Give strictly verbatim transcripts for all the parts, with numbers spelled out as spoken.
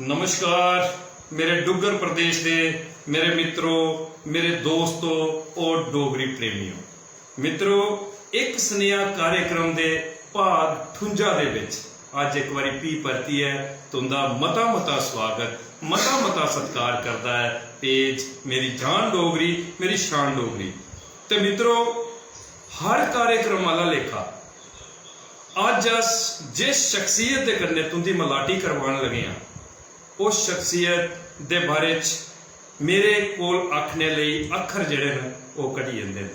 नमस्कार मेरे डुग्गर प्रदेश दे मेरे मित्रो, मेरे दोस्तो और डोगरी प्रेमियो। मित्रो, इक सनेहा कार्यक्रम दे भाग ठुंजा दे विच अज्ज इक बारी फ्ही परतियै तुंदा मता मता स्वागत, मता मता सत्कार करदा ऐ पेज मेरी जान डोगरी, मेरी शान डोगरी। ते मित्रो, हर कार्यक्रम आह्ला लेखा अज्ज अस जिस शख्सियत दे कन्नै तुंदी मलाटी करवान लगे आं, उस शख्सियत दे बारे च मेरे कोल आखने लेई अक्खर जेह्ड़े न, ओह् घटी जंदे न।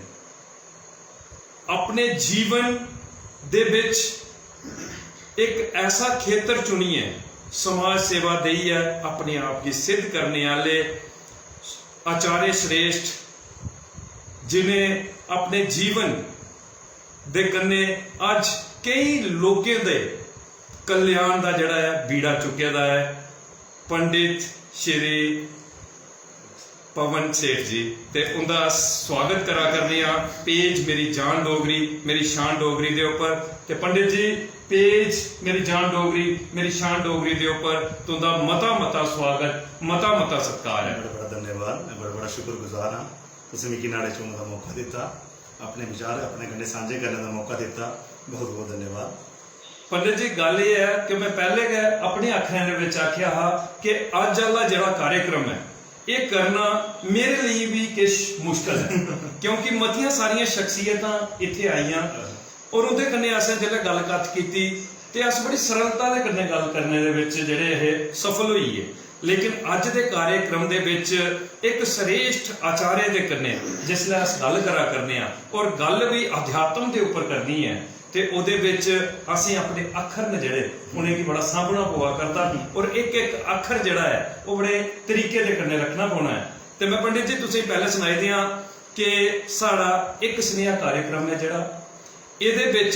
अपने जीवन दे बिच इक ऐसा खेतर चुनियै समाज सेवा देइयै अपने आप गी सिद्ध करने आह्ले आचार्य श्रेष्ठ, जिनें अपने जीवन दे कन्नै अज्ज केई लोकें दे कल्याण दा जेह्ड़ा ऐ बीड़ा चुक्के दा ऐ, पंडित श्री पवन सेठ जी। ते उंदा अस स्वागत करा करने आं पेज मेरी जान डोगरी, मेरी शान डोगरी दे उप्पर। ते पंडित जी, पेज मेरी जान डोगरी, मेरी शान डोगरी दे उप्पर तुंदा मता मता स्वागत, मता मता सत्कार ऐ। बड़ा बड़ा धन्यवाद। मैं बड़ा बड़ा शुक्रगुजार हाँ, तुसें मिगी नाड़े चुनने का मौका दिता, अपने विचार अपने कन्नै सांझे करने का मौका दिता। बहुत बहुत धन्यवाद। पंडित जी, गल्ल एह् ऐ कि मैं पैह्ले गै अपने अक्खरें दे बिच आखेआ हा कि अज्ज आह्ला जेह्ड़ा कार्यक्रम ऐ, एह् करना मेरे लेई बी किश मुश्कल ऐ, क्योंकि मतियां सारियां शख्सियतां इत्थै आइयां और उं'दे कन्नै असें जिसलै गल्ल कत्थ कीती ते अस बड़ी सरलता दे कन्नै गल्ल करने दे बिच जेह्ड़े हे सफल होई गे। लेकिन अज्ज दे कार्यक्रम दे बिच इक श्रेष्ठ आचार्य दे कन्नै जिसलै अस गल्ल करा करने आं और गल्ल बी अध्यात्म दे उप्पर करनी ऐ, ते ओह्दे बिच असें अपने अक्खर न जेह्ड़े, उ'नेंगी बड़ा सांभना पवा करदा और इक इक अक्खर जेह्ड़ा ऐ, ओह् बड़े तरीके दे कन्नै रक्खना पौना ऐ। ते मैं पंडित जी, तुसेंगी पैह्ले सनाई देआं कि साढ़ा इक सनेहा कार्यक्रम ऐ जेह्ड़ा, एह्दे बिच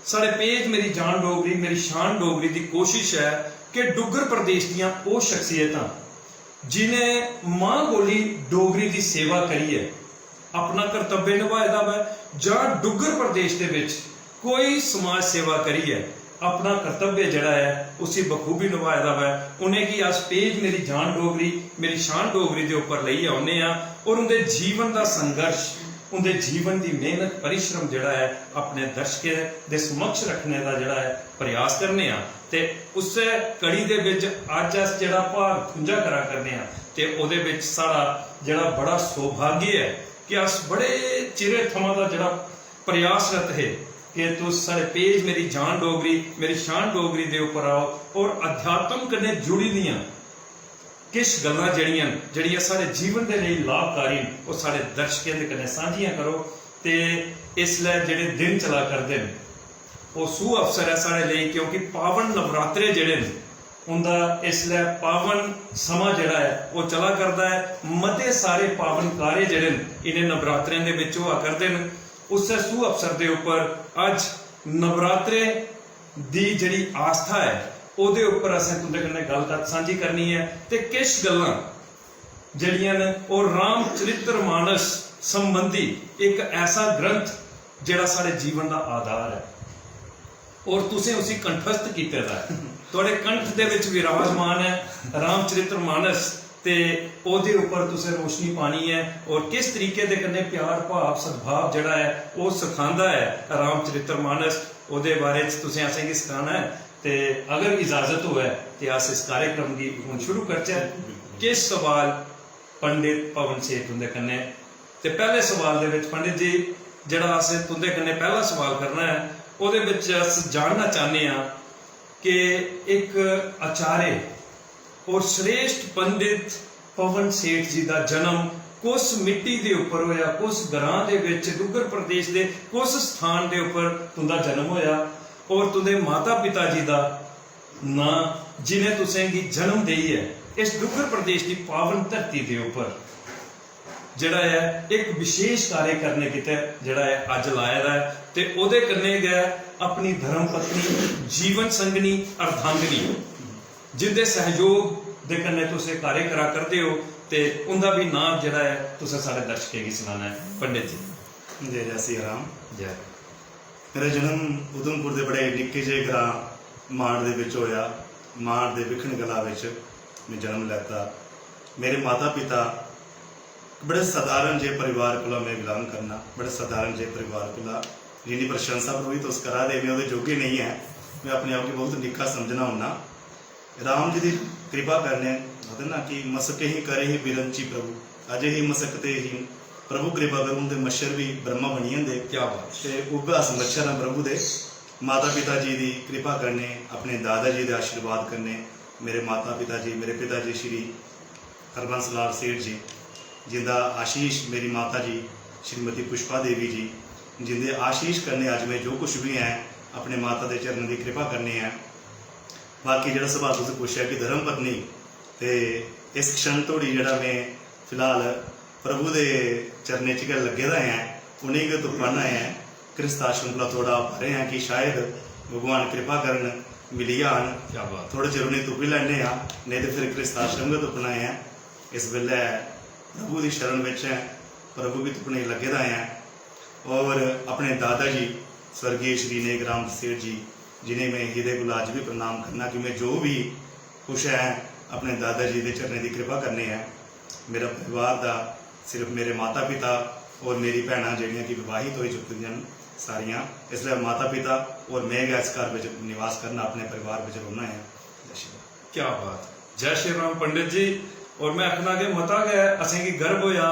साढ़े पेज मेरी जान डोगरी, मेरी शान डोगरी दी कोशिश ऐ कि डुग्गर प्रदेश दियां ओह् शख्सियतां जिनें मां बोली डोगरी दी सेवा करियै अपना कर्तव्य नभाए दा होऐ जां डुग्गर प्रदेश दे बिच कोई समाज सेवा करियै अपना कर्तव्य जेह्ड़ा ऐ उसी बखूबी नभाए दा होऐ, उ'नेंगी अस पेज मेरी जान डोगरी, मेरी शान डोगरी दे उप्पर लेइयै औन्ने आं और उं'दे जीवन दा संघर्ष, उं'दे जीवन दी मेहनत, परिश्रम जेह्ड़ा ऐ अपने दर्शकें दे समक्ष रक्खने दा जेह्ड़ा ऐ प्रयास करने आं। ते उस्सै कड़ी दे बिच अज्ज अस जेह्ड़ा भाग ठुंजा करा करने आं ते ओह्दे बिच साढ़ा जेह्ड़ा बड़ा सौभाग्य ऐ कि अस बड़े चिरे थमां दा जेह्ड़ा प्रयासरत हे कि तुस साढ़े पेज मेरी जान डोगरी, मेरी शान डोगरी दे उप्पर आओ और अध्यात्म कन्नै जुड़ी दियां किश गल्लां जेह्ड़ियां न, जेह्ड़ियां साढ़े जीवन दे लेई लाभकारी न, ओह् साढ़े दर्शकें दे कन्नै सांझियां करो। ते इसलै जेह्ड़े दिन चला करदे न, ओह् सु अवसर ऐ साढ़े लेई, क्योंकि पावन नवरात्रे जेह्ड़े न, उं'दा इसलै पावन समां जेह्ड़ा ऐ, ओह् चला करदा ऐ। मते सारे पावन कार्य जेह्ड़े न, इ'नें नवरात्रें दे बिच होआ करदे न। उस्सै सु अवसर दे उप्पर अज्ज नवरात्रे दी जेह्ड़ी आस्था ऐ, ओह्दे उप्पर असें तुं'दे कन्नै गल्ल कत्थ सांझी करनी ऐ ते किश गल्लां जेह्ड़ियां न, ओह् रामचरित्र मानस संबंधी इक ऐसा ग्रंथ जेह्ड़ा साढ़े जीवन दा आधार ऐ और तुसें उसी कंठस्थ कीते दा ऐ। थुआढ़े कंठ दे बिच विराजमान ऐ रामचरित्र मानस, ते ओह्दे उप्पर तुसें रोशनी पानी ऐ और किस तरीके दे कन्नै प्यार भाव सद्भाव जेह्ड़ा ऐ ओह् सखांदा ऐ रामचरित्र मानस, ओह्दे बारे च तुसें असेंगी सखाना ऐ। ते अगर इजाजत होऐ ते अस इस कार्यक्रम गी हून शुरू करचै। किश सवाल पंडित पवन सेठ हुंदे कन्नै। ते पैह्ले सवाल दे बिच पंडित जी, जेह्ड़ा अस तुं'दे कन्नै पैह्ला सवाल करना ऐ, ओह्दे बिच अस जानना चाह्न्ने आं कि इक आचार्य और श्रेष्ठ पंडित पवन सेठ जी दा जन्म कुस मिट्टी दे उप्पर होया, कुस ग्रां दे बिच, डुग्गर प्रदेश दे कुस स्थान दे उप्पर तुं'दा जन्म होया और तुं'दे माता पिता जी दा नां, जिनें तुसेंगी जन्म देइयै इस डुग्गर प्रदेश दी पावन धरती दे उप्पर जेह्ड़ा ऐ इक विशेष कार्य करने गितै जेह्ड़ा ऐ अज्ज लाए दा ऐ, ते ओह्दे कन्नै गै अपनी धर्म पत्नी, जीवन संगनी, अर्धांगिनी, जिंदे सैहयोग दे कन्नै तुस एह् कार्य करा करदे ओ, ते उंदा बी नांऽ जेह्ड़ा ऐ तुसें साढ़े दर्शकें गी सनाना ऐ, पंडित जी। जय जय सिया राम। जय। मेरा जन्म उधमपुर दे बड़े निक्के जेह् ग्रां मांड दे बिच होया। मांड दे विखन गला बिच में जन्म लैता। मेरे माता पिता बड़े साधारण जे परिवार कोला में बिलोंग करना, बड़े साधारण जे परिवार कोला। जिन्नी प्रशंसा प्रभु जी तुस करा दे, में ओह्दे जोगे नेईं ऐ। में अपने आप गी बहुत निक्का समझना होन्ना। राम जी दी कृपा कन्नै आखदे ना कि मसके ही करे ही बिरंची प्रभु, अजे ही मसकते ही प्रभु कृपा करो। उंदे मच्छर भी ब्रह्मा बनी जंदे। क्या बात। ते उग्गा अस मच्छर आं प्रभु दे। माता पिता जी दी कृपा कन्नै, अपने दादा जी दे आशीर्वाद कन्नै, मेरे माता पिता जी, मेरे पिता जी श्री हरबंस लाल सेठ जी, जिंदा आशीष, मेरी माता जी श्रीमती पुष्पा देवी जी, जिंदे आशीष कन्नै अज्ज में जो कुछ भी ऐ, अपने माता दे चरणें दी कृपा कन्नै ऐ। बाकी जेह्ड़ा सवाल तुसें पुच्छेआ कि धर्म पत्नी, ते इस क्षण धोड़ी जेह्ड़ा में फिलहाल प्रभु दे चरणें च गै लग्गे दा ऐ, उ'नेंगी गै तुप्पा ना ऐ। गृहस्थ आश्रम कोला थोह्ड़ा परें ऐ कि शायद भगवान कृपा करन, मिली जान। क्या बात। थोह्ड़े चिर उ'नेंगी तुप्पी लैन्ने आं, नेईं ते फिर गृहस्थ आश्रम गै तुप्पना ऐ। इस बेल्लै प्रभु दी शरण बिच ऐ, प्रभु गी तुप्पने गी लग्गे दा ऐ। और अपने दादा जी स्वर्गीय श्री नेक राम सेठ जी, जिन्हें में हृदय कोला अज्ज भी प्रणाम करना कि में जो भी कुछ ऐ, अपने दादा जी दे चरणें दी कृपा कन्नै ऐ। मेरा परिवार दा सिर्फ मेरे माता पिता और मेरी भैनां जेह्ड़ियां कि विवाहित होई चुकी दियां न सारियां। इसलै माता पिता और में गै इस घर बिच निवास करना, अपने परिवार बिच रौह्ना ऐ। जय श्री राम। क्या बात। जय श्री राम पंडित जी। और में आखना कि मता गै असेंगी गर्व होया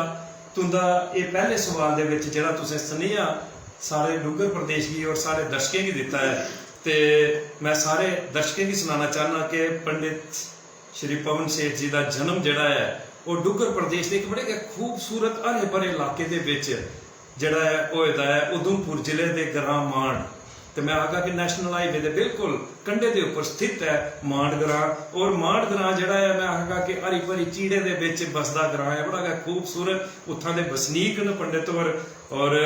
तुंदा एह् पैह्ले सवाल दे बिच जेह्ड़ा तुसें सनेहा सारे डुग्गर प्रदेश गी और सारे दर्शकें गी दित्ता ऐ। ते में सारे दर्शकें गी सनाना चाह्न्नां कि पंडित श्री पवन सेठ जी दा जन्म जेह्ड़ा ऐ, ओह् डुग्गर प्रदेश दे इक बड़े गै खूबसूरत हरे भरे इलाके दे बिच जेह्ड़ा ऐ, होए दा ऐ उधमपुर जिले दे ग्रां मांड। ते में आखगा कि National Highway दे बिल्कुल कंढे दे उप्पर स्थित ऐ मांड ग्रां। और मांड ग्रां जेह्ड़ा ऐ, में आखगा कि हरी भरी चीड़ें दे बिच बसदा ग्रां ऐ, बड़ा गै खूबसूरत। उत्थां दे बसनीक न पंडित होर। और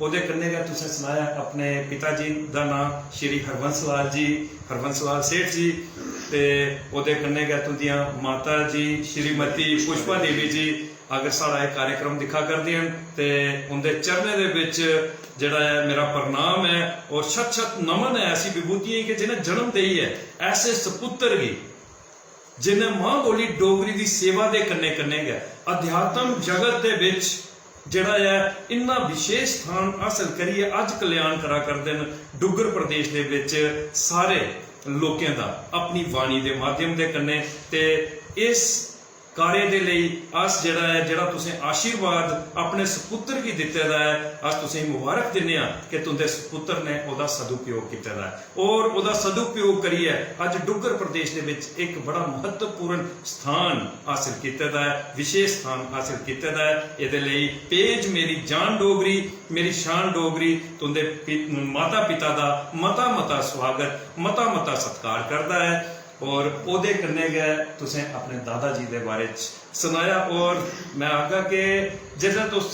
ओह्दे कन्नै गै तुसें सनाया अपने पिता जी दा नांऽ श्री हरबंस लाल जी, हरबंस लाल सेठ जी, ते ओह्दे कन्नै गै तुंदियां माता जी श्रीमती पुष्पा देवी जी। अगर साढ़ा एह् कार्यक्रम दिक्खा करदे न ते उं'दे चरणें दे बिच जेह्ड़ा ऐ मेरा प्रणाम ऐ और शत शत नमन ऐ ऐसी विभूतियें गी जि'नें जन्म देइयै ऐसे सपुत्तर गी जि'नें मां बोली डोगरी दी सेवा दे कन्नै कन्नै गै अध्यात्म जगत दे बिच जेह्ड़ा ऐ इन्ना विशेष स्थान हासल करियै अज्ज कल्याण करा करदे न डुग्गर प्रदेश दे बिच सारे लोकें दा अपनी वाणी दे माध्यम दे कन्नै। ते इस कार्य दे लेई अस जेह्ड़ा ऐ, जेह्ड़ा तुसें आशीर्वाद अपने सपुत्तर गी दित्ते दा ऐ, अस तुसेंगी मुबारक दिन्ने आं कि तुंदे सपुत्तर ने ओह्दा सदुपयोग कीते दा ऐ और ओह्दा सदुपयोग करियै अज्ज डुग्गर प्रदेश दे बिच इक बड़ा महत्वपूर्ण स्थान हासल कीते दा ऐ, विशेष स्थान हासल कीते दा ऐ। एह्दे लेई पेज मेरी जान डोगरी, मेरी शान डोगरी तुंदे पि-, माता पिता दा मता मता स्वागत, मता मता सत्कार करदा ऐ। और ओह्दे कन्नै गै तुसें अपने दादा जी दे बारे च सनाया। और में आखगा कि जिसलै तुस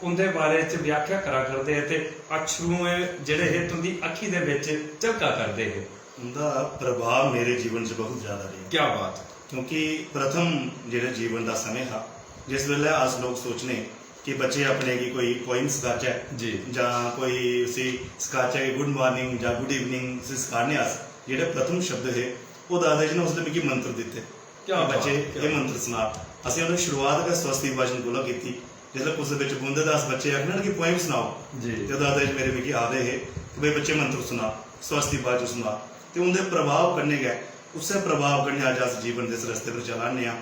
उं'दे बारे च व्याख्या करा करदे हे ते अश्रुएं जेह्ड़े हे तुं'दी अक्खी दे बिच झलका करदे हे। उं'दा प्रभाव मेरे जीवन च बहुत ज्यादा रेहा। क्या बात। क्योंकि प्रथम जेह्ड़े जीवन दा समें हा, जिस बेल्लै अस लोक सोचने कि बच्चे अपने गी कोई पोइम सखाचै जी। जां कोई उसी सखाचै कि गुड मॉर्निंग जां गुड इवनिंग उसी सखाने अस, जेह्ड़े प्रथम शब्द हे, ओह् दादा जी ने उसलै मिगी मंत्र दित्ते क्या कि बच्चे, बात, क्या एह् बात। मंत्र सना। असें उ'नें शुरुआत गै स्वस्ति भाशन कोला कीती। जिसलै कुसै बिच बौंह्दे तां अस बच्चे आखने ना कि पोइम सनाओ, जी। ते दादा जी मेरे मिगी आखदे हे कि भाई बच्चे मंत्र सुना, स्वस्ति भाशन सुना। ते उं'दे प्रभाव कन्नै गै, उस्सै प्रभाव कन्नै अज्ज अस जीवन दे इस रस्ते पर चला ने आं।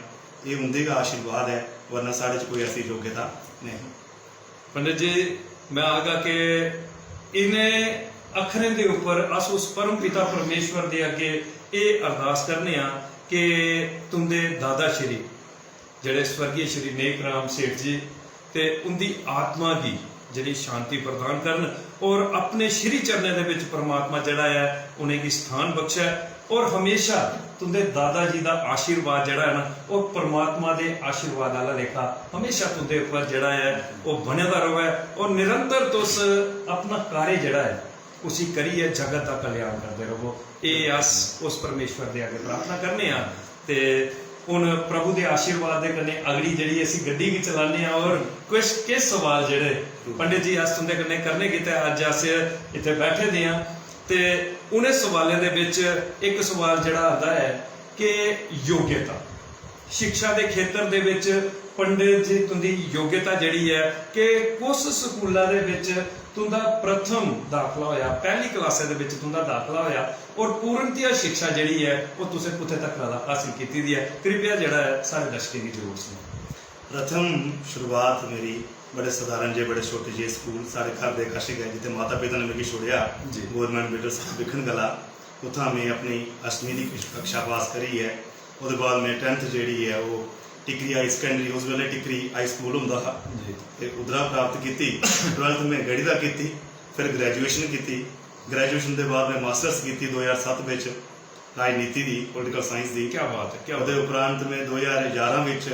एह् उं'दे गै आशीर्वाद ऐ, वरना साढ़े च कोई ऐसी योग्यता नेईं। पंडित जी, में आखगा कि इ'नें अक्खरें दे उप्पर अस उस परम पिता परमेश्वर दे अग्गें एह् अरदास करने आं कि तुं'दे दादा श्री, जेह्ड़े स्वर्गीय श्री नेक राम सेठ जी, ते उं'दी आत्मा गी जेह्ड़ी शांति प्रदान करन और अपने श्री चरणें दे बिच परमात्मा जेह्ड़ा ऐ, उ'नेंगी स्थान बख्शै। और हमेशा तुं'दे दादा जी दा आशीर्वाद जेह्ड़ा ऐ ना, ओह् परमात्मा दे आशीर्वाद आह्ला लेखा हमेशा तुं'दे उप्पर जेह्ड़ा ऐ, ओह् बने दा र'वै और निरंतर तुस अपना कार्य जेह्ड़ा ऐ, उसी करियै जगत दा कल्याण करदे र'वो। एह् अस उस परमेश्वर दे अग्गें प्रार्थना करने आं। ते हुन प्रभु दे आशीर्वाद दे कन्नै अगली जेह्ड़ी असी गड्डी गी चलाने आं और किश, किश सवाल जेह्ड़े पंडित जी अस तुं'दे कन्नै करने गितै अज्ज अस इत्थै बैठे दे आं। ते उ'नें सवालें दे बिच इक सवाल जेह्ड़ा आंदा ऐ कि योग्यता, शिक्षा दे खेतर दे बिच पंडित जी तुं'दी योग्यता जेह्ड़ी ऐ कि कुस स्कूला दे बिच तुं'दा प्रथम दाखला होया, पैह्ली क्लासै दे बिच तुं'दा दाखला होया और पूर्णतया शिक्षा जेह्ड़ी ऐ ओह् तुसें कुत्थै तक्कर दा हासल कीती दी ऐ, कृपया जेह्ड़ा ऐ साढ़े दर्शकें गी जरूर सनाओ। प्रथम शुरुआत मेरी बड़े सधारण जे बड़े छोटे जे स्कूल साढ़े घर दे कश गै जित्थै माता पिता ने मिगी छोड़ेआ। जी। गौरमेंट मिडल स्कूल बिखन कला। उत्थां में अपनी अष्टमी दी कक्षा पास करियै ओह्दे बाद में टैंथ जेह्ड़ी ऐ ओह् टिकरी हाई सकैंडरी, उस बेल्लै टिकरी हाई स्कूल होंदा हा, जी। ते उद्धरा प्राप्त कीती। ट्वैल्थ में गढ़ी दा कीती, फिर ग्रैजुएशन कीती। ग्रैजुएशन दे बाद में मास्टर्स कीती दो ज्हार सत्त बिच राजनीति दी, पॉलिटिकल साइंस दी। क्या बात है, क्या ओह्दे बात है। उपरांत में दो ज्हार ञारां बिच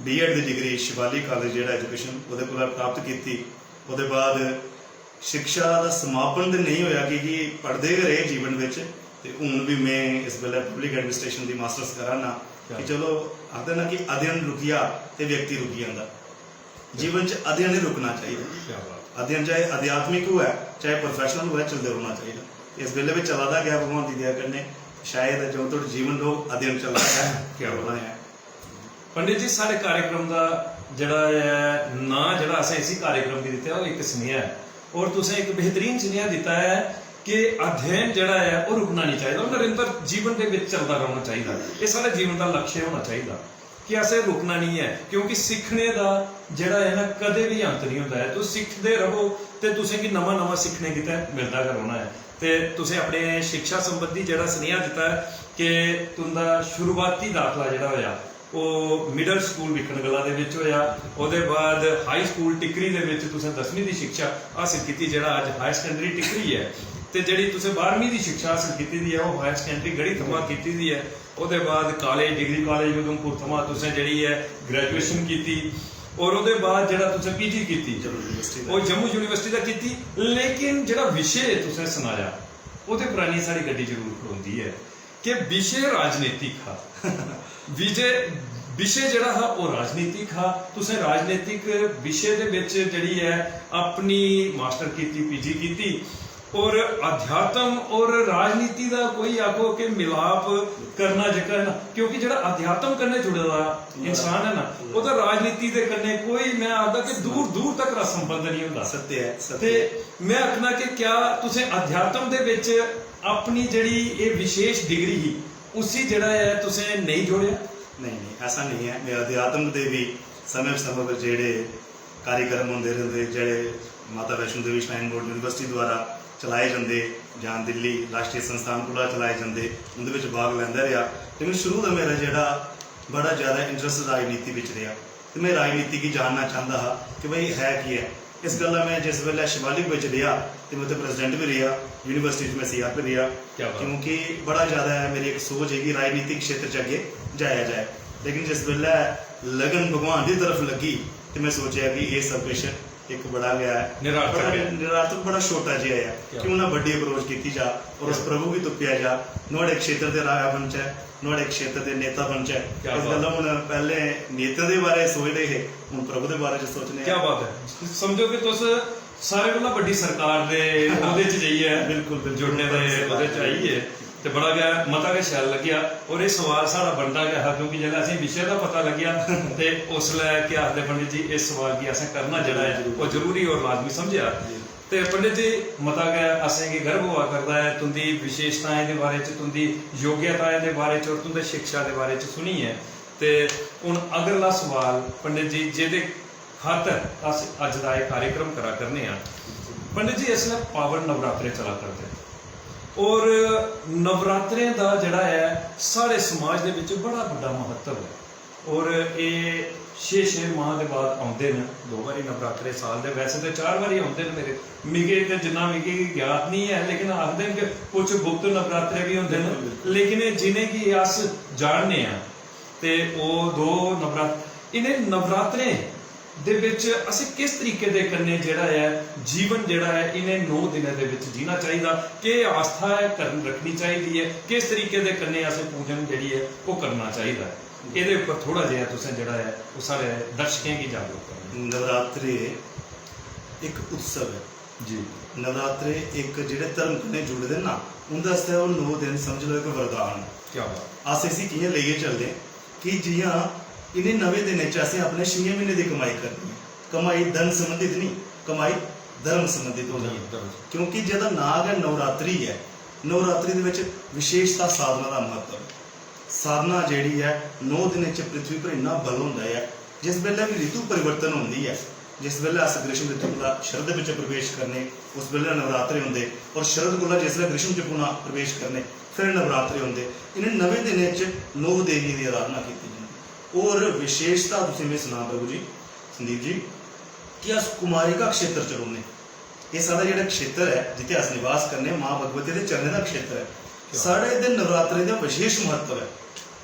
बीएड दी डिग्री शिवालिक कालेज जेह्ड़ा एजुकेशन ओह्दे कोला प्राप्त कीती। ओह्दे बाद शिक्षा दा समापन ते नेईं होएआ की के पढ़दे गै रेह् जीवन बिच। ते हून बी में इस बेल्लै पब्लिक एडमिनिस्ट्रेशन दी मास्टर्स करा ना। क्या? कि चलो आखदे ना कि अध्ययन रुकी जा ते व्यक्ति रुकी जंदा। जीवन च अध्ययन निं रुकना चाहिदा। क्या बात। अध्ययन चाहे आध्यात्मिक होऐ चाहे प्रोफेशनल होऐ चलदे रौह्ना चाहिदा। इस बेल्लै बी चला दा गै भगवान दी दया कन्नै। शायद जदूं तोड़ी जीवन रौह्ग अध्ययन चलदा गै क्या रौह्ना ऐ। पंडित जी, साढ़े कार्यक्रम दा जेह्ड़ा ऐ नांऽ जेह्ड़ा असें इसी कार्यक्रम गी दित्ता ऐ, ओह् इक सनेहा ऐ। और तुसें इक बेहतरीन सनेहा दित्ता ऐ कि अध्ययन जेह्ड़ा ऐ ओह् रुकना निं चाहिदा, ओह् निरंतर जीवन दे बिच चलदा रौह्ना चाहिदा। एह् साढ़े जीवन दा लक्ष्य होना चाहिदा कि असें रुकना निं ऐ, क्योंकि सिक्खने दा जेह्ड़ा ऐ ना कदें बी अंत निं होंदा ऐ। तुस सिखदे र'वो ते तुसें गी नमां नमां सिक्खने गितै मिलदा गै रौह्ना ऐ। ते तुसें अपने शिक्षा संबंधी जेह्ड़ा सनेहा दित्ता ऐ कि तुं'दा शुरुआती दाखला जेह्ड़ा होएआ ओह् मिडल स्कूल बिखनगला दे बिच होएआ। ओह्दे बाद हाई स्कूल टिकरी दे बिच तुसें दसमीं दी शिक्षा हासल कीती, जेह्ड़ा अज्ज हायर सकैंडरी टिकरी ऐ। ते जेह्ड़ी तुसें बारहमीं दी शिक्षा हासल कीती दी ऐ ओह् हायर सकैंडरी गढ़ी थमां कीती दी ऐ। ओह्दे बाद कालेज, डिग्री कालेज उधमपुर थमां तुसें जेह्ड़ी ऐ ग्रैजुएशन कीती। और ओह्दे बाद जेह्ड़ा तुसें पीजी कीती जम्मू यूनिवर्सिटी दा। ओह् जम्मू यूनिवर्सिटी दा कीती। लेकिन जेह्ड़ा विशे तुसें सनाया ओह्दे पर आनियै साढ़ी गड्डी जरूर खड़ोंदी ऐ कि विशे राजनीतिक हा। विजय विशे जेह्ड़ा हा ओह् राजनीतिक हा। तुसें राजनीतिक विशे दे बिच जेह्ड़ी ऐ अपनी मास्टर कीती, पीजी कीती। और अध्यात्म और राजनीति दा कोई आखो कि मिलाप करना जेह्का है ना, क्योंकि जेह्ड़ा अध्यात्म कन्नै जुड़े दा इंसान है ना, ओह्दा राजनीति दे कन्नै कोई, मैं आखदा कि दूर दूर तक दा संबंध नहीं होंदा। सत्य ऐ, सत्य ते ऐ। मैं आखना कि क्या तुसें अध्यात्म दे बिच अपनी जेह्ड़ी एह् विशेष डिग्री ही उसी जेह्ड़ा ऐ तुसें नेईं जोड़ेआ? नहीं, नहीं, ऐसा नहीं ऐ। मैं अध्यात्म दे भी समय समय पर जेह्ड़े कार्यक्रम होंदे रौंह्दे जेह्ड़े माता Vaishno Devi shrine board university द्वारा चलाए जंदे जां दिल्ली राश्ट्री संस्थान कोला चलाए जंदे, उं'दे बिच भाग लैंदा रेहा। लेकिन शुरू दा मेरा जेह्ड़ा बड़ा जैदा इंटरैस्ट राजनीति बिच रेहा ते में राजनीति गी जानना चांह्दा हा कि भई है केह् ऐ। इस गल्ला में जिस बेल्लै शिवालिक बिच रेहा ते में उत्थै प्रेसिडेंट बी रेहा, यूनिवर्सिटी च में सीआरपी रेहा। क्या बात। क्योंकि बड़ा जैदा मेरी इक सोच ही कि राजनीतिक क्षेत्र च अग्गें जाया जाए। लेकिन जिस बेल्लै लगन भगवान दी तरफ लग्गी ते में सोचेआ कि एह् सब किश इक बड़ा गै निरार्थक बड़ा ऐ। निरार्थक, बड़ा छोटा जेहा ऐ। क्या? क्यों ना बड्डी अप्रोच कीती जा और उस क्या? प्रभु गी तुप्पेआ जा, नुहाड़े क्षेत्र दे राजा बनचै, नुहाड़े क्षेत्र दे नेता बनचै। क्या इस बात। गल्ला हून पैह्लें नेता दे बारे च सोचदे हे, हून प्रभु दे बारे च सोचने आं। क्या बात ऐ। समझो कि तुस सारे कोला बड्डी सरकार दे ओह्दे च जाइयै बिल्कुल, बिल्कुल। जुड़ने दे ओह्दे च आई गे। ते बड़ा गै, मता गै शैल लग्गेआ। और एह् सवाल साढ़ा बनदा गै हा, क्योंकि जेल्लै असेंगी विशे दा पता लग्गेआ ते उसलै, केह् आखदे पंडित जी, इस सवाल गी असें करना जेह्ड़ा ऐ, ओह् जरूरी और लाजमी समझेआ। जी। ते पंडित जी, मता गै असेंगी गर्व होआ करदा ऐ तुं'दी विशेशताएं दे बारे च, तुं'दी योग्यताएं दे बारे च और तुं'दे शिक्षा दे बारे च सुनियै। ते हून अगला सवाल पंडित जी, जेह्दे खातर अस अज्ज दा एह् कार्यक्रम करा करने आं। पंडित जी, इसलै पावन नवरात्रे चला करदे न और नवरात्रें दा जेह्ड़ा ऐ, साढ़े समाज दे बिच बड़ा बड्डा म्हत्तव ऐ। और एह् छे छे माह दे बाद औंदे न, दो बारी नवरात्रे साल दे, वैसे ते चार बारी औंदे न मेरे, मिगी ते जिन्ना मिगी ज्ञात निं ऐ, लेकिन आखदे न कि कुछ गुप्त नवरात्रे बी होंदे न। बिल्कुल, बिल्कुल। लेकिन एह् जि'नेंगी अस जानने आं ते ओह् दो नवरात-, इ'नें नवरात्रें दे बिच असें किस तरीके दे कन्नै जेह्ड़ा ऐ जीवन जेह्ड़ा ऐ इ'नें नौ दिनें दे बिच जीना चाहिदा, केह् आस्था ऐ करन, रक्खनी चाहिदी ऐ, किस तरीके दे कन्नै असें पूजन जेह्ड़ी ऐ ओह् करना चाहिदा ऐ, एह्दे उप्पर थोह्ड़ा जेहा तुसें जेह्ड़ा ऐ ओह् साढ़े दर्शकें गी जागरूक करना। नवरात्रे इक उत्सव ऐ। जी। नवरात्रे इक जेह्ड़े धर्म कन्नै जुड़े दे ना, उं'दे आस्तै ओह् नौ दिन समझ लैओ इक वरदान। क्या बात। अस इसी कि'यां लेइयै चलदे कि जि'यां इ'नें नमें दिनें च असें अपने छें म्हीने दी कमाई करनी ऐ। कमाई धन संबंधित निं, कमाई धर्म संबंधित होनी ऐ। धर्म। क्योंकि जेह्दा नांऽ गै नवरात्रि ऐ, नवरात्रि दे बिच विशेषता साधना दा म्हत्तव ऐ। साधना जेह्ड़ी ऐ, नौ दिनें च पृथ्वी पर इन्ना बल होंदा ऐ, जिस बेल्लै बी ऋतु परिवर्तन होंदी ऐ, जिस बेल्लै अस ग्रीष्म ऋतु कोला शरद बिच प्रवेश करने, उस बेल्लै नवरात्रे होंदे, और शरद कोला जिसलै ग्रीष्म च पुनः प्रवेश करने, फिर नवरात्रे होंदे। इ'नें नमें दिनें च नौ देवियें दी आराधना कीती जंदी। और विशेषता तुसें में सनां प्रभु जी, संदीप जी, कि अस कुमारिका क्षेत्र च रौह्ने। एह् साढ़ा जेह्ड़ा क्षेत्र ऐ, जित्थै अस निवास करने, मां भगवती दे चरणें दा क्षेत्र ऐ। क्या? साढ़े इद्धर नवरात्रे दा विशेष म्हत्तव ऐ,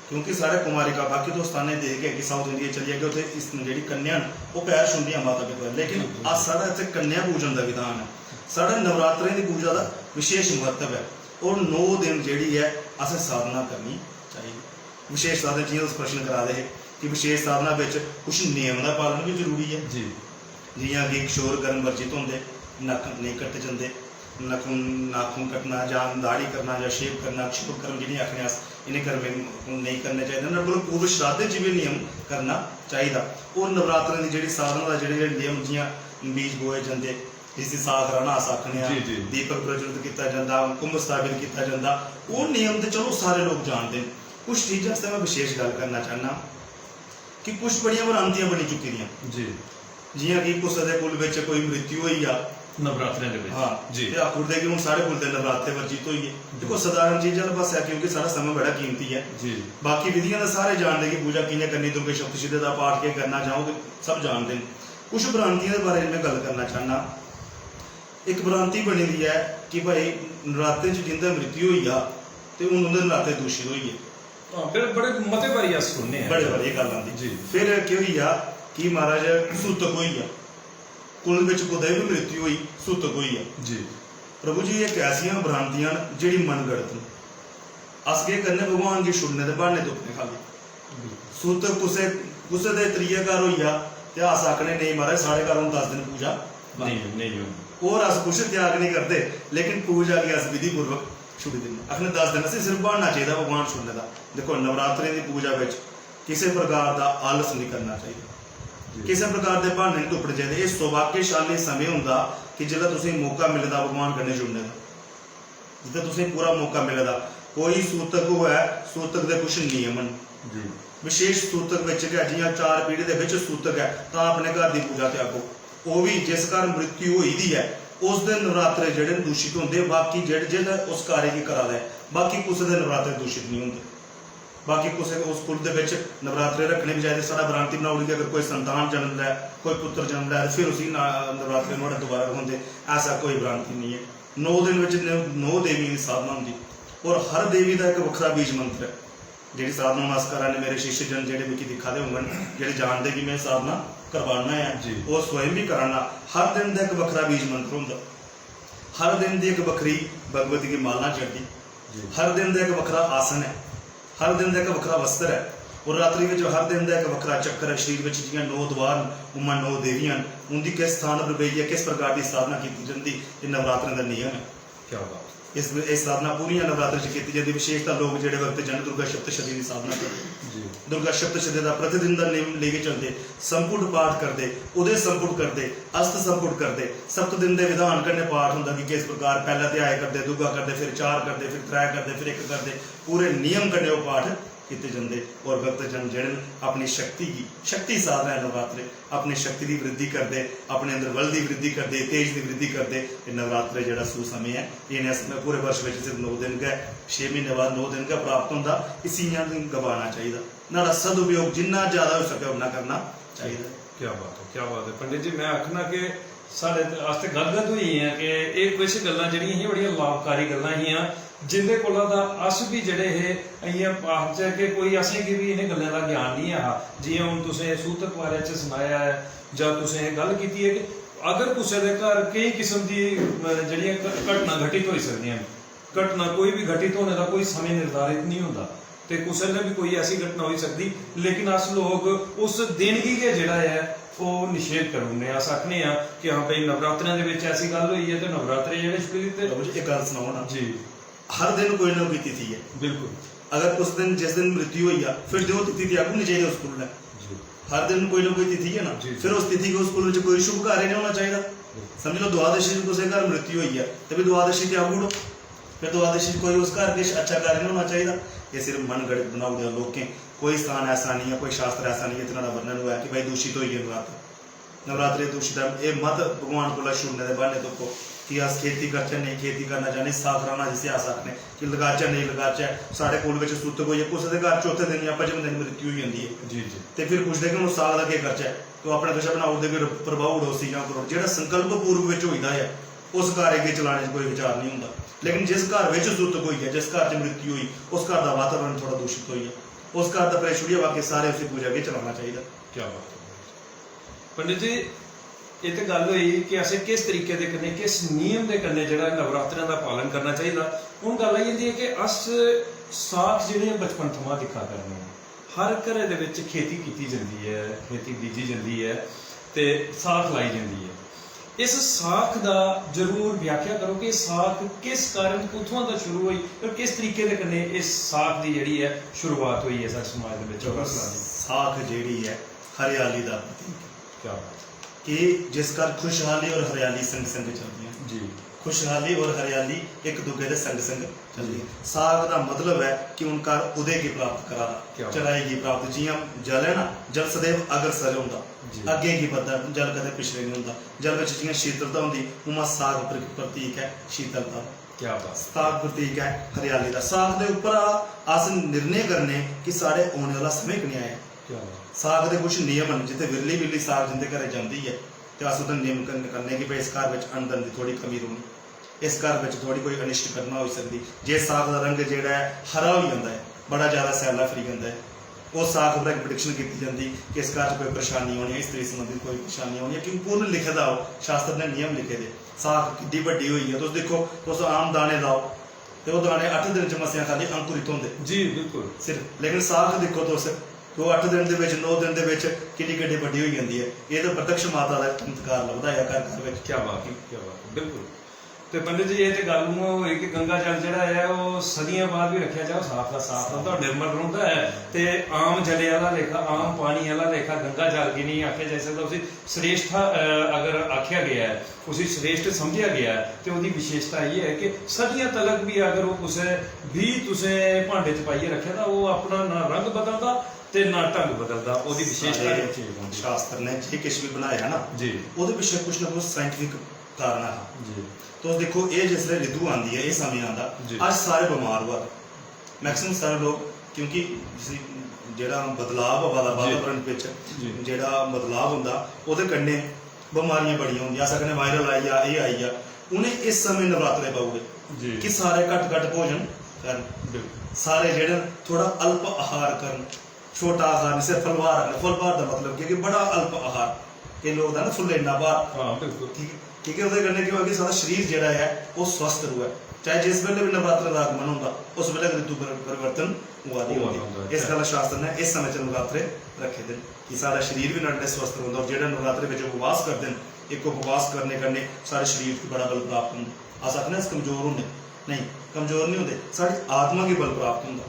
क्योंकि साढ़े कुमारिका, बाकी तुस स्थानें दिखगे कि South India चली जागे, उत्थै इस जेह्ड़ी कन्या न, ओह् पैर छूंदियां माता पिता दे। लेकिन बिल्कुल। अस, साढ़े इत्थै कन्या पूजन दा विधान ऐ। साढ़े नवरात्रें दी पूजा दा विशेष म्हत्तव ऐ। और नौ दिन जेह्ड़ी ऐ, असें साधना करनी चाहिदी। विशेष साधना, जि'यां तुस प्रश्न करा दे हे कि विशेष साधना बिच कुछ नियम दा पालन बी जरूरी ऐ। जी। जि'यां कि किशोर कर्म वर्जित होंदे, नक्क नेईं कट्टे जंदे, नखुन, नाखून कट्टना जां दाढ़ी करना जां shave करना, किशोर कर्म जि'नेंगी आखने अस, इ'नें कर्में गी नेईं करना चाहिदा। नुहाड़े कोला पूर्व श्राद्धें च बी नियम करना चाहिदा। और नवरात्रें दी जेह्ड़ी साधना दा जेह्ड़े जेह्ड़े नियम, जि'यां बीज बोए जंदे, जिसी साख राह्ना अस आखने आं, जी, जी। दीपक प्रज्वलित कीता जंदा, कुंभ स्थापित कीता जंदा, ओह् नियम ते चलो सारे लोक जानदे न। कुछ चीजें आस्तै में विशेष गल्ल करना चाह्न्नां कि कुछ बड़ियां भ्रांतियां बनी चुकी दियां। जी। जि'यां कि कुसै दे कुल बिच कोई मृत्यु होई जा, नवरात्रें दे बिच। हां, जी। ते आखी ओड़दे कि हून साढ़े कुल दे नवरात्रे वर्जित होई गे। दिक्खो, साधारण चीज आह्ले पासै, क्योंकि साढ़ा समां बड़ा कीमती ऐ। जी। बाकी विधियां दा सारे जानदे कि पूजा कि'यां करनी, दुर्गा सप्तशती दा पाठ केह् करना, जां ओह् सब जानदे न। कुछ भ्रांतियें दे बारे च में गल्ल करना चाह्न्नां। इक भ्रांति बनी दी ऐ कि भाई, नरातें च जिं'दा मृत्यु होई जा ते हून उं'दे नराते दूशित होई गे। हां, फिर बड़े मते बारी अस सुनने आं। बड़े बारी एह् गल्ल आंदी। जी। फिर केह् होई गेआ कि महाराज सूतक होई गेआ, कुल बिच कुतै बी मृत्यु होई, सूतक होई गेआ। जी। प्रभु जी, एह् कैसियां भ्रांतियां न जेह्ड़ी मनगढ़ंत न? अस केह् करने, भगवान गी छुड़ने दे ब्हान्ने तुप्पने खाल्ली। बिल्कुल। सूतक कुसै, कुसै दे त्रिये घर होई जा ते अस आखने, "नेईं महाराज, साढ़े घर हून दस दिन पूजा बंद।" नेईं, नेईं होनी। और अस कुछ त्याग नेईं करदे, लेकिन पूजा गी अस विधिपूर्वक छुड़ी दिन्ने। आखने, दस दिन असें सिर्फ ब्हान्ना चाहिदा भगवान छुड़ने दा। दिक्खो, नवरात्रें दी पूजा बिच किसे प्रकार दा आलस नेईं करना चाहिदा, जी। किसे प्रकार दे ब्हान्ने नेईं तुप्पने चाहिदे। एह् सौभाग्यशाली समें होंदा कि जिसलै तुसेंगी मौका मिले दा भगवान कन्नै जुड़ने दा। जित्थै तुसें पूरा मौका मिले दा, कोई सूतक होऐ, सूतक दे कुछ नियम न। जी। विशेष सूतक बिच गै, जि'यां चार पीढ़ी दे बिच सूतक ऐ, तां अपने घर दी पूजा त्यागो। ओह् बी जिस घर मृत्यु होई दी ऐ, उस दे नवरात्रे जेह्ड़े न दूशित होंदे, बाकी जेह्ड़े, जेह्ड़े उस कार्य गी करा दे, बाकी कुसै दे नवरात्रे दूशित निं होंदे। बाकी कुसै उस कुल दे बिच नवरात्रे रक्खने बी चाहिदे। साढ़ा भ्रांति बनाई ओड़ी कि अगर कोई संतान जन्म लै, कोई पुत्तर जन्म लै, ते फिर उसी ना-, नवरात्रे नुहाड़े दोबारा रखोंदे, ऐसा कोई भ्रांति निं ऐ। नौ दिन बिच नौ, नौ देवियें दी साधना होंदी और हर देवी दा इक बक्खरा बीज मंत्र ऐ। जेह्ड़ी साधना हून अस करा ने, मेरे शिष्य जन जेह्ड़े मिगी दिक्खा दे होङन, जेह्ड़े जानदे कि में साधना करवाना ऐ, जी। ओह् स्वयं बी करा ना। हर दिन दा इक बक्खरा बीज मंत्र होंदा, हर दिन दी इक बक्खरी भगवती गी माला चढ़दी, जी। हर दिन दा इक बक्खरा आसन ऐ, हर दिन दा इक बक्खरा वस्त्र ऐ, और रात्रि बिच हर दिन दा इक बक्खरा चक्कर ऐ। शरीर बिच जि'यां नौ द्वार न, उ'आं नौ देवियां न, उं'दी किस स्थान पर बेहियै किस प्रकार दी साधना कीती जंदी, एह् नवरात्रें दा नियम ऐ। क्या बात। इस, एह् साधना पूरियां नवरात्रे च कीती जंदी। विशेषता लोक जेह्ड़े भक्त जन दुर्गा सप्तशती दी साधना करदे, जी। दुर्गा सप्तशती दा प्रतिदिन दा नियम लेइयै चलदे, संपुट पाठ करदे, उदय संपुट करदे, अस्त संपुट करदे। सप्त दिन दे विधान कन्नै पाठ होंदा कि किस प्रकार पैह्ला अध्याय करदे, दूआ करदे, फिर चार करदे, फिर त्रै करदे, फिर इक करदे। पूरे नियम कन्नै ओह् पाठ कीते जंदे और भक्तजन जेह्ड़े न, अपनी शक्ति गी, शक्ति साधना ऐ नवरात्रे, अपनी शक्ति दी वृद्धि करदे, अपने अंदर बल दी वृद्धि करदे, तेज दी वृद्धि करदे। एह् नवरात्रे जेह्ड़ा सुसमें ऐ, इ'नें अस पूरे वर्ष बिच सिर्फ नौ दिन गै, छे म्हीने बाद नौ दिन गै प्राप्त होंदा। इसी इ'यां गै गवाना चाहिदा, न्हाड़ा सदुपयोग जिन्ना ज्यादा होई सकै उन्ना करना चाहिदा। क्या बात है, क्या बात है पंडित जी। मैं आखना कि साढ़े ते, अस ते गदगद होई गे आं कि एह् किश गल्लां जेह्ड़ियां हियां, बड़ियां लाभकारी गल्लां हियां, जिंदे कोला दा अस बी जेह्ड़े हे, इ'यां आखचै कि कोई असेंगी बी इ'नें गल्लें दा ज्ञान निं हा। जि'यां हून तुसें सूतक बारे च सनाया ऐ, जां तुसें एह् गल्ल कीती ऐ कि अगर कुसै दे घर केईं किस्म दी, अ, जेह्ड़ियां घ-, घटनां घटित होई सकदियां न, घटना कोई बी घटित होने दा कोई समें निर्धारित निं होंदा ते कुसै बेल्लै बी कोई ऐसी घटना होई सकदी, लेकिन अस लोक उस दिन गी गै जेह्ड़ा ऐ ओह् निषेध करी ओड़ने। अस आखने आं कि हां भाई, नवरात्रें दे बिच ऐसी गल्ल होई ऐ ते नवरात्रे जेह्ड़े छुड़ी दित्ते। प्रभु जी, इक गल्ल सनाओ ना। जी। हर दिन कोई ना कोई तिथि ऐ। बिल्कुल। अगर उस दिन, जिस दिन मृत्यु होई जा, फिर ते ओह् तिथि त्यागी ओड़नी चाहिदी उस कुल ने। जी। हर दिन कोई ना कोई तिथि ऐ ना, जी। फिर उस तिथि गी उस कुल बिच कोई शुभ कार्य नहीं होना चाहिदा। बिल्कुल। समझ लो, द्वादशी च कुसै घर मृत्यु होई ऐ, ते फिर द्वादशी त्यागी ओड़ो। फिर द्वादशी च कोई उस घर किश अच्छा कार्य नहीं होना चाहिदा। एह् सिर्फ मन गढ़ंत बनाई ओड़ेआ लोकें। कोई स्थान ऐसा नहीं ऐ, कोई शास्त्र ऐसा नहीं ऐ जित्थै न्हाड़ा वर्णन होऐ कि भाई, दूषित होई गे नवरात्रे। नवरात्रे दूषित ऐ, एह् मत भगवान कोला छुड़ने दे ब्हाने तुप्पो कि अस खेती करचै, नेईं खेती करना चाह्न्ने, साख राह्ना जिसी अस आखने, कि लगाचै, नेईं लगाचै, साढ़े कुल बिच सुत्त कोई ऐ, कुसै दे घर चौथे दिन जां पंजमें दिन मृत्यु होई जंदी ऐ। जी, जी। ते फिर पुछदे कि हून साख दा केह् करचै? तो अपने कशा बनाई ओड़दे कि प्रभाई ओड़ो उसी जां करो। जेह्ड़ा संकल्प पूर्व बिच होई दा ऐ, उस कार्य गी चलाने च कोई विचार नहीं होंदा। लेकिन जिस घर बिच सुत्त कोई ऐ, जिस घर च मृत्यु होई, उस घर दा वातावरण थोह्ड़ा दूषित होई गेआ, उस घर दा परे छुड़ियै बाकी सारे उसी पूजा गी चलाना चाहिदा। क्या बात है। पंडित जी, एह् ते गल्ल होई कि असें किस तरीके दे कन्नै, किस नियम दे कन्नै जेह्ड़ा नवरात्रें दा पालन करना चाहिदा। हून गल्ल आई जंदी ऐ कि अस साख जेह्ड़ी ऐ बचपन थमां दिक्खा करने आं, हर घरै दे बिच खेती कीती जंदी ऐ, खेती बीजी जंदी ऐ ते साख लाई जंदी ऐ। इस साख दा जरूर व्याख्या करो कि साख किस कारण, कुत्थुआं दा शुरू होई और किस तरीके दे कन्नै इस साख दी जेह्ड़ी ऐ शुरुआत होई ऐ साढ़े समाज दे बिच। और अस लाने साख जेह्ड़ी ऐ हरियाली दा प्रतीक ऐ। क्या बात है। कि जिस घर खुशहाली और हरियाली संग संग चलदियां। जी। खुशहाली और हरियाली इक दूए दे संग संग चलदी। साख दा मतलब ऐ कि हून घर उदय गी प्राप्त करा दा, क्या बात। चढ़ाई गी प्राप्त, जि'यां जल ऐ ना, जल सदैव अग्रसर होंदा, जी। अग्गें गी बधदा, जल कदें पिछले नहीं होंदा। जल बिच जि'यां शीतलता होंदी, उ'आं साख प्र-, प्रतीक ऐ शीतलता दा। क्या बात। साख प्रतीक ऐ हरियाली दा। साख दे उप्पर अस निर्णय करने कि साढ़े औने आह्ला समें कनेहा ऐ। क्या बात। साख दे कुछ नियम न, जित्थै विरली विरली साख जिंदे घरै जंदी ऐ, ते अस उत्थै नियम करने, करने कि भाई, इस घर बिच अन्न धन दी थोह्ड़ी कमी रौह्नी, इस घर बिच थोह्ड़ी कोई अनिश्ट घटना होई सकदी। जे साख दा रंग जेह्ड़ा ऐ, हरा होई जंदा ऐ, बड़ा जैदा सैल्ला फिरी जंदा ऐ, उस साख पर इक prediction कीती जंदी कि इस घर च कोई परेशानी औनी ऐ, स्त्री संबंधी कोई परेशानी औनी ऐ, क्योंकि पूर्ण लिखे दा ओह्, शास्त्र ने नियम लिखे दे। साख किड्डी बड्डी होई ऐ, तुस दिक्खो, तुस आम दाने लाओ, ते ओह् दाने अट्ठ दिन च मसेआं खाल्ली अंकुरित होंदे। जी, बिल्कुल। सिर्फ, लेकिन साख दिक्खो तुस, ते ओह् अट्ठ दिन दे बिच, नौ दिन दे बिच किन्नी किड्डी बड्डी होई जंदी ऐ। एह् ते प्रत्यक्ष माता दा चमत्कार लभदा ऐ घर घर बिच। क्या बात है, क्या बात है, बिल्कुल। ते पंडित जी, एह् ते गल्ल उ'आं होई कि गंगा जल जेह्ड़ा ऐ, ओह् सदियें बाद बी रक्खेआ जा, ओह् साफ दा साफ रौंह्दा, ओह् निर्मल रौंह्दा ऐ। ते आम जलै आह्ला लेखा, आम पानी आह्ला लेखा गंगा जल गी निं आखेआ जाई सकदा, उसी श्रेष्ठ, अ, अगर आखेआ गेआ ऐ, उसी श्रेष्ठ समझेआ गेआ ऐ, ते ओह्दी विशेशता एह् ऐ कि सदियां तलक बी अगर ओह् कुसै बी तुसें भांडे च पाइयै रक्खे दा, ओह् अपना ना रंग बदलदा ते ना ढंग बदलदा, ओह्दी विशेशता सारे गै चेंज होंदी। शास्त्र ने जे किश बी बनाया ना, जी। ओह्दे पिच्छें कुछ ना कुछ scientific कारण हा। जी। तुस दिक्खो, एह् जिसलै रितु आंदी ऐ, एह् समें आंदा, जी। अस सारे बमार होआ दे। Maximum सारे लोक, क्योंकि जिसी, जेह्ड़ा बदलाव आवा दा जी। वातावरण बिच, जी। जेह्ड़ा बदलाव होंदा, ओह्दे कन्नै बमारियां बड़ियां होंदियां। अस आखने viral आई जा, एह् आई जा। उ'नें इस समें नवरात्रे पाई ओड़े जी। कि सारे घट्ट घट्ट भोजन करन। बिल्कुल। सारे जेह्ड़े न, थोह्ड़ा अल्प आहार करन। छोटा आहार, जिसे फलवार आखदे। फलवार दा मतलब केह्? कि बड़ा अल्प आहार। केईं लोक आखदे ना, फुल्ले इन्ना भार। हां, बिल्कुल। ठीक ऐ? की के ओह्दे कन्नै केह् होऐ कि साढ़ा शरीर जेह्ड़ा ऐ, ओह् स्वस्थ र'वै। चाहे जिस बेल्लै बी नवरात्रे दा आगमन होंदा, उस बेल्लै गै ऋतु पर-, परिवर्तन होआ दी होआ होंदी। दा होंदा ऐ। इस गल्ला शास्त्र ने इस समें च नवरात्रे रक्खे दे न कि साढ़ा शरीर बी नुहाड़े कन्नै स्वस्थ रौंह्दा। और जेह्ड़े नवरात्रे बिच उपवास करदे न, इक उपवास करने कन्नै साढ़े शरीर गी बड़ा बल प्राप्त होंदा। अस आखने अस कमजोर होंदे, नेईं, कमजोर नहीं होंदे, साढ़ी आत्मा गी बल प्राप्त होंदा।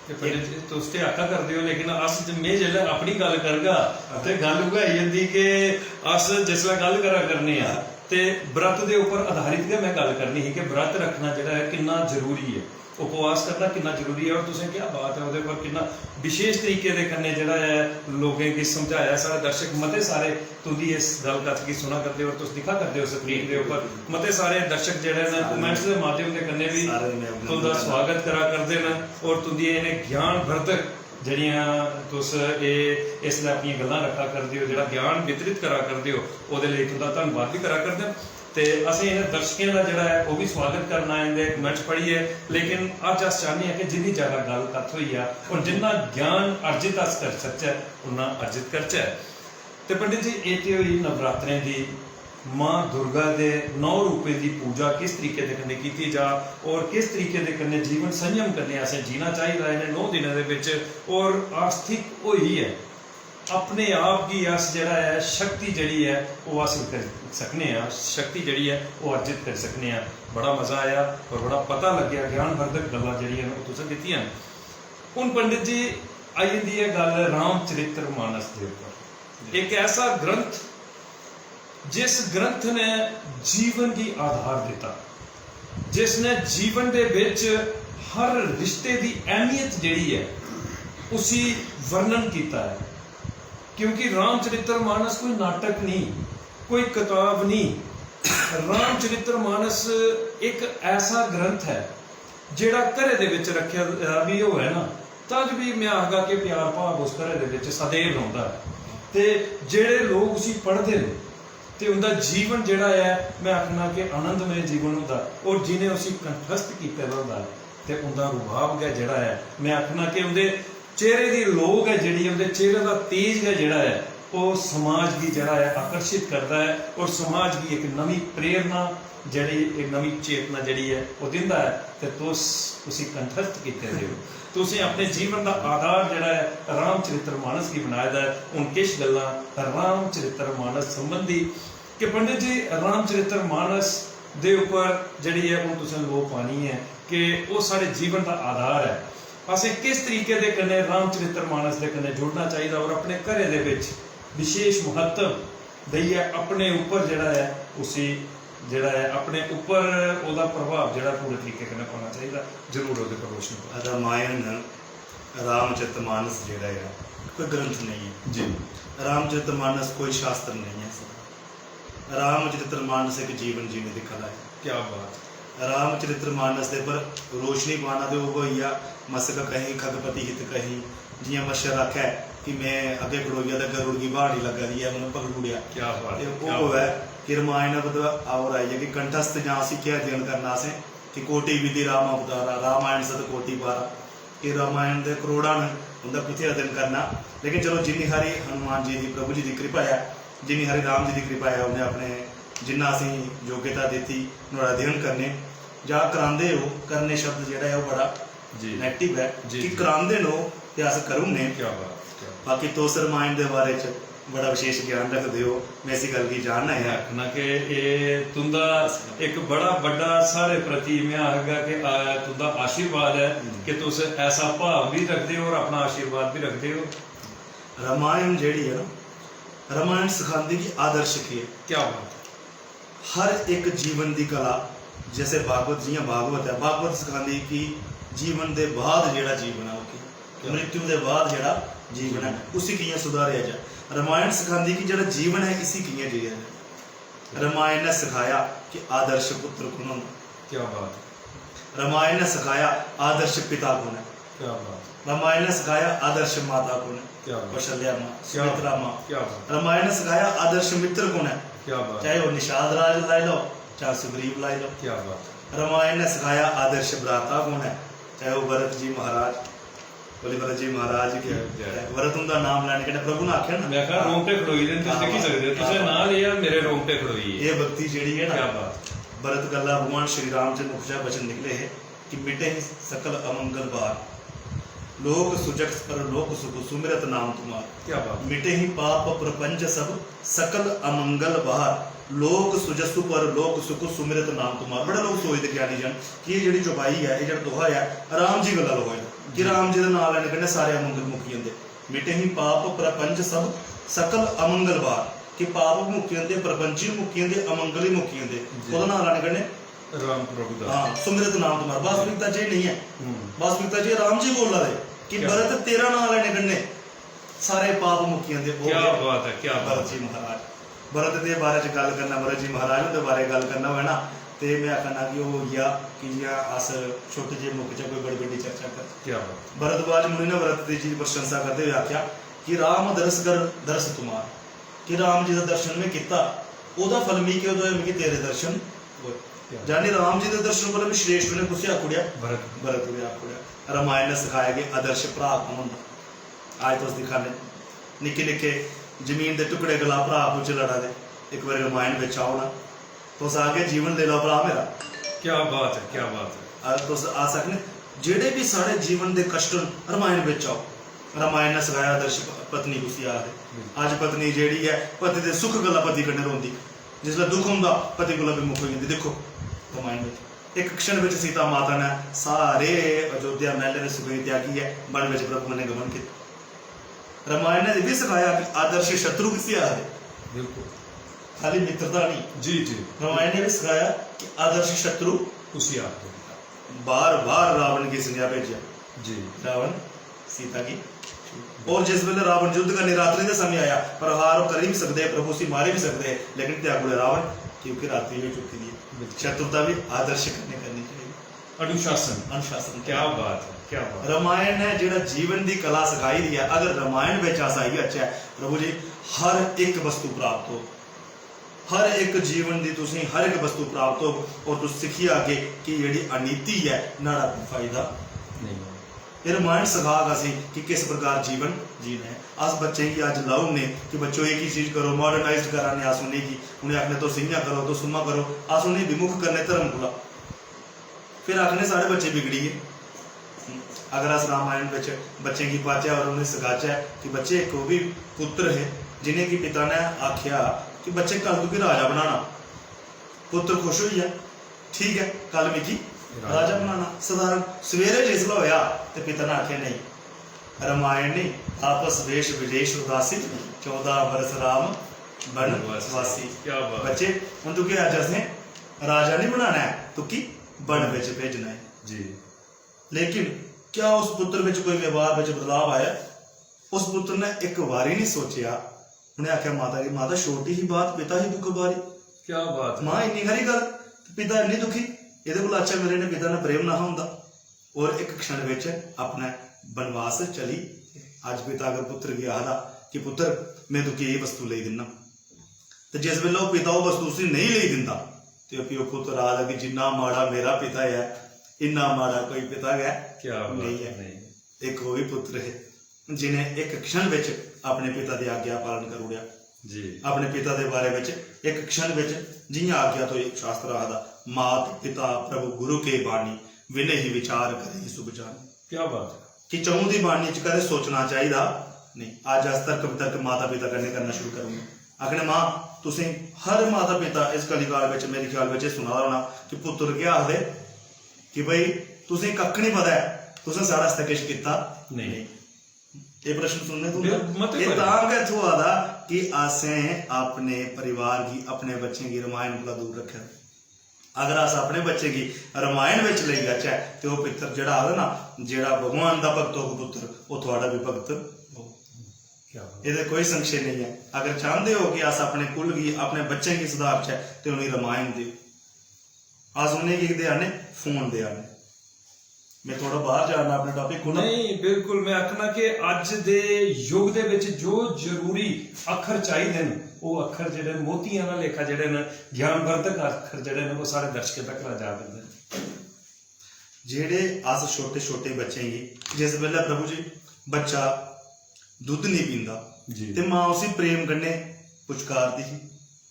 ते पंडित जी, तुस ते आखा करदे ओ, लेकिन अस ते, में जेल्लै अपनी गल्ल करगा, हां। ते गल्ल उ'ऐ आई जंदी कि अस जिसलै गल्ल करा करने आं, हां। ते व्रत दे उप्पर आधारित गै में गल्ल करनी ही कि व्रत रक्खना जेह्ड़ा ऐ, किन्ना जरूरी ऐ, उपवास करना किन्ना जरूरी ऐ। और तुसें, क्या बात ऐ, ओह्दे पर किन्ना विशेष तरीके दे कन्नै जेह्ड़ा ऐ, लोकें गी समझाया। साढ़े दर्शक मते सारे तुं'दी इस गल्ल कत्थ गी सुना करदे और तुस दिक्खा करदे ओ screen दे उप्पर। मते सारे दर्शक जेह्ड़े न, comments दे माध्यम दे कन्नै बी सारें दा में अभिनंदन तुं'दा करना। स्वागत करा करदे न और तुं'दियां इ'नें ज्ञानवर्धक जेह्ड़ियां तुस एह् इसलै अपनियां गल्लां रक्खा करदे ओ, जेह्ड़ा ज्ञान वितरित करा करदे ओ, ओह्दे लेई तुं'दा धन्नवाद बी करा करदे न। ते असें इ'नें दर्शकें दा जेह्ड़ा ऐ, ओह् बी स्वागत करना ऐ इं'दे comments पढ़ियै। लेकिन अज्ज अस चाह्न्ने आं कि जिन्नी जैदा गल्ल कत्थ होई जा और जिन्ना ज्ञान अर्जित अस करी सकचै, उन्ना अर्जित करचै। ते पंडित जी, एह् ते होई नवरात्रें दी, मां दुर्गा दे नौ रूपें दी पूजा किस तरीके दे कन्नै कीती जा और किस तरीके दे कन्नै जीवन संयम कन्नै असें जीना चाहिदा इ'नें नौ दिनें दे बिच, और आस्थिक होइयै अपने आप गी अस जेह्ड़ा ऐ, शक्ति जेह्ड़ी ऐ, ओह् हासल करी सकने आं, शक्ति जेह्ड़ी ऐ, ओह् अर्जित करी सकने आं। बड़ा मजा आया और बड़ा पता लग्गेआ, ज्ञानवर्धक गल्लां जेह्ड़ियां न, ओह् तुसें कीतियां न। हून पंडित जी, आई जंदी ऐ गल्ल रामचरित्र मानस दे उप्पर। एक ऐसा ग्रंथ जिस ग्रंथ ने जीवन गी आधार दित्ता, जिसने जीवन दे बिच हर रिश्ते दी अहमियत जेह्ड़ी ऐ, उसी वर्णन कीता ऐ। क्योंकि रामचरित्र मानस कोई नाटक नहीं, कोई कताब नहीं। रामचरित्र मानस एक ऐसा ग्रंथ ऐ जेह्ड़ा घरै दे बिच रक्खे दा बी होऐ ना, तां बी में आखगा कि प्यार भाव उस घरै दे बिच सदैव रौंह्दा ऐ। ते जेह्ड़े लोक उसी पढ़दे न ते उं'दा जीवन जेह्ड़ा ऐ, में आखना कि आनंदमय जीवन होंदा। और जि'नें उसी कंठस्थ कीते दा होंदा ऐ ते उं'दा रुहाब गै जेह्ड़ा ऐ, में आखना कि उं'दे चेहरे दी लो गै जेह्ड़ी ऐ, उं'दे चेहरे दा तेज गै जेह्ड़ा ऐ, ओह् समाज गी जेह्ड़ा ऐ आकर्शित करदा ऐ और समाज गी इक नमीं प्रेरणा जेह्ड़ी, इक नमीं चेतना जेह्ड़ी ऐ, ओह् दिंदा ऐ। ते तुस उसी कंठस्थ कीते दे ओ, तुसें अपने जीवन दा आधार जेह्ड़ा ऐ, रामचरित्र मानस गी बनाए दा ऐ। हून किश गल्लां रामचरित्र मानस संबंधी कि पंडित जी, रामचरित्र मानस दे उप्पर जेह्ड़ी ऐ, हून तुसें लो पानी ऐ कि ओह् साढ़े जीवन दा आधार ऐ। असें किस तरीके दे कन्नै रामचरित्र मानस दे कन्नै जुड़ना चाहिदा और अपने घरै दे बिच विशेष महत्व देइयै अपने उप्पर जेह्ड़ा ऐ, उसी जेह्ड़ा ऐ, अपने उप्पर ओह्दा प्रभाव जेह्ड़ा पूरे तरीके कन्नै पौना चाहिदा। जरूर ओह्दे पर रोशनी पाओ। रामायण, रामचरित मानस जेह्ड़ा ऐ, कोई ग्रंथ नेईं ऐ। जी। रामचरित मानस कोई शास्त्र नेईं ऐ। रामचरित्र मानस इक जीवन जीने दी कला ऐ। क्या बात। रामचरित्र मानस दे पर रोशनी पाना ते ओह् होई गेआ, मसक कहीं खगपति हित कहीं। जि'यां मच्छर आखै कि में अग्गें खड़ोई गेआ ते गरुड़ गी ब्हाऽ निं लग्गा दी ऐ, उ'नें पकड़ी ओड़ेआ। क्या बात ते ऐ, ओह् क्या होऐ बात। कि रामायण दा और आई गेआ कि कंठस्थ जां उसी केह् अध्ययन करना असें कि कोटि विधि राम अवतारा, रामायण सत कोटि पारा। एह् रामायण दे करोड़ां न, उं'दा कुत्थै अध्ययन करना। लेकिन चलो, जिन्नी हारी हनुमान जी दी, प्रभु जी दी कृपा ऐ, जिन्नी हारी राम जी दी कृपा ऐ, उ'नें अपने, जिन्ना असेंगी योग्यता दित्ती नुहाड़ा अध्ययन करने, जां करांदे ओ, करने शब्द जेह्ड़ा ऐ, ओह् बड़ा जी। Negative ऐ जी, कि जी। करांदे न ओह् ते अस करी ओड़ने। क्या बात, क्या बात। बाकी तुस रामायण दे बारे च बड़ा विशेष ज्ञान रखदे ओ, में इसी गल्ल गी जानना में ऐ। आखना कि एह् तुं'दा इक बड़ा बड्डा साढ़े प्रति, में आखगा कि, आ, तुं'दा आशीर्वाद ऐ हम्म। कि तुस ऐसा भाव बी रखदे ओ और अपना आशीर्वाद बी रखदे ओ। रामायण जेह्ड़ी ऐ ना, रामायण सखांदी कि आदर्श केह् ऐ। क्या बात ऐ। हर इक जीवन दी कला, जैसे भागवत, जि'यां भागवत ऐ, भागवत सखांदी कि जीवन दे बाद जेह्ड़ा जीवन ऐ, ओह् केह् ऐ। क्या? मृत्यु दे बाद जेह्ड़ा जीवन ऐ, उसी कि'यां सुधारेआ जा। रामायण सखांदी कि जेह्ड़ा जीवन ऐ, इसी कि'यां जीया जा। रामायण ने सखाया कि आदर्श पुत्र कु'न होंदा। क्या बात है। रामायण ने सखाया आदर्श पिता कु'न ऐ। क्या बात है। रामायण ने सखाया आदर्श माता कु'न ऐ। क्या बात। कौशल्या माँ, क्या सुमित्रा माँ। क्या बात। रामायण ने सखाया आदर्श मित्र कु'न ऐ। क्या बात। चाहे ओह् निषाद राज लाई लैओ, चाहे सुग्रीव लाई लैओ। क्या बात। रामायण ने सखाया आदर्श भ्राता कु'न ऐ, चाहे ओह् भरत जी महाराज, बोले भरत जी महाराज की जय। जय। भरत उंदा नाम लैने कन्नै प्रभु ने आखेआ ना। मैं आखेआ, रोंगटे खड़ोई दे न, तुस हां, दिक्खी सकदे ओ, क्या तुसें बात। नांऽ लेआ, मेरे रोंगटे खड़ोई गे। एह् भक्ति जेह्ड़ी ऐ ना, क्या बात। भरत गल्ला भगवान श्री राम च मुख चा वचन निकले हे कि मिटे ही सकल अमंगल बार, लोक सुजस पर लोक सुख सुमिरत नाम तुम्हार। क्या बात। मिटे ही पाप प्रपंच सब सकल अमंगल बाहर, लोक सुजस पर लोक सुख सुमिरत नाम तुम्हार। बड़े लोक सोचदे ज्ञानी जन कि एह् जेह्ड़ी चौपाई ऐ, एह् जेह्ड़ा दोहा ऐ, राम जी गल्ला लखोए दा कि जी। राम जी दे नांऽ लैने कन्नै सारे अमंगल मुक्की जंदे। मिटे ही पाप प्रपंच सब सकल अमंगल बाहर, कि पाप बी मुक्की जंदे, प्रपंच बी मुक्की जंदे, अमंगल बी मुक्की जंदे। जी। कोह्दा नांऽ लैने कन्नै? राम प्रभु दा। हां, सुमिरत नाम तुम्हार। वास्तविकता च एह् नेईं ऐ। हम्म। वास्तविकता च एह् राम जी बोला दे कि क्या? भरत, तेरा नांऽ लैने कन्नै सारे पाप मुक्की जंदे। ओह् क्या गै बात ऐ, क्या बात भरत जी ऐ। महाराज, भरत दे बारे च गल्ल करना, भरत जी महाराज हुंदे बारे गल्ल करना होऐ ना, ते में आखना कि ओह् होई गेआ कि जि'यां अस छोटे जेह् मुख च कोई बड़ी बड्डी चर्चा करचै। क्या बात। भरद्वाज मुनि ने भरत जी दी प्रशंसा करदे होई आखेआ कि "राम दरस कर दरस तुम्हार", कि राम जी दा दर्शन में कीता, ओह्दा फल मिगी केह् होआ? मिगी तेरे दर्शन होए। क्या? यानी राम जी दे दर्शन कोला बी श्रेष्ठ उ'नें कुसी आखी ओड़ेआ? भरत। भरत गी आखी ओड़ेआ। रामायण ने सखाया कि आदर्श भ्राऽ कु'न होंदा। अज्ज तुस दिक्खा ने, निक्के निक्के जमीन दे टुकड़े गल्ला भ्राऽ आपूं च लड़ा दे। इक बारी रामायण बिच आओ ना, तुस आखगे, "जीवन लेई लैओ भ्राऽ मेरा।" क्या बात ऐ, क्या बात ऐ। अ, तुस, अस आखने, जेह्ड़े बी साढ़े जीवन दे कश्ट न, रामायण बिच आओ। रामायण ने सखाया आदर्श प-, पत्नी कुसी आखदे। अज्ज पत्नी जेह्ड़ी ऐ, पति दे सुख गल्ला पति कन्नै रौंह्दी, जिसलै दुख होंदा, पति कोला विमुख होई जंदी। दिक्खो, रामायण बिच इक क्षण बिच सीता माता ने सारे अयोध्या मैह्लें दे सुखें गी त्यागियै वन बिच प्रभु कन्नै गमन कीता। रामायण ने एह् बी सखाया कि आदर्श शत्रु किसी आखदे। बिल्कुल। खाली मित्रता नहीं। जी, जी। रामायण ने भी सखाया कि आदर्श शत्रु कुसी आखदे। बार बार रावण गी सनेहा भेजेआ। जी। रावण सीता गी, और जिस बेले रावण युद्ध करने रात्रि दे समय आया, प्रहार करी भी सकदे, प्रभु उसी मारी भी सकदे, लेकिन त्यागू रावण, क्योंकि रात्रि होई चुकी दी है। बिल्कुल। शत्रुता भी आदर्श कन्नै करनी चाहिए। अनुशासन। अनुशासन। क्या बात है, क्या बात है। रामायण ने जेह्ड़ा जीवन दी कला सखाई दी ऐ, अगर रामायण बिच अस आई जाचै, प्रभु जी, हर इक वस्तु प्राप्त हो, हर इक जीवन दी तुसें हर इक वस्तु प्राप्त होग, और तुस सिक्खी आगे कि जेह्ड़ी अनीति ऐ, न्हाड़ा कोई फायदा नेईं। एह् रामायण सखाग असें कि किस प्रकार जीवन जीना ऐ। अस बच्चें गी अज्ज लाई ओड़ने कि बच्चो, एह् की चीज करो, मॉडर्नाइज करा ने अस उ'नेंगी, उ'नें आखने, "तुस इ'यां करो, तुस उ'आं करो", अस उ'नेंगी विमुख करने धर्म कोला। फिर आखने, "साढ़े बच्चे बिगड़ी गे।" अगर अस रामायण बिच बच्चें गी पाचै और उ'नेंगी सखाचै कि बच्चे, इक ओह् बी पुत्र हे जि'नेंगी पिता ने आखेआ कि, "बच्चे, कल तुगी राजा बनाना।" पुत्र खुश होई गेआ, "ठीक ऐ, कल मिगी राजा बनाना।" सधारण सवेरे जिसलै होएआ ते पिता ने आखेआ, "नेईं, रामायण नहीं, आपस वेश विदेश उदासी, चौदह बरस राम वन वासी।" क्या बात। बच्चे, हून तुगी अज्ज असें राजा नहीं बनाना ऐ, तुगी वन बिच भेजना ऐ। जी। लेकिन क्या उस पुत्र बिच कोई व्यवहार बिच बदलाव आया? उस पुत्र ने इक बारी नहीं सोचेआ। उ'नें आखेआ माता गी, "माता, छोटी ही बात, पिता ही दुख भारी।" क्या बात है। मां इन्नी हारी गल्ल, ते पिता इन्ने दुखी। एह्दे कोला अच्छा मेरे ने पिता ने प्रेम ना हा होंदा। और इक क्षण बिच अपने वनवास चली, अज्ज पिता अगर पुत्र गी आखदा कि, "पुत्र, में तुगी एह् वस्तु लेई दिन्ना," ते जिस बेल्लै ओह् पिता ओह् वस्तु उसी नेईं लेई दिंदा, ते फ्ही ओह् पुत्र आखदा कि, "जिन्ना माड़ा मेरा पिता ऐ, इन्ना माड़ा कोई पिता गै क्या बात नेईं ऐ।" नहीं। इक ओह् बी पुत्र हे जि'नें इक क्षण बिच अपने पिता दी आज्ञा पालन करी ओड़ेआ। जी। अपने पिता दे बारे बिच इक क्षण बिच जि'यां आज्ञा थ्होई, शास्त्र आखदा, "मात पिता प्रभु गुरु के बानी, विनहि विचार करें सुभ जानी।" क्या बात है। कि चऊं दी बानी च कदें सोचना चाहिदा नेईं। अज्ज अस तर्क वितर्क माता पिता कन्नै करना शुरू करी ओड़ने। आखने, मां, तुसें हर माता पिता इस कलिकाल बिच, मेरे ख्याल बिच एह् सुना दा होना कि पुत्तर केह् आखदे कि भाई, तुसें कक्ख निं पता ऐ, तुसें साढ़े आस्तै किश कीता नेईं। नेईं। एह् प्रश्न सुनने थ्होंदा। बिल-, मते एह् बारी। तां गै थ्होआ दा कि असें अपने परिवार गी, अपने बच्चें गी रमायण कोला दूर रक्खे दा। अगर अस अपने बच्चें गी रमायण बिच लेई जाचै ते ओह् पित्तर जेह्ड़ा आखदा ना, "जेह्ड़ा भगवान दा भक्त होग पुत्तर, ओह् थुआढ़ा बी भक्त होग।" क्या बात। एह्दे कोई संशय नेईं ऐ। अगर चांह्दे ओ कि अस अपने कुल गी, अपने बच्चें गी सुधारचै ते उ'नेंगी रमायण देओ। अस उ'नेंगी देआ ने, फोन देआ ने। में थोह्ड़ा बाह्र जा ना अपने टॉपिक कोला। नहीं, बिल्कुल, में आखना कि अज्ज दे युग दे बिच जो जरूरी अक्खर चाहिदे न, ओह् अक्खर जेह्ड़े मोतियां आह्ला लेखा जेह्ड़े न, ज्ञानवर्धक अक्खर जेह्ड़े न, ओह् साढ़े दर्शकें तक जा करदे न। जेह्ड़े अस छोटे-छोटे बच्चें गी, जिस बेल्लै प्रभु जी बच्चा दुद्ध नेईं पींदा, जी। ते मां उसी प्रेम कन्नै पुचकारदी ही,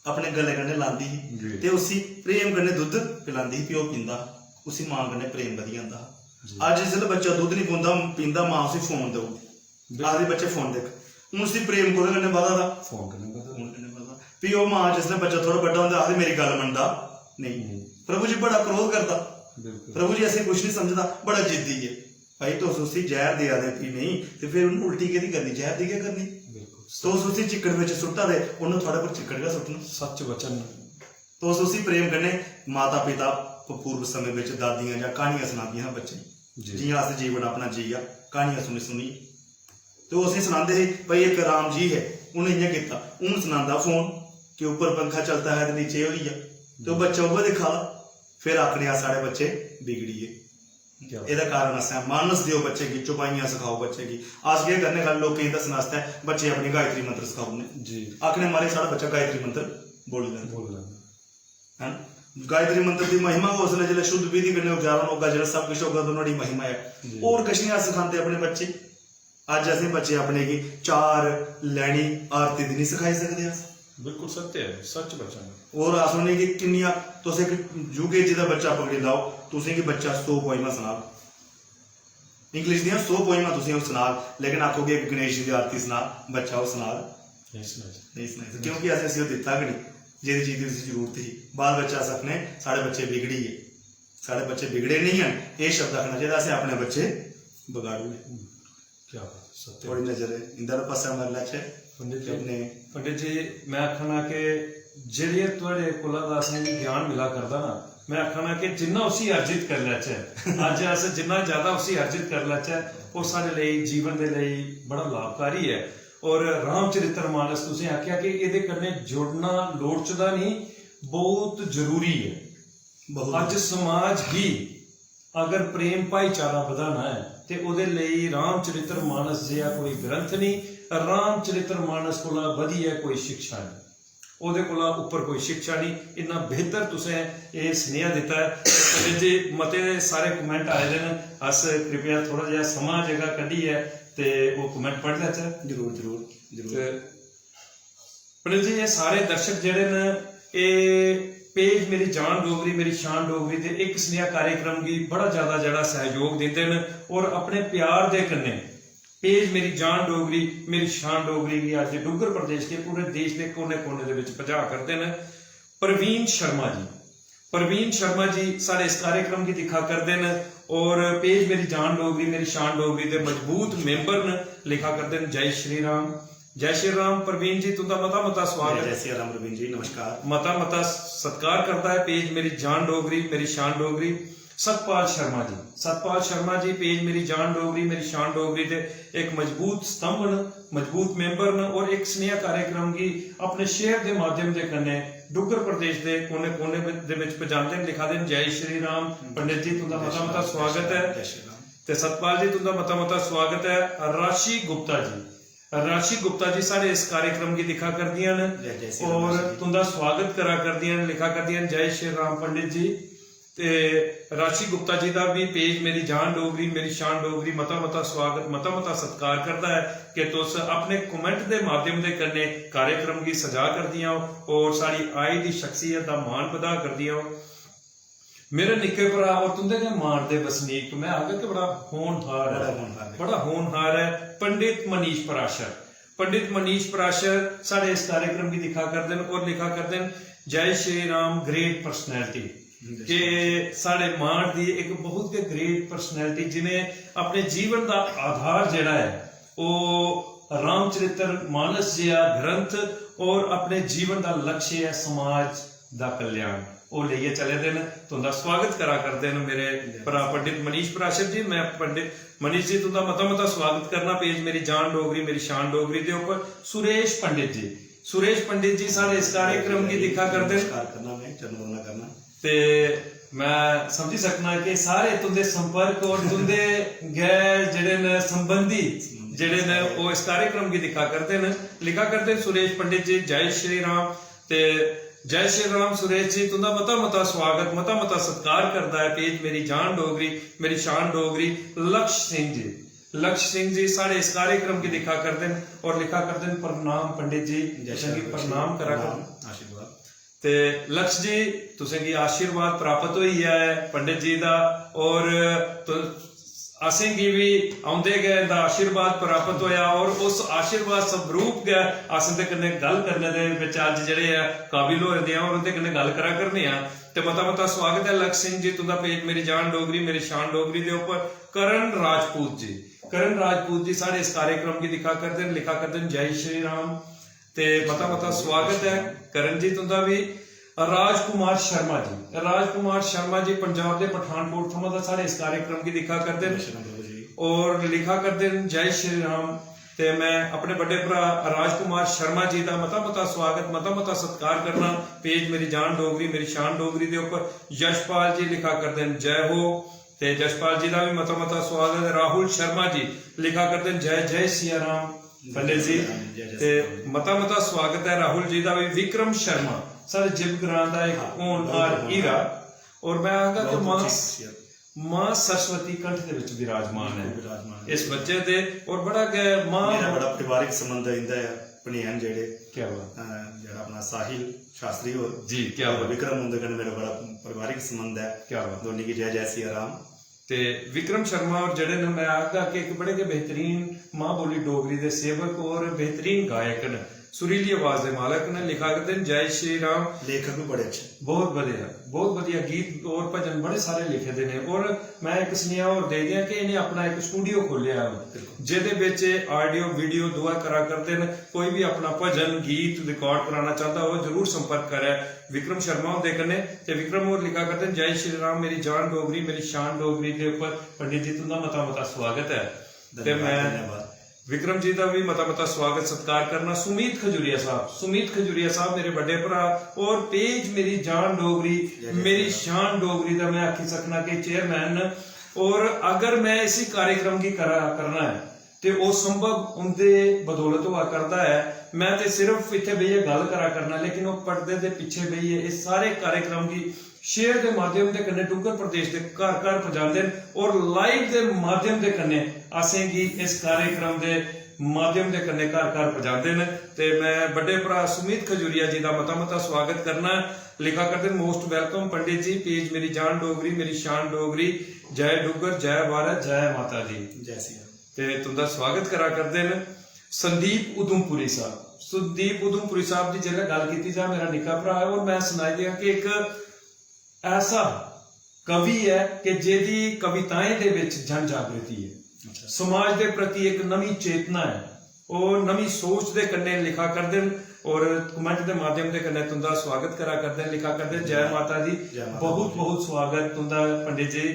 अपने गले कन्नै लांदी ही, जी। ते उसी प्रेम कन्नै दुद्ध पिलांदी ही, फ्ही ओह् पींदा हा। उसी मां कन्नै प्रेम बधी जंदा हा। जी। अज्ज जिसलै बच्चा दुद्ध नेईं पौंदा, पींदा, मां उसी फोन देई ओड़दी। बिल्कुल। आखदी, "बच्चे, फोन दिक्ख।" हून उसी प्रेम कोह्दे कन्नै बधा दा? फोन कन्नै बधा दा। फोन कन्नै बधा दा। फ्ही ओह् मां जिसलै बच्चा थोह्ड़ा बड्डा होंदा, आखदी, "मेरी गल्ल मनदा नेईं।" नेईं। प्रभु जी बड़ा क्रोध करदा। बिल्कुल। प्रभु जी असें कुछ नहीं समझदा, बड़ा जिद्दी ऐ। भाई, तुस उसी जैह्र देआ दे, फ्ही नेईं, ते फिर उन्नै उल्टी केह्दी करनी? जैह्र दी गै करनी। बिल्कुल। तुस उसी चिक्कड़ बिच सुट्टा दे, उन्नै थुआढ़े पर चिक्कड़ गै सुट्टना। सच्च वचन। तुस उसी प्रेम कन्नै, माता पिता प-, पूर्व समें बिच दादियां जां क्हानियां सनांदियां हियां बच्चें गी। जी। जि'यां अस जीवन अपना जीआ, क्हानियां सुनी सुनी। ते ओह् असेंगी सनांदे हे, "भाई, इक राम जी हे, उ'नें इ'यां कीता।" हून सनांदा फोन कि ऊपर पंखा चलता है ते नीचे एह् होई गेआ। ते ओह् बच्चा उ'ऐ दिक्खा दा। फिर आखने अस, "साढ़े बच्चे बिगड़ी गे।" क्या बात। एह्दा कारण असें मानस देओ बच्चे गी, चौपाइयां सखाओ बच्चे गी। अस केह् करने, खाल्ली लोकें गी दस्सने आस्तै बच्चे अपनी गायत्री मंत्र सखाई ओड़ने। जी। आखने, "मारे, साढ़ा बच्चा गायत्री मंत्र बोली लैंदा।" बोली लैंदा। है ना? गायत्री मंत्र दी महिमा गै उसलै, जिसलै शुद्ध विधि कन्नै उच्चारण होगा, जिसलै सब किश होगा, ते नुहाड़ी महिमा ऐ। जी। होर किश निं अस सखांदे अपने बच्चे। अज्ज असें बच्चे अपने गी चार लैनी आरती दी निं सखाई सकदे अस। बिल्कुल सत्य ऐ, सच वचन ऐ। और अस उ'नेंगी किन्नियां, तुस इक यू के जी दा बच्चा पकड़ी लैओ, तुसेंगी बच्चा सौ पोइमां सनाग। इंग्लिश दियां सौ पोइमां तुसें ओह् सनाग, लेकिन आखो कि इक गणेश जी दी आरती सना, बच्चा ओह् सनाग? नेईं सनाई सकदा। नेईं सनाई सकदा, क्योंकि असें उसी ओह् दित्ता गै नेईं, जेह्दी चीज दी उसी जरूरत ही। बाल बच्चा अस आखने, "साढ़े बच्चे बिगड़ी गे।" साढ़े बच्चे बिगड़े नेईं हैन, एह् शब्द आखना चाहिदा, "असें अपने बच्चे बगाड़ू गे।" क्या बात है, सत्य। थोड़ी नजर इंदे आह्ले पासै मारी लैचै। पंडित जी, अपने पंडित जी, मैं आखना कि जेह्ड़े थुआढ़े कोला दा असेंगी ज्ञान मिला करदा ना, मैं आखना कि जिन्ना उसी अर्जित करी लैचै, अज्ज अस जिन्ना ज्यादा उसी अर्जित करी लैचै, ओह् साढ़े लेई, जीवन दे लेई बड़ा लाभकारी ऐ। और रामचरित्र मानस तुसें आखेआ कि एह्दे कन्नै जुड़ना लोड़चदा नहीं, बहुत जरूरी ऐ। बहुत अज्ज समाज गी अगर प्रेम भाईचारा बधाना ऐ ते ओह्दे लेई रामचरित्र मानस जेहा कोई ग्रंथ नहीं, रामचरित्र मानस कोला बधियै कोई शिक्षा नहीं, ओह्दे कोला उप्पर कोई शिक्षा नहीं। इन्ना बेहतर तुसें एह् सनेहा दित्ता ऐ। पंडित जी, मते सारे कमेंट आए दे न, अस कृपया थोड़ा जेहा समां जेह्का कड्ढियै ते ओह् कमेंट पढ़ी लैचै। जरूर, जरूर, जरूर। ते पंडित जी, एह् सारे दर्शक जेह्ड़े न, एह् पेज मेरी जान डोगरी, मेरी शान डोगरी दे इक सनेहा कार्यक्रम गी बड़ा ज्यादा जेह्ड़ा सैह्योग दिंदे न और अपने प्यार दे कन्नै पेज मेरी जान डोगरी, मेरी शान डोगरी गी अज्ज डुग्गर प्रदेश के पूरे देश दे कोने-कोने दे बिच पजाऽ करदे न। प्रवीण शर्मा जी, प्रवीण शर्मा जी साढ़े इस कार्यक्रम गी दिक्खा करदे न और पेज मेरी जान डोगरी, मेरी शान डोगरी दे मजबूत मेंबर न, लिखा करदे न, "जय श्री राम।" जय श्री राम प्रवीण जी, तुंदा मता मता स्वागत। जय सिया राम प्रवीण जी, नमस्कार। मता मता सत्कार करदा है पेज मेरी जान डोगरी, मेरी शान डोगरी, सतपाल शर्मा जी। सतपाल शर्मा जी पेज मेरी जान डोगरी, मेरी शान डोगरी दे एक मजबूत स्तंभ न, मजबूत मेंबर न और एक सनेहा कार्यक्रम गी अपने शेयर दे माध्यम दे कन्नै डुग्गर प्रदेश दे कोने कोने दे विच पजांदे न, लिखा दे न, "जय श्री राम।" पंडित जी, तुंदा मता मता स्वागत है। जय श्री राम। ते सतपाल जी, तुंदा मता मता स्वागत है। राशि गुप्ता जी, राशि गुप्ता जी साढ़े इस कार्यक्रम गी दिक्खा करदियां न जय, जय श्री राम और राशि जी। तुंदा स्वागत करा करदियां न, लिखा करदियां न, "जय श्री राम पंडित जी।" ते राशि गुप्ता जी दा भी पेज मेरी जान डोगरी, मेरी शान डोगरी मता मता स्वागत, मता मता सत्कार करदा है कि तुस अपने कमेंट दे माध्यम दे कन्नै कार्यक्रम गी सजा करदियां हो और साढ़ी आई दी शख्सियत दा मान बधा करदियां हो। मेरे निक्के भ्रा और तुंदे गै माण दे बसनीक, मैं आखगा कि बड़ा होनहार बड़ा है, होनहार है। बड़ा होनहार है पंडित मनीष पराशर। पंडित मनीष पराशर साढ़े इस कार्यक्रम गी दिक्खा करदे न और लिखा करदे न, "जय श्री राम, great personality।" जय कि साढ़े माण दी एक बहुत गै ग्रेट पर्सनैलिटी, जिनें अपने जीवन दा आधार जेह्ड़ा ऐ, ओह् रामचरित्र मानस जेहा ग्रंथ और अपने जीवन दा लक्ष्य ऐ समाज दा कल्याण, ओह् लेइयै चले दे न। तुंदा स्वागत करा करदे न मेरे भ्रा पंडित मनीष पराशर जी। मैं पंडित मनीष जी, तुंदा मता मता स्वागत करना पेज मेरी जान डोगरी, मेरी शान डोगरी दे उप्पर। सुरेश पंडित जी, सुरेश पंडित जी साढ़े इस कार्यक्रम गी दिक्खा करदे न। नमस्कार करना, मैं चरण वंदना करना। ते मैं समझी सकना कि सारे तुंदे संपर्क और तुंदे गै जेह्ड़े न संबंधी जेह्ड़े न, ओह् इस कार्यक्रम गी दिक्खा करदे न। लिखा करदे न सुरेश पंडित जी, "जय श्री राम।" ते जय श्री राम सुरेश जी, तुंदा मता मता स्वागत, मता मता सत्कार करदा है पेज मेरी जान डोगरी, मेरी शान डोगरी, लक्ष्य सिंह जी। लक्ष्य सिंह जी साढ़े इस कार्यक्रम गी दिक्खा करदे न और लिखा करदे न, "प्रणाम पंडित जी।" जय तुसेंगी श्री राम। प्रणाम करा प्रणाम, करदे। आशीर्वाद। ते लक्ष्य जी, तुसेंगी आशीर्वाद प्राप्त होई गेआ ऐ पंडित जी दा, और तु-, असेंगी बी औंदे गै इंदा आशीर्वाद प्राप्त होया, और उस आशीर्वाद स्वरूप गै अस इंदे कन्नै गल्ल करने दे बिच अज्ज जेह्ड़े ऐ काबिल होए दे आं और उंदे कन्नै गल्ल करा करने आं। ते मता मता स्वागत ऐ लक्ष्य सिंह जी तुंदा पेज मेरी जान डोगरी, मेरी शान डोगरी दे उप्पर। करण राजपूत जी, करण राजपूत जी साढ़े इस कार्यक्रम गी दिक्खा करदे न, लिखा करदे न, "जय श्री राम।" ते मता मता स्वागत ऐ करण जी तुंदा भी। राजकुमार शर्मा जी, राजकुमार शर्मा जी पंजाब दे पठानकोट थमां दा साढ़े इस कार्यक्रम गी दिक्खा करदे न जय श्री राम प्रभु जी। और लिखा करदे न, "जय श्री राम।" ते मैं अपने बड्डे भ्रा राजकुमार शर्मा जी दा मता मता स्वागत, मता मता सत्कार करना पेज मेरी जान डोगरी, मेरी शान डोगरी दे उप्पर। यशपाल जी लिखा करदे न, "जय हो।" ते यशपाल जी दा भी मता मता स्वागत ऐ। राहुल शर्मा जी लिखा करदे न, "जय जय सिया राम।" पंडित जी, जय जय ते सिया राम। मता मता स्वागत ऐ राहुल जी दा भी। विक्रम शर्मा, साढ़े जिब ग्रां दा एक हाँ, होनहार बहुत हीरा, और मैं आखगा कि बहुत मां, अच्छी शख्सियत। मां सरस्वती कंठ दे विच विराजमान बिल्कुल है विराजमान है। इस बच्चे दे, और बड़ा गै मां मेरा बड़ा पारिवारिक संबंध है इंदा, भनेन जेह्ड़े, क्या बात। अ, जेह्ड़ा अपना साहिल शास्त्री होर जी, क्या और बात। विक्रम उंदे कन्नै मेरा बड़ा पारिवारिक संबंध है। क्या बात। दोनों की जय जय सिया राम। ते विक्रम शर्मा होर जेह्ड़े न, मैं आखगा कि इक बड़े गै बेहतरीन मां बोली डोगरी दे सेवक और बेहतरीन गायक न, सुरीली आवाज दे मालक न। लिखा करदे न, "जय श्री राम।" लेखक भी बड़े अच्छे। बहुत बढ़िया, बहुत बढ़िया गीत और भजन बड़े सारे लिखे दे ने। और मैं इक सनेहा होर दे दियां कि इ'नें अपना इक स्टूडियो खोलेआ ऐ, बिल्कुल। जेह्दे बिच ऑडियो, वीडियो दुआ करा करदे न। कोई भी अपना भजन, गीत रिकॉर्ड कराना चांह्दा हो, जरूर संपर्क करै विक्रम शर्मा हुंदे कन्नै। ते विक्रम होर लिखा करदे न, "जय श्री राम, मेरी जान डोगरी, मेरी शान डोगरी" दे उप्पर पंडित जी तुं'दा मता मता स्वागत ऐ। ते धन्यवाद, मैं धन्यवाद। विक्रम जी दा भी मता मता स्वागत सत्कार करना। सुमित खजूरिया साहब, सुमित खजूरिया साहब मेरे बड्डे भ्रा और पेज मेरी जान डोगरी, जय जय मेरी श्री राम। शान डोगरी दा मैं आखी सकना कि चेयरमैन न। और अगर मैं इसी कार्यक्रम गी करा, करना है ते ओह् संभव उं'दे बदौलत होआ करदा ऐ। मैं ते सिर्फ इत्थै बेहियै गल्ल करा करना, लेकिन ओह् पर्दे दे पिच्छे बेहियै इस सारे कार्यक्रम गी शेयर दे माध्यम दे कन्नै डुग्गर प्रदेश दे घर घर पजांदे न और लाइव दे माध्यम दे कन्नै असेंगी इस कार्यक्रम दे माध्यम दे कन्नै घर घर पजांदे न। ते मैं बड्डे भ्रा सुमित खजूरिया जी दा मता मता स्वागत करना। लिखा करदे न, "मोस्ट वेलकम पंडित जी, पेज मेरी जान डोगरी, मेरी शान डोगरी, जय डुग्गर, जय भारत, जय माता दी।" जय सिया। ते तुं'दा स्वागत करा करदे न संदीप उधमपुरी साहब। संदीप उधमपुरी साहब दी जेल्लै गल्ल कीती जा, मेरा निक्का भ्रा ऐ और मैं सनाई देआं कि इक ऐसा कवि ऐ कि जेह्दी कविताएं दे बिच जन जागृति ऐ, अच्छा। समाज दे प्रति इक नमीं चेतना ऐ। ओह् नमीं सोच दे कन्नै लिखा करदे न और कमेंट दे माध्यम दे कन्नै तुं'दा स्वागत करा करदे न, लिखा करदे न, "जय माता दी।" जय माता दी। बहुत बहुत स्वागत तुं'दा पंडित जी।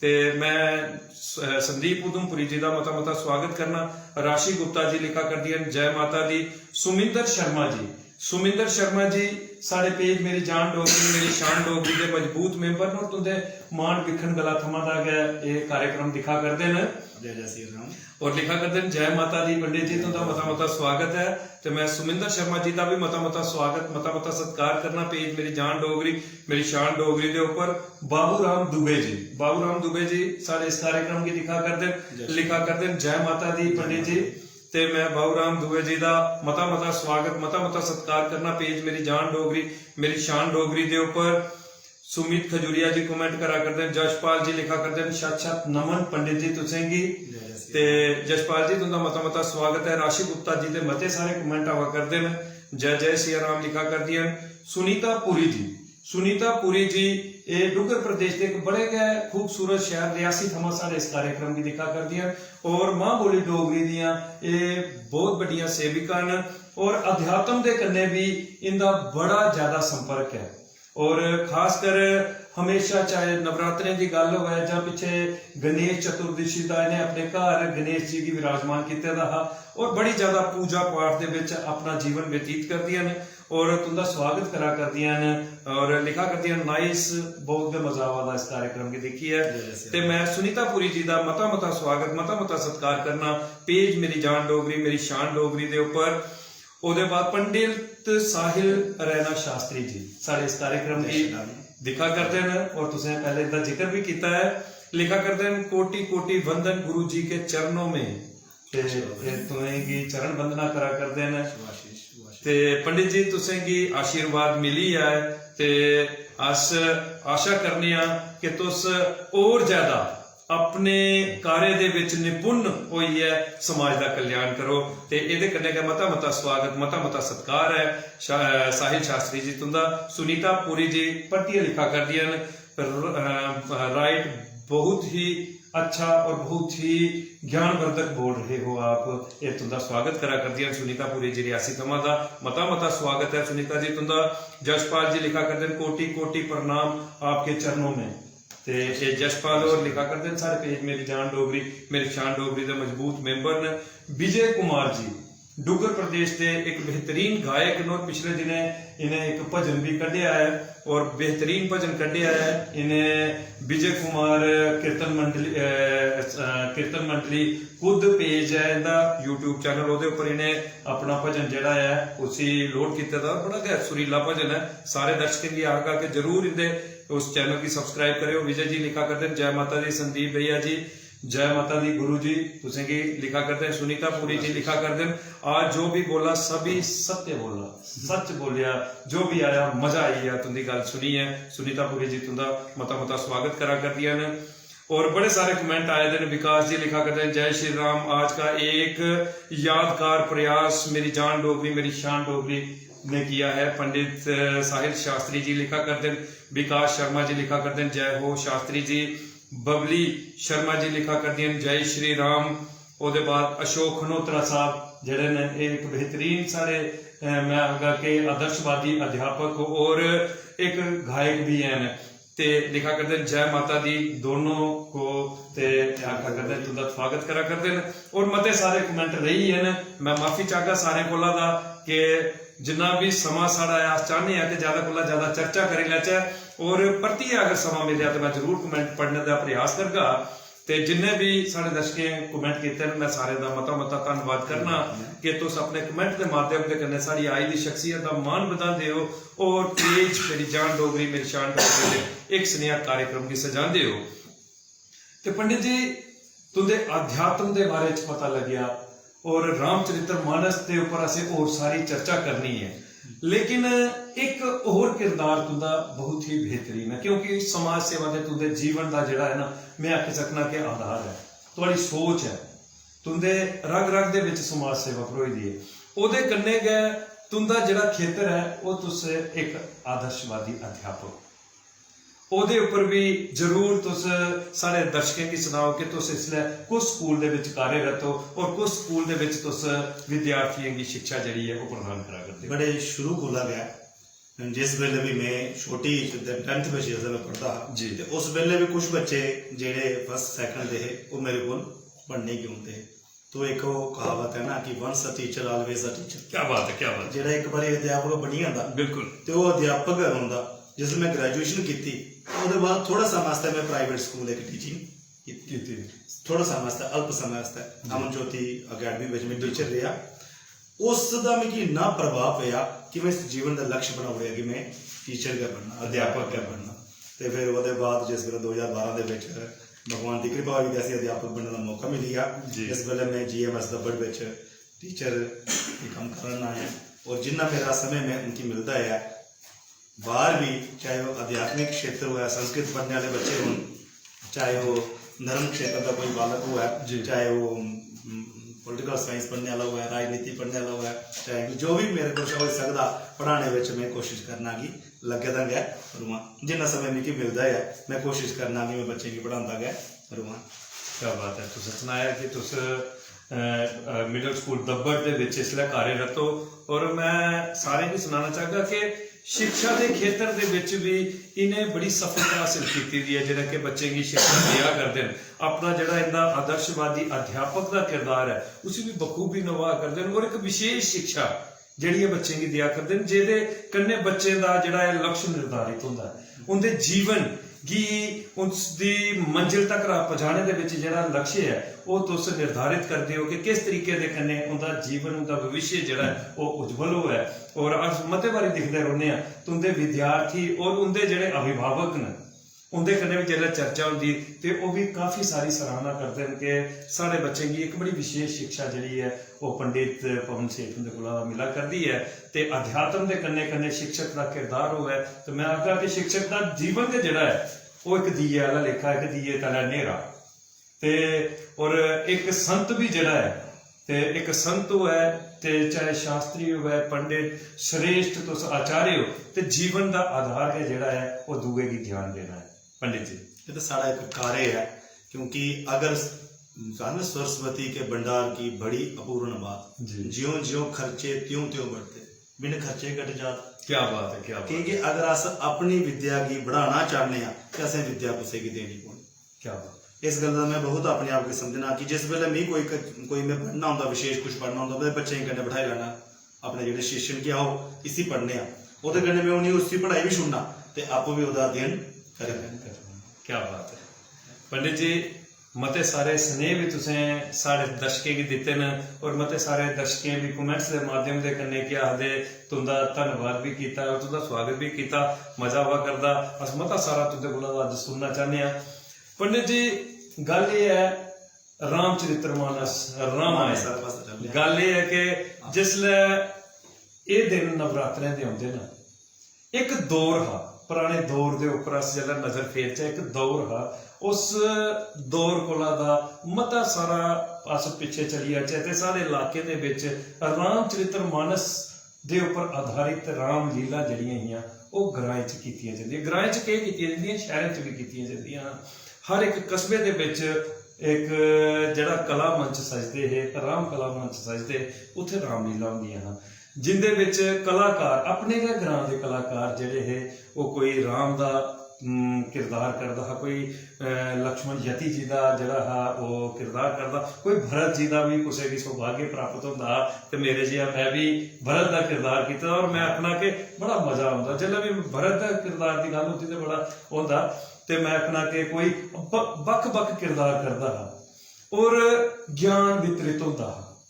ते मैं स-, संदीप उधमपुरी जी दा मता मता स्वागत करना। राशि गुप्ता जी लिखा करदियां न, "जय माता दी।" सुमिंदर शर्मा जी, सुमिंदर शर्मा जी साढ़े पेज मेरी जान डोगरी, मेरी शान डोगरी दे मजबूत मेंबर न और तुं'दे मान बिखन गला थमां दा गै एह् कार्यक्रम दिक्खा करदे न। जय जय श्री राम। और लिखा करदे न, "जय माता दी पंडित जी, तुं'दा मता मता स्वागत ऐ।" ते मैं सुमिंदर शर्मा जी दा भी मता मता स्वागत, मता मता सत्कार करना पेज मेरी जान डोगरी, मेरी शान डोगरी दे उप्पर। बाबू राम दुबे जी, बाबू राम दुबे जी साढ़े इस कार्यक्रम गी दिक्खा करदे न, जय श्री लिखा करदे न, "जय माता दी पंडित जी।" ते मैं बाबू राम दुबे जी दा मता मता स्वागत, मता मता सत्कार करना पेज मेरी जान डोगरी, मेरी शान डोगरी दे उप्पर। सुमित खजूरिया जी कमेंट करा करदे न, जशपाल जी लिखा करदे न, "शत शत नमन पंडित जी तुसेंगी।" जय जय श्री ते जशपाल जी तुं'दा मता मता स्वागत ऐ। राशि गुप्ता जी दे मते सारे कमेंट आवा करदे न। जय जय सिया राम लिखा करदियां न। सुनीता पुरी जी, सुनीता पुरी जी, एह् डुग्गर प्रदेश दे इक बड़े गै खूबसूरत शैह्र रियासी थमां साढ़े इस कार्यक्रम गी दिक्खा करदियां न और मां बोली डोगरी दियां एह् बहुत बड्डियां सेविका न और अध्यात्म दे कन्नै बी इं'दा बड़ा ज्यादा संपर्क ऐ। और खासकर हमेशा, चाहे नवरात्रें दी गल्ल होऐ जां पिच्छे गणेश चतुर्दशी दा इ'नें अपने घर गणेश जी गी विराजमान कीते दा हा और बड़ी ज्यादा पूजा पाठ दे बिच अपना जीवन व्यतीत करदियां न और तुं'दा स्वागत करा करदियां न और लिखा करदियां न, "नाइस, बहुत गै मजा आवा दा इस कार्यक्रम गी दिक्खियै।" जय जय श्री ते राम। मैं सुनीता पुरी जी दा मता मता स्वागत, मता मता सत्कार करना पेज मेरी जान डोगरी, मेरी शान डोगरी दे उप्पर। ओह्दे बाद पंडित साहिल रैना शास्त्री जी साढ़े इस कार्यक्रम गी जय श्री राम। दिक्खा करदे न और तुसें पैह्ले इं'दा जिक्र बी कीता ऐ। लिखा करदे न, "कोटि कोटि वंदन गुरु जी के चरणों में।" ते एह् तुसेंगी चरण वंदना करा करदे न। शुभाशीष, शुभाशीष। ते पंडित जी, तुसेंगी आशीर्वाद मिली ऐ ते अस आशा करने आं कि तुस होर ज्यादा अपने कार्य दे विच निपुण होइयै समाज दा कल्याण करो। ते एह्दे कन्नै गै मता मता स्वागत, मता मता सत्कार ऐ शा-, साहिल शास्त्री जी तुंदा। सुनीता पुरी जी परतियै लिखा करदियां न, र-, अ, राइट, बहुत ही अच्छा और बहुत ही ज्ञानवर्धक बोल रहे हो आप। एह् तुंदा स्वागत करा करदियां न सुनीता पुरी जी रियासी थमां दा। मता मता स्वागत ऐ सुनीता जी तुंदा। यशपाल जी लिखा करदे न, "कोटि कोटि प्रणाम आपके चरणों में।" ते एह् यशपाल होर लिखा करदे न, "साढ़े पेज मेरी जान डोगरी, मेरी शान डोगरी दे मजबूत मेंबर न।" विजय कुमार जी डुग्गर प्रदेश दे इक बेहतरीन गायक न और पिछले दिनें इ'नें इक भजन भी कड्ढेआ ऐ और बेहतरीन भजन कड्ढेआ ऐ इ'नें। विजय कुमार कीर्तन मंडली, अ, अ, कीर्तन मंडली खुद पेज ऐ इं'दा YouTube चैनल, ओह्दे उप्पर इ'नें अपना भजन जेह्ड़ा ऐ उसी लोड कीते दा, बड़ा गै सुरीला भजन ऐ। सारे दर्शकें गी आखगा कि जरूर इं'दे उस चैनल गी सब्सक्राइब करेओ। विजय जी लिखा करदे न, "जय माता दी संदीप भैया जी।" जय माता दी गुरु जी, तुसेंगी लिखा करदे न, सुनीता पुरी जी लिखा करदे न, "आज जो भी बोला सभी सत्य बोला, सच बोलिया, जो भी आया मजा आई गया तुंदी गल्ल सुनियै।" सुनीता पुरी जी तुंदा मता मता स्वागत करा करदियां न। और बड़े सारे कमेंट आए दे न। विकास जी लिखा करदे न, "जय श्री राम, आज का एक यादगार प्रयास मेरी जान डोगरी, मेरी शान डोगरी ने किया है।" पंडित, अ, साहिल शास्त्री जी लिखा करदे न, विकास शर्मा जी लिखा करदे न, "जय हो शास्त्री जी।" बबली शर्मा जी लिखा करदियां न, "जय श्री राम।" ओह्दे बाद अशोक खनोत्रा साहब जेह्ड़े न, एह् इक बेहतरीन साढ़े, अ, मैं आखगा कि आदर्शवादी अध्यापक और इक गायक भी हैन। ते लिखा करदे न, "जय माता दी दोनों को", ते आखा करदे न, "तुं'दा स्वागत करा करदे न।" और मते सारे कमेंट रेही गे न। मैं माफी चाहगा सारें कोला दा कि जिन्ना भी समां साढ़ा ऐ, अस चाहने आं कि ज्यादा कोला ज्यादा चर्चा करी लैचै, और परतियै अगर समां मिलेआ ते मैं जरूर कमेंट पढ़ने दा प्रयास करगा। ते जिन्ने भी साढ़े दर्शकें कमेंट कीते न, मैं सारें दा मता मता धन्नवाद करना कि तुस अपने कमेंट दे माध्यम दे कन्नै साढ़ी आई दी शख्सियत दा मान बधांदे ओ और पेज मेरी जान डोगरी, मेरी शान डोगरी दे इक सनेहा कार्यक्रम गी सजांदे ओ। ते पंडित जी, तुंदे अध्यात्म दे बारे च पता लग्गेआ और रामचरित्र मानस दे उप्पर असें होर सारी चर्चा करनी ऐ, लेकिन इक होर किरदार तुंदा बहुत ही बेहतरीन ऐ, क्योंकि समाज सेवा दे तुंदे जीवन दा जेह्ड़ा ऐ ना, मैं आखी सकना कि आधार ऐ, थुआढ़ी सोच ऐ, तुंदे रग रग दे बिच समाज सेवा भरोई दी ऐ। ओह्दे कन्नै गै तुंदा जेह्ड़ा खेतर ऐ, ओह् तुस इक आदर्शवादी अध्यापक, ओह्दे उप्पर बी जरूर तुस साढ़े दर्शकें गी सनाओ कि तुस इसलै कुस स्कूल दे बिच कार्यरत ओ और कुस स्कूल दे बिच तुस विद्यार्थियें गी शिक्षा जेह्ड़ी ऐ, ओह् प्रदान करा करदे ओ। बड़े शुरू कोला गै जिस बेल्लै बी में छोटी च ते tenth बिच जिसलै में पढ़दा हा, जी। ते उस बेल्लै बी कुछ बच्चे जेह्ड़े first, second दे हे, ओह् मेरे कोल पढ़ने गी औंदे हे। तो इक ओह् कहावत ऐ ना कि "Once a teacher, always a teacher।" क्या बात है, क्या बात है। जेह्ड़ा इक बारी अध्यापक बनी जंदा, बिल्कुल। ते ओह् अध्यापक गै रौंह्दा। जिसलै में graduation कीती, ओह्दे बाद थोह्ड़ा समां आस्तै में private स्कूल इक teaching कीती। कीती। थोह्ड़ा समां आस्तै, अल्प समें आस्तै, जी। अमन ज्योति academy बिच में teacher रेहा। उस दा मिगी इन्ना प्रभाव पेआ कि में इस जीवन दा लक्ष्य बनाई ओड़ेआ कि में teacher गै बनना, अध्यापक गै बनना। ते फिर ओह्दे बाद जिस बेल्लै दो ज्हार बारां दे बिच भगवान दी किरपा होई ते असें अध्यापक बनने दा मौका मिली गेआ। जी। इस बेल्लै में G M S दब्बड़ बिच teacher दी कम्म करा ना ऐ और जिन्ना मेरा समें में उं'दी मिलदा ऐ, बाहर भी, चाहे ओह् आध्यात्मिक क्षेत्र होऐ, संस्कृत पढ़ने आह्ले बच्चे होन, चाहे ओह् धर्म क्षेत्र दा कोई बालक होऐ, जी। चाहे ओह्, उम, political science पढ़ने आह्ला होऐ, राजनीति पढ़ने आह्ला होऐ, चाहे जो भी मेरे कोशा होई सकदा, पढ़ाने बिच में कोशिश करना कि लग्गे दा गै र'वां। जिन्ना समें मिगी मिलदा ऐ, में कोशिश करना कि में बच्चें गी पढ़ांदा गै र'वां। क्या बात है, तुसें सनाया कि तुस, अ, अ, middle school दब्बड़ दे बिच इसलै कार्यरत ओ, और मैं सारें गी सनाना चाहगा कि शिक्षा दे खेतर दे बिच भी इ'नें बड़ी सफलता हासल कीती दी ऐ, जेह्ड़ा कि बच्चें गी शिक्षा देआ करदे न। अपना जेह्ड़ा इं'दा आदर्शवादी अध्यापक दा किरदार ऐ, उसी बी बखूबी नभाऽ करदे न, और इक विशेष शिक्षा जेह्ड़ी एह् बच्चें गी देआ करदे न, जेह्दे कन्नै बच्चें दा जेह्ड़ा ऐ लक्ष्य निर्धारित होंदा ऐ। उं'दे जीवन गी उसदी मंजिल तक पजाने दे बिच जेह्ड़ा लक्ष्य ऐ, ओह् तुस निर्धारित करदे ओ कि किस तरीके दे कन्नै उं'दा जीवन, उं'दा भविष्य जेह्ड़ा ऐ, ओह् उज्जवल होऐ। और अस मते बारी दिखदे रौह्ने आं, तुं'दे विद्यार्थी और उं'दे जेह्ड़े अभिभावक न, उं'दे कन्नै बी जिसलै चर्चा होंदी ते ओह् बी काफी सारी सराहना करदे न कि साढ़े बच्चें गी इक बड़ी विशेष शिक्षा जेह्ड़ी ऐ, ओह् पंडित पवन सेठ हुंदे कोला मिला करदी ऐ। ते अध्यात्म दे कन्नै कन्नै शिक्षक दा किरदार होऐ, ते मैं आखगा कि शिक्षक दा जीवन गै जेह्ड़ा ऐ, ओह् इक दीए आह्ला लेखा, इक दीए तलै न्हेरा। ते और इक संत बी जेह्ड़ा ऐ, ते इक संत होऐ, ते चाहे शास्त्री होऐ, पंडित, श्रेष्ठ तुस आचार्य हो, ते जीवन दा आधार गै जेह्ड़ा ऐ, ओह् दूए गी ज्ञान देना ऐ। पंडित जी। एह् ते साढ़ा इक कार्य ऐ, क्योंकि अगर स-, आखदे सरस्वती के भंडार की बड़ी अपूर्ण बात, जी। ज्यों ज्यों खर्चे त्यों त्यों बढ़ते, बिन खर्चे घट जात। क्या बात है, क्या बात क्योंकि है। अगर अस अपनी विद्या गी बढ़ाना चाह्न्ने आं, ते असें विद्या कुसै गी देनी पौनी। क्या बात। इस गल्ला दा में बहुत अपने आप गी समझना कि जिस बेल्लै मिगी कोई क-, कोई में पढ़ना होंदा, विशेष कुछ पढ़ना होंदा, में बच्चें कन्नै बठाई लैना, अपने जेह्ड़े शिष्य न कि आओ इसी पढ़ने आं, ओह्दे कन्नै में उ'नेंगी उसदी पढ़ाई बी सुनना ते आपूं बी ओह्दा अध्ययन करी लैना। क्या बात है। पंडित जी, मते सारे स्नेह बी तुसें साढ़े दर्शकें गी दित्ते न और मते सारे दर्शकें बी comments दे माध्यम दे कन्नै केह् आखदे, तुं'दा धन्नवाद बी कीता और तुं'दा स्वागत बी कीता। मजा आवा करदा। अस मता सारा तुं'दे कोला अज्ज सुनना चाह्न्ने आं। पंडित जी, गल्ल एह् ऐ, रामचरित्र मानस, रामायण। सारे पास्सै चलने आं। गल्ल एह् ऐ कि जिसलै एह् दिन नवरात्रें दे औंदे न, इक दौर हा, पराने दौर दे उप्पर अस जेल्लै नजर फेरचै, इक दौर हा, उस दौर कोला दा मता सारा अस पिच्छे चली जाचै ते साढ़े इलाके दे बिच रामचरित्र मानस दे उप्पर आधारित रामलीला जेह्ड़ियां हियां, ओह् ग्राएं च कीतियां जंदियां। ग्राएं च केह् कीतियां जंदियां, शैह्रें च बी कीतियां जंदियां हां। हर इक कस्बे दे बिच इक जेह्ड़ा कला मंच सजदे हे, राम कला मंच सजदे, उत्थै रामलीला होंदियां हां, जिंदे बिच कलाकार, अपने गै ग्रां दे कलाकार जेह्ड़े हे, ओह् कोई राम दा, हम्म, किरदार करदा हा, कोई, अ, लक्ष्मण यति जी दा जेह्ड़ा हा, ओह् किरदार करदा, कोई भरत जी दा बी कुसै गी सौभाग्य प्राप्त होंदा हा, ते मेरे जेहा मैं बी भरत दा किरदार कीते दा। और मैं आखना कि बड़ा मजा औंदा, जिसलै बी भरत दा किरदार दी गल्ल होंदी ते बड़ा होंदा। ते मैं आखना कि कोई ब-, बक्ख-बक्ख किरदार करदा हा और ज्ञान वितरित होंदा हा।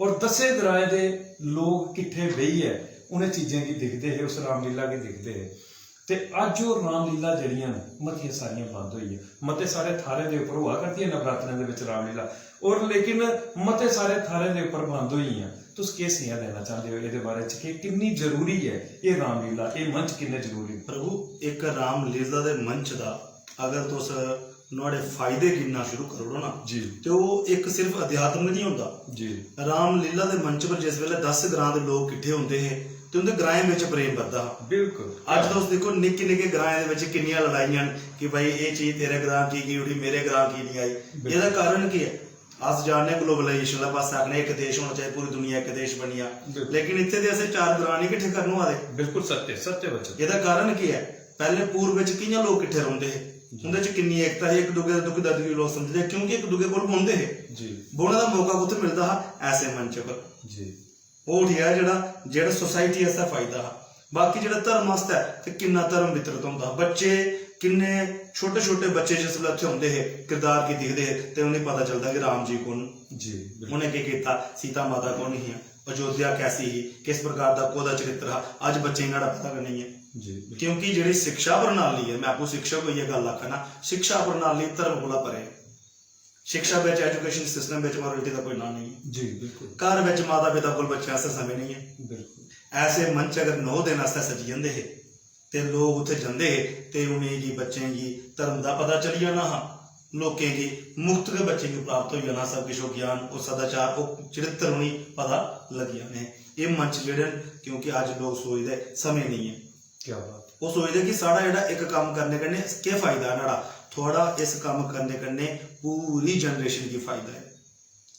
और दस्सें ग्राएं दे लोक किट्ठे बेहियै उ'नें चीजें गी दिखदे हे, उस रामलीला गी दिखदे हे। ते अज्ज ओह् रामलीला जेह्ड़ियां न, मतियां सारियां बंद होई गेइयां। मते सारे थाह्रें दे उप्पर होआ करदी ऐ नवरात्रें दे बिच रामलीला, और लेकिन मते सारे थाह्रें दे उप्पर बंद होई गेइयां। तुस केह् सनेहा देना चांह्दे ओ एह्दे बारे च कि किन्नी जरूरी ऐ एह् रामलीला, एह् मंच किन्ने जरूरी न? प्रभु, इक रामलीला दे मंच दा अगर तुस नुहाड़े फायदे गिनना शुरू करी ओड़ो ना, जी। ते ओह् इक सिर्फ अध्यात्म गै निं होंदा। जी। रामलीला दे मंच पर जिस बेल्लै दस ग्रां दे लोक किट्ठे होंदे हे ते उं'दे ग्राएं बिच प्रेम बधदा हा। बिल्कुल। अज्ज तुस दिक्खो, निक्के निक्के ग्राएं दे बिच किन्नियां लड़ाइयां न कि भाई, एह् चीज तेरे ग्रां की गेई उठी, मेरे ग्रां की निं आई। बिल्कुल। एह्दा कारण केह् ऐ? अस जानने ग्लोबलाइजेशन आह्ले पासै आखने इक देश होना चाहिदा, पूरी दुनिया इक देश बनी जा। बिल्कुल। लेकिन इत्थै ते असें चार ग्रां निं किट्ठे करन होआ दे। बिल्कुल सत्य, सत्य वचन। एह्दा कारण केह् ऐ? पैह्ले पूर्व च कि'यां लोक किट्ठे रौंह्दे हे? जी। उं'दे च किन्नी एकता ही, इक दूए दा दुख दर्द गी लोक समझदे हे, क्योंकि इक दूए कोल बौंह्दे हे। जी। बौह्ने दा मौका कुत्थै मिलदा हा? ऐसे मंच पर। जी। ओह् उठी आया जेह्ड़ा, जेह्ड़ा सोसाइटी आस्तै फायदा हा। बाकी जेह्ड़ा धर्म आस्तै ते किन्ना धर्म वितरत होंदा हा। बच्चे किन्ने, छोटे छोटे बच्चे जिसलै उत्थै औंदे हे, किरदार गी दिखदे हे ते उ'नेंगी पता चलदा कि राम जी कु'न। जी, बिल्कुल। उ'नें केह् कीता, सीता माता कु'न हियां, अयोध्या कैसी ही, किस प्रकार दा कोह्दा चरित्र हा, अज्ज बच्चें गी न्हाड़ा पता गै नेईं ऐ। जी, बिल्कुल। क्योंकि जेह्ड़ी शिक्षा प्रणाली ऐ, मैं आपूं शिक्षक होइयै गल्ल आखा ना, शिक्षा प्रणाली धर्म कोला परे ऐ। शिक्षा बिच, एजुकेशन सिस्टम बिच मॉरलिटी दा कोई नांऽ नेईं ऐ। जी, बिल्कुल। घर बिच माता पिता कोल बच्चें आस्तै समें नेईं ऐ। बिल्कुल। ऐसे मंच अगर नौ दिन आस्तै सजी जंदे हे ते लोक उत्थै जंदे हे ते उ'नेंगी, बच्चें गी धर्म दा पता चली जाना हा, लोकें गी मुफ्त गै बच्चें गी प्राप्त होई जाना सब किश, ओह् ज्ञान, ओह् सदाचार, ओह् चरित्र उ'नेंगी पता लग्गी जाने हे। एह् मंच जेह्ड़े न, क्योंकि अज्ज लोक सोचदे समें नेईं ऐ। क्या बात। ओह् सोचदे कि साढ़ा जेह्ड़ा इक कम्म करने कन्नै केह् फायदा ऐ न्हाड़ा? थुआढ़ा इस कम्म करने कन्नै पूरी जनरेशन गी फायदा ऐ।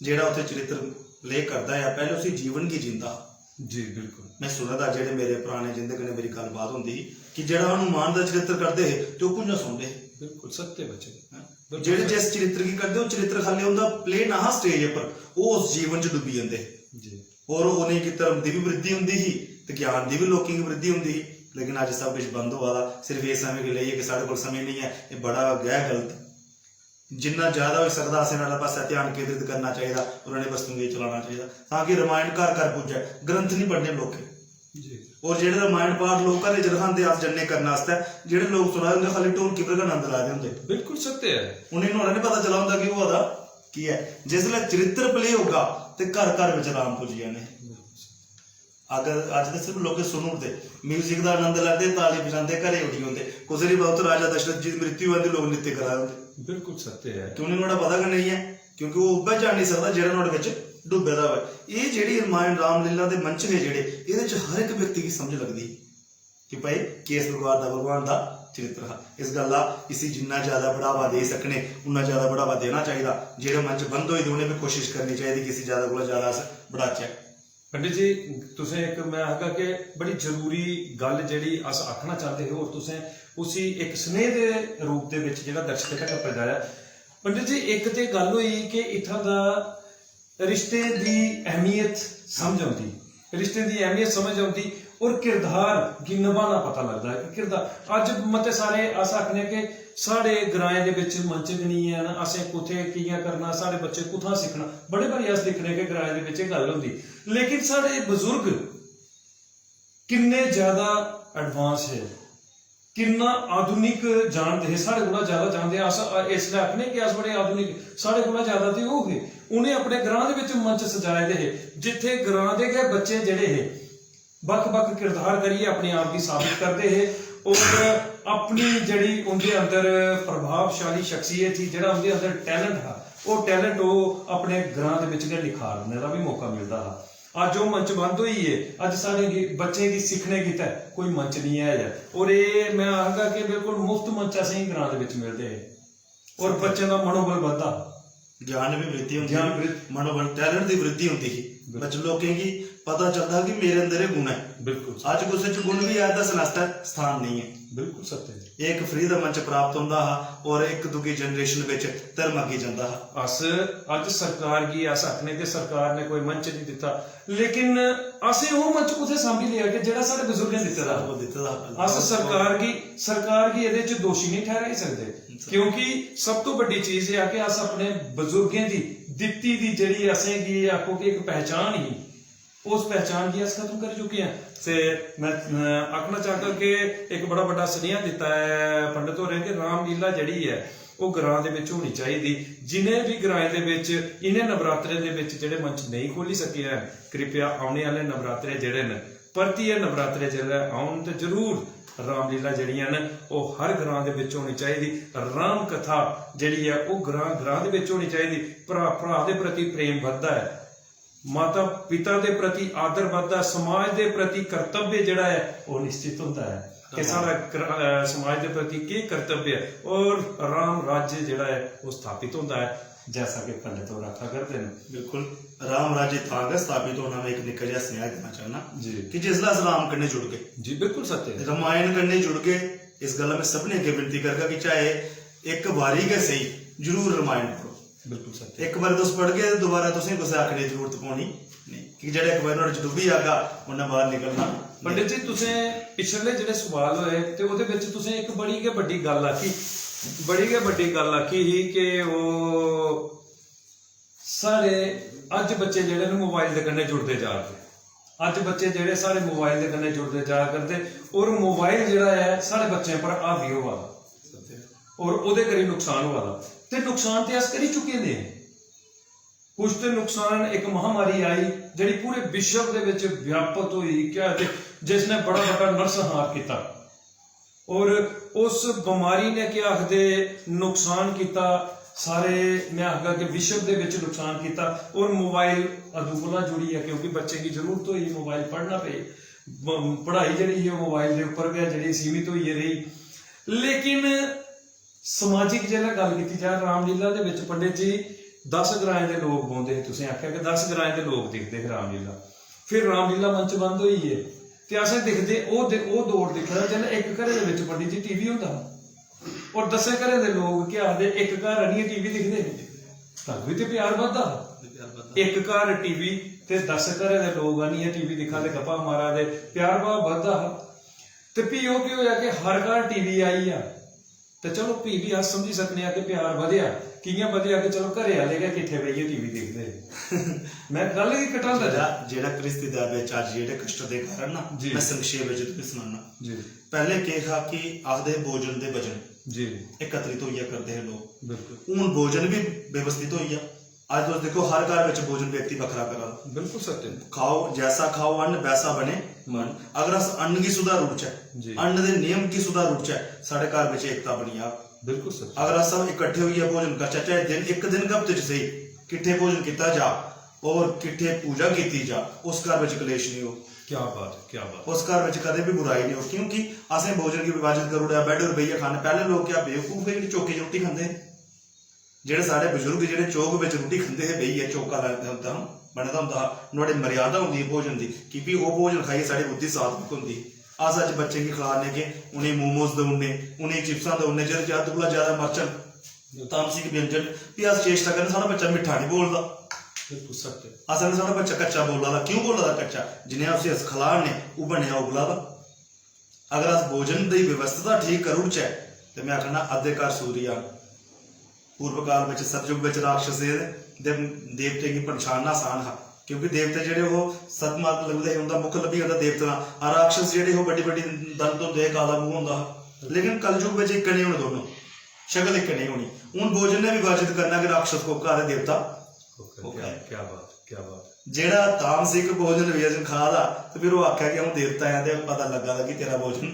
जेह्ड़ा उत्थै चरित्र प्ले करदा ऐ, पैह्ले उसी जीवन गी जींदा हा। जी, बिल्कुल। मैं सुने दा, जेह्ड़े मेरे पराने, जिंदे कन्नै मेरी गल्लबात होंदी ही, कि जेह्ड़ा हनुमान दा चरित्र करदे हे ते ओह् भुंञां सौंदे हे। बिल्कुल, सत्य वचन। हैं? बिल्कुल जेह्ड़े सत्य। जिस चरित्र गी करदे, ओह् चरित्र खाल्ली उं'दा प्ले ना हा स्टेज उप्पर, ओह् उस जीवन च डुब्बी जंदे हे। जी। और उ'नेंगी धर्म दी बी वृद्धि होंदी ही ते ज्ञान दी बी लोकें गी वृद्धि होंदी ही। लेकिन अज्ज सब किश बंद होआ दा, सिर्फ इस समें गी लेइयै कि साढ़े कोल समें नेईं ऐ, एह् बड़ा गै गलत ऐ। जिन्ना ज्यादा होई सकदा असें नुहाड़े पासै ध्यान केंद्रित करना चाहिदा और उ'नें वस्तुएं गी चलाना चाहिदा, तां कि रामायण घर घर पुज्जै। ग्रंथ निं पढ़ने लोकें। जी। और जेह्ड़े रामायण पाठ लोक घरै च रखांदे अस जन्ने करने आस्तै, जेह्ड़े लोक सुना दे होंदे, खाल्ली ढोलकी पर गै नंद लै दे होंदे। बिल्कुल सत्य ऐ। उ'नेंगी नुहाड़ा निं पता चला होंदा कि होआ दा केह् ऐ। जिसलै चरित्र प्ले होगा ते घर घर बिच राम पुज्जी जाने। अगर अज्ज ते सिर्फ लोकें सुनी ओड़दे, म्यूजिक दा आनंद लैंदे, ताली बजांदे, घरै उठी औंदे। कुसै गी पता उत्थै राजा दशरथ जी दी मृत्यु होआ दी, लोक नृत्य करा दे होंदे। बिल्कुल सत्य ऐ। क्यों निं, नुहाड़ा पता गै नेईं ऐ, क्योंकि ओह् उ'ऐ जानी सकदा जेह्ड़ा नुहाड़े बिच डुब्बे दा होऐ। एह् जेह्ड़ी रामायण रामलीला दे मंच हे जेह्ड़े, एह्दे च हर इक व्यक्ति गी समझ लगदी ही कि भाई किस प्रकार दा भगवान दा चरित्र हा। इस गल्ला इसी जिन्ना ज्यादा बढ़ावा देई सकने, उन्ना ज्यादा बढ़ावा देना चाहिदा। जेह्ड़े मंच बंद होए दे, उ'नें बी कोशिश करनी चाहिदी कि इसी ज्यादा कोला ज्यादा अस बढ़ाचै। पंडित जी, तुसें इक, मैं आखगा कि बड़ी जरूरी गल्ल जेह्ड़ी अस आखना चांह्दे हे और तुसें उसी इक स्नेह दे रूप दे बिच जेह्ड़ा दर्शकें तक पजाया। पंडित जी, इक ते गल्ल होई कि इत्थां दा रिश्तें दी अहमियत समझ औंदी, रिश्तें दी अहमियत समझ औंदी और किरदार गी नभाना पता लगदा ऐ कि किरदार, अज्ज मते सारे अस आखने कि साढ़े ग्राएं दे बिच मंच गै निं हैन, असें कुत्थै कि'यां करना, साढ़े बच्चे कुत्थां सिक्खना। बड़े बारी अस दिक्खने कि ग्राएं दे बिच एह् गल्ल होंदी, लेकिन साढ़े बजुर्ग किन्ने ज्यादा एडवांस हे, किन्ना आधुनिक जानदे हे, साढ़े कोला ज्यादा जानदे हे। अस इसलै आखने कि अस बड़े आधुनिक, साढ़े कोला ज्यादा ते ओह् हे। उ'नें अपने ग्रां दे बिच मंच सजाए दे हे, जित्थै ग्रां दे गै बच्चे जेह्ड़े हे, बक्ख-बक्ख किरदार करियै अपने आप गी साबित करदे हे और अपनी जेह्ड़ी उं'दे अंदर प्रभावशाली शख्सियत ही, जेह्ड़ा उं'दे अंदर टैलेंट हा, ओह् टैलेंट ओह् अपने ग्रां दे बिच गै निखारने दा बी मौका मिलदा हा। अज्ज ओह् मंच बंद होई गे। अज्ज साढ़े गी, बच्चें गी सिक्खने गितै कोई मंच निं है ऐ। और एह् में आखगा कि बिल्कुल मुफ्त मंच असेंगी ग्रां दे बिच मिलदे हे और बच्चें दा मनोबल बधदा हा। ज्ञान भी वृद्धि होंदी ज्ञान ही, वृद्धि। मनोबल, टैलेंट दी वृद्धि होंदी ही। बिल्कुल। बच्चे, लोकें गी पता चलदा हा कि मेरे अंदर एह् गुण ऐ। बिल्कुल। अज्ज कुसै च गुण बी ऐ, दस्सने आस्तै स्थान नेईं ऐ। बिल्कुल सत्य जी। एह् इक फ्री दा मंच प्राप्त होंदा हा और इक दूगी जनरेशन बिच धर्म अग्गें जंदा हा। अस अज्ज सरकार गी अस आखने कि सरकार ने कोई मंच नहीं दिता, लेकिन असें ओह् मंच कुत्थै सांभी लिया कि जेह्ड़ा साढ़े बजुर्गें दित्ते दा हा। ओह् दित्ते दा हा। अस सरकार गी, सरकार गी एह्दे च दोशी नहीं ठहराई सकदे, क्योंकि सब तो बड्डी चीज एह् ऐ कि अस अपने बजुर्गें दी दित्ती दी जेह्ड़ी असेंगी आखो कि इक पहचान ही, उस पहचान गी अस खत्म करी चुके आं। ते में, अ, आखना चाहगा कि इक बड़ा बड्डा सनेहा दित्ता ऐ पंडित होरें कि रामलीला जेह्ड़ी ऐ ओह् ग्रां दे बिच होनी चाहिदी। जिनें बी ग्राएं दे बिच इनें नवरात्रें दे बिच जेह्ड़े मंच नेईं खोली सके हैन, कृपया औने आह्ले नवरात्रे जेह्ड़े न, परतियै नवरात्रे जेल्लै औन ते जरूर रामलीला जेह्ड़ियां न ओह् हर ग्रां दे बिच होनी चाहिदी। राम कथा जेह्ड़ी ऐ ओह् ग्रां ग्रां दे बिच होनी चाहिदी। भ्राऽ भ्राऽ दे प्रति प्रेम बधदा ऐ, माता पिता दे प्रति आदर बधदा ऐ, समाज दे प्रति कर्तव्य जेह्ड़ा ऐ ओह् निश्चित होंदा ऐ कि साढ़ा ग्र-, अ, समाज दे प्रति केह् कर्तव्य ऐ और राम राज्य जेह्ड़ा ऐ ओह् स्थापित होंदा ऐ, जैसा कि पंडित होर आखा करदे न। बिल्कुल। राम राज्य तां गै स्थापित होना, में इक निक्का जेहा सनेहा देना चाहना जी। कि जिसलै अस राम कन्नै जुड़गे, जी, बिल्कुल सत्य ऐ। रामायण कन्नै जुड़गे, इस गल्ला में सभनें अग्गें विनती करगा कि चाहे इक बारी गै सेही, जरूर रामायण पढ़ो। बिल्कुल सत्य। इक बारी तुस पढ़गे ते दोबारा तुसें कुसै आखने दी जरूरत पौनी नेईं, कि जेह्ड़ा इक बारी नुहाड़े च डुब्बी जागा, उन्नै बाहर निकलना नेईं। पंडित जी, तुसें पिछले जेह्ड़े सवाल होए ते ओह्दे बिच तुसें इक बड़ी गै बड्डी गल्ल आखी, बड़ी गै बड्डी गल्ल आखी ही कि ओह् साढ़े अज्ज बच्चे जेह्ड़े न मोबाइल दे कन्नै जुड़दे जा दे। अज्ज बच्चे जेह्ड़े साढ़े मोबाइल दे कन्नै जुड़दे जा करदे और मोबाइल जेह्ड़ा ऐ साढ़े बच्चें पर हावी होआ दा और ओह्दे करी नुकसान होआ दा। ते नुकसान ते अस करी चुके दे आं। कुछ ते नुकसान, इक महामारी आई जेह्ड़ी पूरे विश्व दे बिच व्यापत होई, क्या ते जिसने बड़ा बड्डा नरसंहार कीता। और उस बमारी ने केह् आखदे नुकसान कीता, सारे में आखगा कि विश्व दे बिच नुकसान कीता। और मोबाइल अदूं कोला जुड़ी ऐ, क्योंकि बच्चें गी जरूरत होई मोबाइल पढ़ना पे, ब-, पढ़ाई जेह्ड़ी ही ओह् मोबाइल दे उप्पर गै जेह्ड़ी सीमित होइयै रेही। लेकिन समाजिक जेल्लै गल्ल कीती जा, रामलीला दे बिच पंडित जी दस ग्राएं दे लोक बौंह्दे हे, तुसें आखेआ कि दस ग्राएं दे लोक दिखदे हे रामलीला। फिर रामलीला मंच बंद होई गे ते असें दिखदे ओह् दे-, ओह् दौर दिक्खे दा जेल्लै इक घरै दे बिच पंडित जी टीवी होंदा हा और दस्सें घरें दे लोक केह् आखदे, इक घर आनियै टीवी दिखदे हे, तां बी ते प्यार बधदा हा। इक घर टीवी ते दस घरें दे लोक आनियै टीवी दिक्खा दे, गप्पां मारा दे, प्यार भाव बधदा हा। ते फ्ही ओह् केह् होआ कि हर घर टीवी आई गेआ। ते चलो, फ्ही बी अस समझी सकने आं कि प्यार बधेआ। कि'यां बधेआ? कि चलो, घरै आह्ले गै किट्ठे बेहियै टीवी दिखदे हे। में गल्ल गी घटांदा जा। जेह्ड़ा जेह्ड़ा घ्रिस्ती दा बिच अज्ज जेह्ड़े कश्ट दे कारण ना, जी। में संक्षेप बिच तुगी सनाना। जी। पैह्ले केह् हा कि आखदे हे भोजन दे वजन जी। एकत्रित होइयै करदे हे लोक। बिल्कुल। हून भोजन बी व्यवस्थित होई गेआ। अज्ज तुस दिक्खो, हर घर बिच भोजन व्यक्ति बक्खरा करा दा। बिल्कुल सत्य। खाओ, जैसा खाओ अन्न वैसा बने मन। अगर अस अन्न गी सुधारी ओड़चै, जी। अन्न दे नियम गी सुधारी ओड़चै, साढ़े घर बिच एकता बनी जाग। बिल्कुल सत्य। अगर अस सब इकट्ठे होइयै भोजन करचै, चाहे दिन, इक दिन गै हफ्ते च सेही, किट्ठे भोजन कीता जा और किट्ठे पूजा कीती जा, उस घर बिच कलेश नहीं हो। क्या बात है, क्या बात। उस घर बिच कदें भी बुराई नहीं हो, क्योंकि असें भोजन गी विभाजित करी ओड़ेआ, बेड पर बेहियै खाने। पैह्ले लोक क्या बेवकूफ हे जेह्ड़े चौके च रुट्टी खंदे हे? जेह्ड़े साढ़े बजुर्ग जेह्ड़े चौक बिच रुट्टी खंदे हे बेहियै, चौका लाए दा होंदा हा, बने दा होंदा हा, नुहाड़े मर्यादा होंदी ही भोजन दी, कि फ्ही ओह् भोजन खाइयै साढ़ी बुद्धि सात्विक होंदी ही। अस अज्ज बच्चें गी खलाने के उ'नेंगी मोमोज देई ओड़ने, उ'नेंगी चिप्सां देई ओड़ने, जेह्दे च अद्ध कोला ज्यादा मर्चन, तामसिक व्यंजन, फ्ही अस चेष्टा करने साढ़ा बच्चा मिट्ठा नहीं बोलदा। बिल्कुल सत्य। अस आखने साढ़ा बच्चा कच्चा बोला दा, क्यों बोला दा कच्चा? जिनें उसी अस खलाने, ओह् बनेआ उबला दा। अगर अस भोजन दी व्यवस्था ठीक करी ओड़चै, ते में आखना अद्धे घर सूर्य आन। पूर्व काल बिच, सतयुग बिच राक्षस दे, दे देवतें गी पन्छानना आसान हा, क्योंकि देवते जेह्ड़े ओह् सत मार्ग लभदे हे, उंदा मुख लब्भी जंदा देवतें दा। आ राक्षस जेह्ड़े ओह् बड्डी बड्डी दंत होंदे हे, काला मूंह होंदा हा। लेकिन कलयुग बिच इक्कै नेह् होने दोनों, शकल इक्कै नेही होनी। हून भोजन ने विभाजित करना कि राक्षस कोह्का ते देवता कोह्का ऐ। क्या बात, क्या बात। जेह्ड़ा तामसिक भोजन व्यंजन खा दा, ते फिर ओह् आखेआ कि अ'ऊं देवता आं, ते पता लग्गा दा कि तेरा भोजन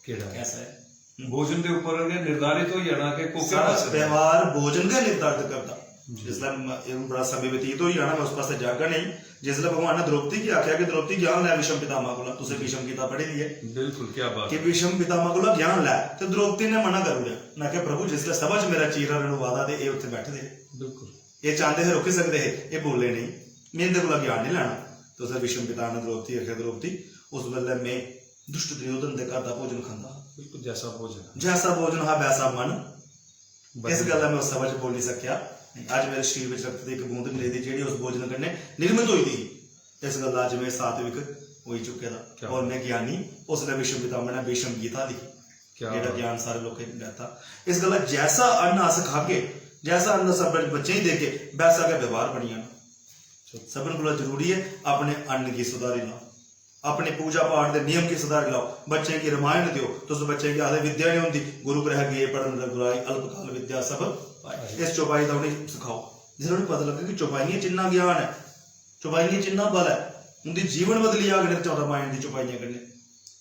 केह्ड़ा ऐ? कैसा है? भोजन दे उप्पर गै निर्धारित होई जाना कि कोह्के सारा पासै व्यवहार भोजन गै निर्धारित करदा। जिसलै म- एह् हून बड़ा समें बतीत होई जाना, मैं उस पासै जागा नेईं। जिसलै भगवान ने द्रौपदी गी आखेआ कि द्रौपदी, ज्ञान लै भीष्म पितामह कोला, तुसें भीष्म गीता पढ़ी दी ऐ बिल्कुल, क्या बात कि है। भीष्म पितामह कोला ज्ञान लै, ते द्रौपदी ने मना करी ओड़ेआ। उ'नें आखेआ, "प्रभु, जिसलै सभा च मेरा चीरा रणुआ दा ते एह् उत्थै बैठे दे हे, बिल्कुल। एह् चांह्दे हे रोकी सकदे हे, एह् बोले नेईं, में इं'दे कोला ज्ञान निं लैना।" ते उसलै भीष्म पितामह ने द्रौपदी गी आखेआ, "द्रौपदी, उस बेल्लै में दुष्ट दुर्योधन दे घर दा भोजन खंदा हा। बिल्कुल, जैसा भोजन जैसा भोजन हा, वैसा मन। इस बनी। गल्ला में उस सभा च बोली सकेआ। अज्ज मेरे शरीर बिच रक्त दी इक बूंद बी नेईं रेही दी, जेह्ड़ी उस भोजन कन्नै निर्मित होई दी ही। इस गल्ला अज्ज में सात्विक होई चुके दा क्या और में ज्ञानी।" उसलै भीष्म पितामह ने भीष्म गीता लिखी, क्या जेह्ड़ा बात। ज्ञान सारे लोकें गी लैता। इस गल्ला जैसा अन्न अस खागे, जैसा अन्न अस अपने बच्चें गी देगे, वैसा गै व्यवहार बनी जाना। सभनें कोला जरूरी ऐ, अपने अन्न गी सुधारी लैओ, अपने पूजा पाठ दे नियम गी सुधारी लैओ, बच्चें गी रमायण देओ। तुस बच्चें गी आखदे, "विद्या निं होंदी, गुरु गृह गे पढ़न रघुराई, अल्पकाल विद्या सब पाई।" इस चौपाई दा उ'नेंगी सखाओ। जिसलै उ'नेंगी पता लग्गे कि चौपाइयें च इन्ना ज्ञान ऐ, चौपाइयें च इन्ना बल ऐ, उं'दी जीवन बदली जाग इ'नें चौदां मायन दी चौपाइयें कन्नै।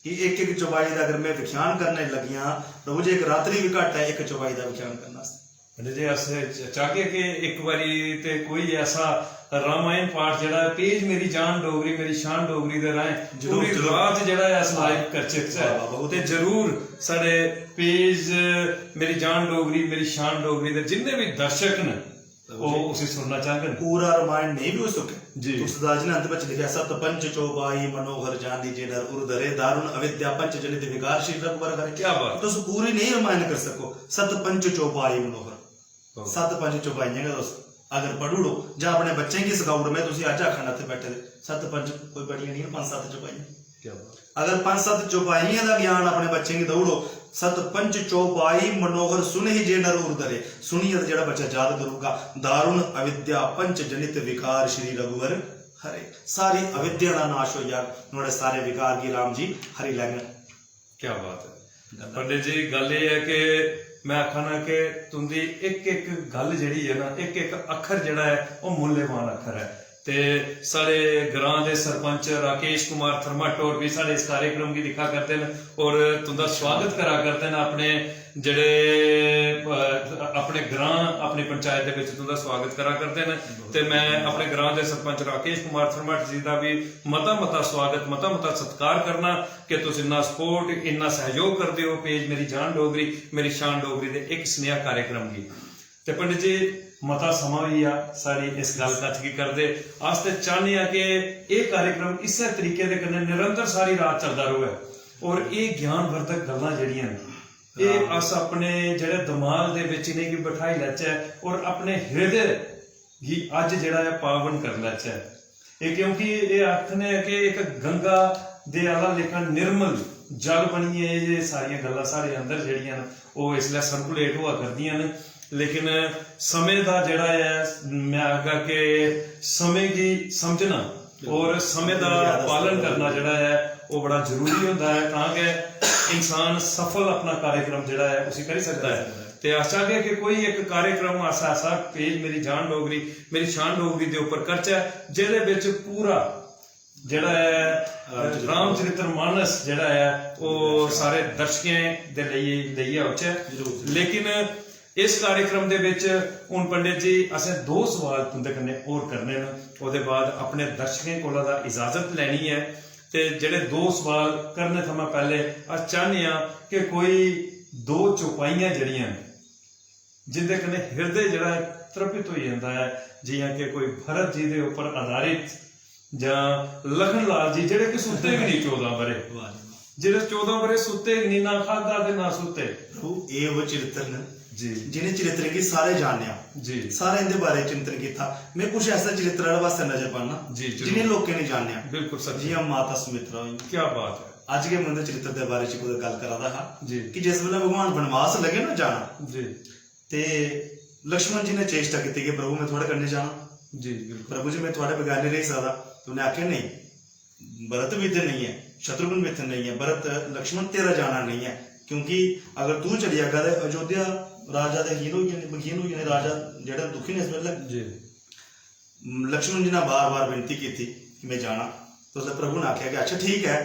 कि इक इक चौपाई दा अगर में व्याख्यान करने लग्गी आं, प्रभु जी, इक रात्रि बी घट्ट ऐ इक चौपाई दा व्याख्यान करने आस्तै। पंडित जी, अस च- चाहगे कि इक बारी ते कोई ऐसा रामायण पाठ जेह्ड़ा ऐ, पेज मेरी जान डोगरी, मेरी शान डोगरी दे राहें जरूर, पूरी जरूर। रात जेह्ड़ा ऐ अस लाइव करचै वाह, वाह, बहुत ते जरूर साढ़े पेज मेरी जान डोगरी, मेरी शान डोगरी दे जिन्ने बी दर्शक न, ओह् उसी सुनना चाहङन। पूरा रामायण नेईं बी होई सकै। जी। तुलसीदास जी ने अंत बिच लिखेआ, "सत पंच चौपाई मनोहर जानी जे नर उर धरे, दारुण अविद्या पंच जनित विकार श्री रघुवर हरे।" क्या बात। तुस पूरी नेईं रामायण करी सको, सत पंच चौपाई मनोहर, वाह। सत पंच चौपाइयां गै तुस अगर पढ़ी ओड़ो जां अपने बच्चें गी सखाई ओड़ो, में तुसें अज्ज आखा ना इत्थै बैठे दे, सत पंच कोई बड़ियां नेईं, पंज सत्त चौपाइयां। क्या बात। अगर पंज सत्त चौपाइयें दा ज्ञान अपने बच्चें गी देई ओड़ो, "सत पंच चौपाई मनोहर सुनहि जे नर उर धरे", सुनियै ते जेह्ड़ा बच्चा याद करूगा, "दारुण अविद्या पंच जनित विकार श्री रघुवर हरे", सारी अविद्या दा नाश होई जाग, नुहाड़े सारे विकार गी राम जी हरी लैङन। क्या बात है। पंडित जी, गल्ल एह् ऐ कि में आखा ना कि तुं'दी इक इक गल्ल जेह्ड़ी ऐ ना, इक इक अक्खर जेह्ड़ा ऐ, ओह् मूल्यवान अक्खर ऐ। ते साढ़े ग्रां दे सरपंच राकेश कुमार थर्मट होर बी साढ़े इस कार्यक्रम गी दिक्खा करदे न और तुं'दा स्वागत करा करदे न अपने जेह्ड़े, अ, अपने ग्रां, अपनी पंचायत दे बिच तुं'दा स्वागत करा करदे न। ते में अपने ग्रां दे सरपंच राकेश कुमार थर्मट जी दा बी मता मता स्वागत, मता मता सत्कार करना कि तुस इन्ना सपोर्ट, इन्ना सैहयोग करदे ओ पेज मेरी जान डोगरी, मेरी शान डोगरी दे इक सनेहा कार्यक्रम गी। ते पंडित जी, मता समां होई गेआ साढ़ी इस गल्ल कत्थ गी करदे। अस ते चाह्न्ने आं कि एह् कार्यक्रम इस्सै तरीके दे कन्नै निरंतर सारी रात चलदा र'वै और एह् ज्ञानवर्धक गल्लां जेह्ड़ियां न, एह् अस अपने जेह्ड़े दमाग दे बिच इ'नेंगी बठाई लैचै और अपने हृदय गी अज्ज जेह्ड़ा ऐ पावन करी लैचै। एह् क्योंकि एह् आखने आं कि इक गंगा दे आह्ला लेखा निर्मल जल बनियै एह् जे सारियां गल्लां साढ़े अंदर जेह्ड़ियां न, ओह् इसलै सर्कुलेट होआ करदियां न। लेकिन समें दा जेह्ड़ा ऐ, में आखगा कि समें गी समझना और समें दा पालन करना जेह्ड़ा ऐ, ओह् बड़ा जरूरी होंदा ऐ, तां गै इंसान सफल अपना कार्यक्रम जेह्ड़ा ऐ, उसी करी सकदा ऐ। ते अस चाहगे कि कोई इक कार्यक्रम अस ऐसा पेज मेरी जान डोगरी, मेरी शान डोगरी दे उप्पर करचै, जेह्दे बिच पूरा जेह्ड़ा ऐ, रामचरित्र मानस जेह्ड़ा ऐ, ओह् सारे दर्शकें दे लेई, लेइयै औचै। लेकिन इस कार्यक्रम दे बिच हून पंडित जी, असें दो सवाल तुं'दे कन्नै होर करने न, ओह्दे बाद अपने दर्शकें कोला दा इजाजत लैनी ऐ। ते जेह्ड़े दो सवाल करने थमां पैह्ले अस चाह्न्ने आं कि कोई दो चौपाइयां जेह्ड़ियां न, जिंदे कन्नै हृदय जेह्ड़ा ऐ, तृप्त होई जंदा ऐ, जि'यां कि कोई भरत जी दे उप्पर आधारित जां लखन लाल जी, जेह्ड़े कि सुत्ते गै नेईं चौदां ब'रे। वाह जी वाह। जेह्ड़े चौदां ब'रे सुत्ते गै नेईं, ना खाद्धा ते ना सुत्ते। प्रभु, एह् ओह् चरित्र न जी। जि'नें चरित्रें गी सारे जानेआ, जी। सारे इं'दे बारे च चिंतन कीता। में कुछ ऐसे चरित्र आह्ले पासै नजर पाना जी, जरूर। जि'नें लोकें नेईं जानेआ, बिल्कुल सच्ची। जि'यां माता सुमित्रा होई। क्या बात है। अज्ज गै में उं'दे चरित्र दे बारे च कुतै गल्ल करा दा हा जी। कि जिस बेल्लै भगवान बनवास लगे ना जाना, जी। ते लक्ष्मण जी ने चेष्टा कीती कि प्रभु, में थुआढ़े कन्नै जाना, जी, बिल्कुल। प्रभु जी, में थुआढ़े बगैर नहीं रेही सकदा। ते उ'नें आखेआ, "नहीं, भरत भी इत्थै नहीं ऐ, शत्रुघ्न भी इत्थै नहीं ऐ, भरत, लक्ष्मण, तेरा जाना नहीं ऐ, क्योंकि अगर तू चली जागा ते अयोध्या राजा ते हीन होई जाने, बकीन होई जाने, राजा जेह्ड़ा दुखी ने इस बेल्लै।" जी। लक्ष्मण जी ने बार-बार विनती कीती कि में जाना। तो उसलै प्रभु ने आखेआ कि अच्छा ठीक ऐ,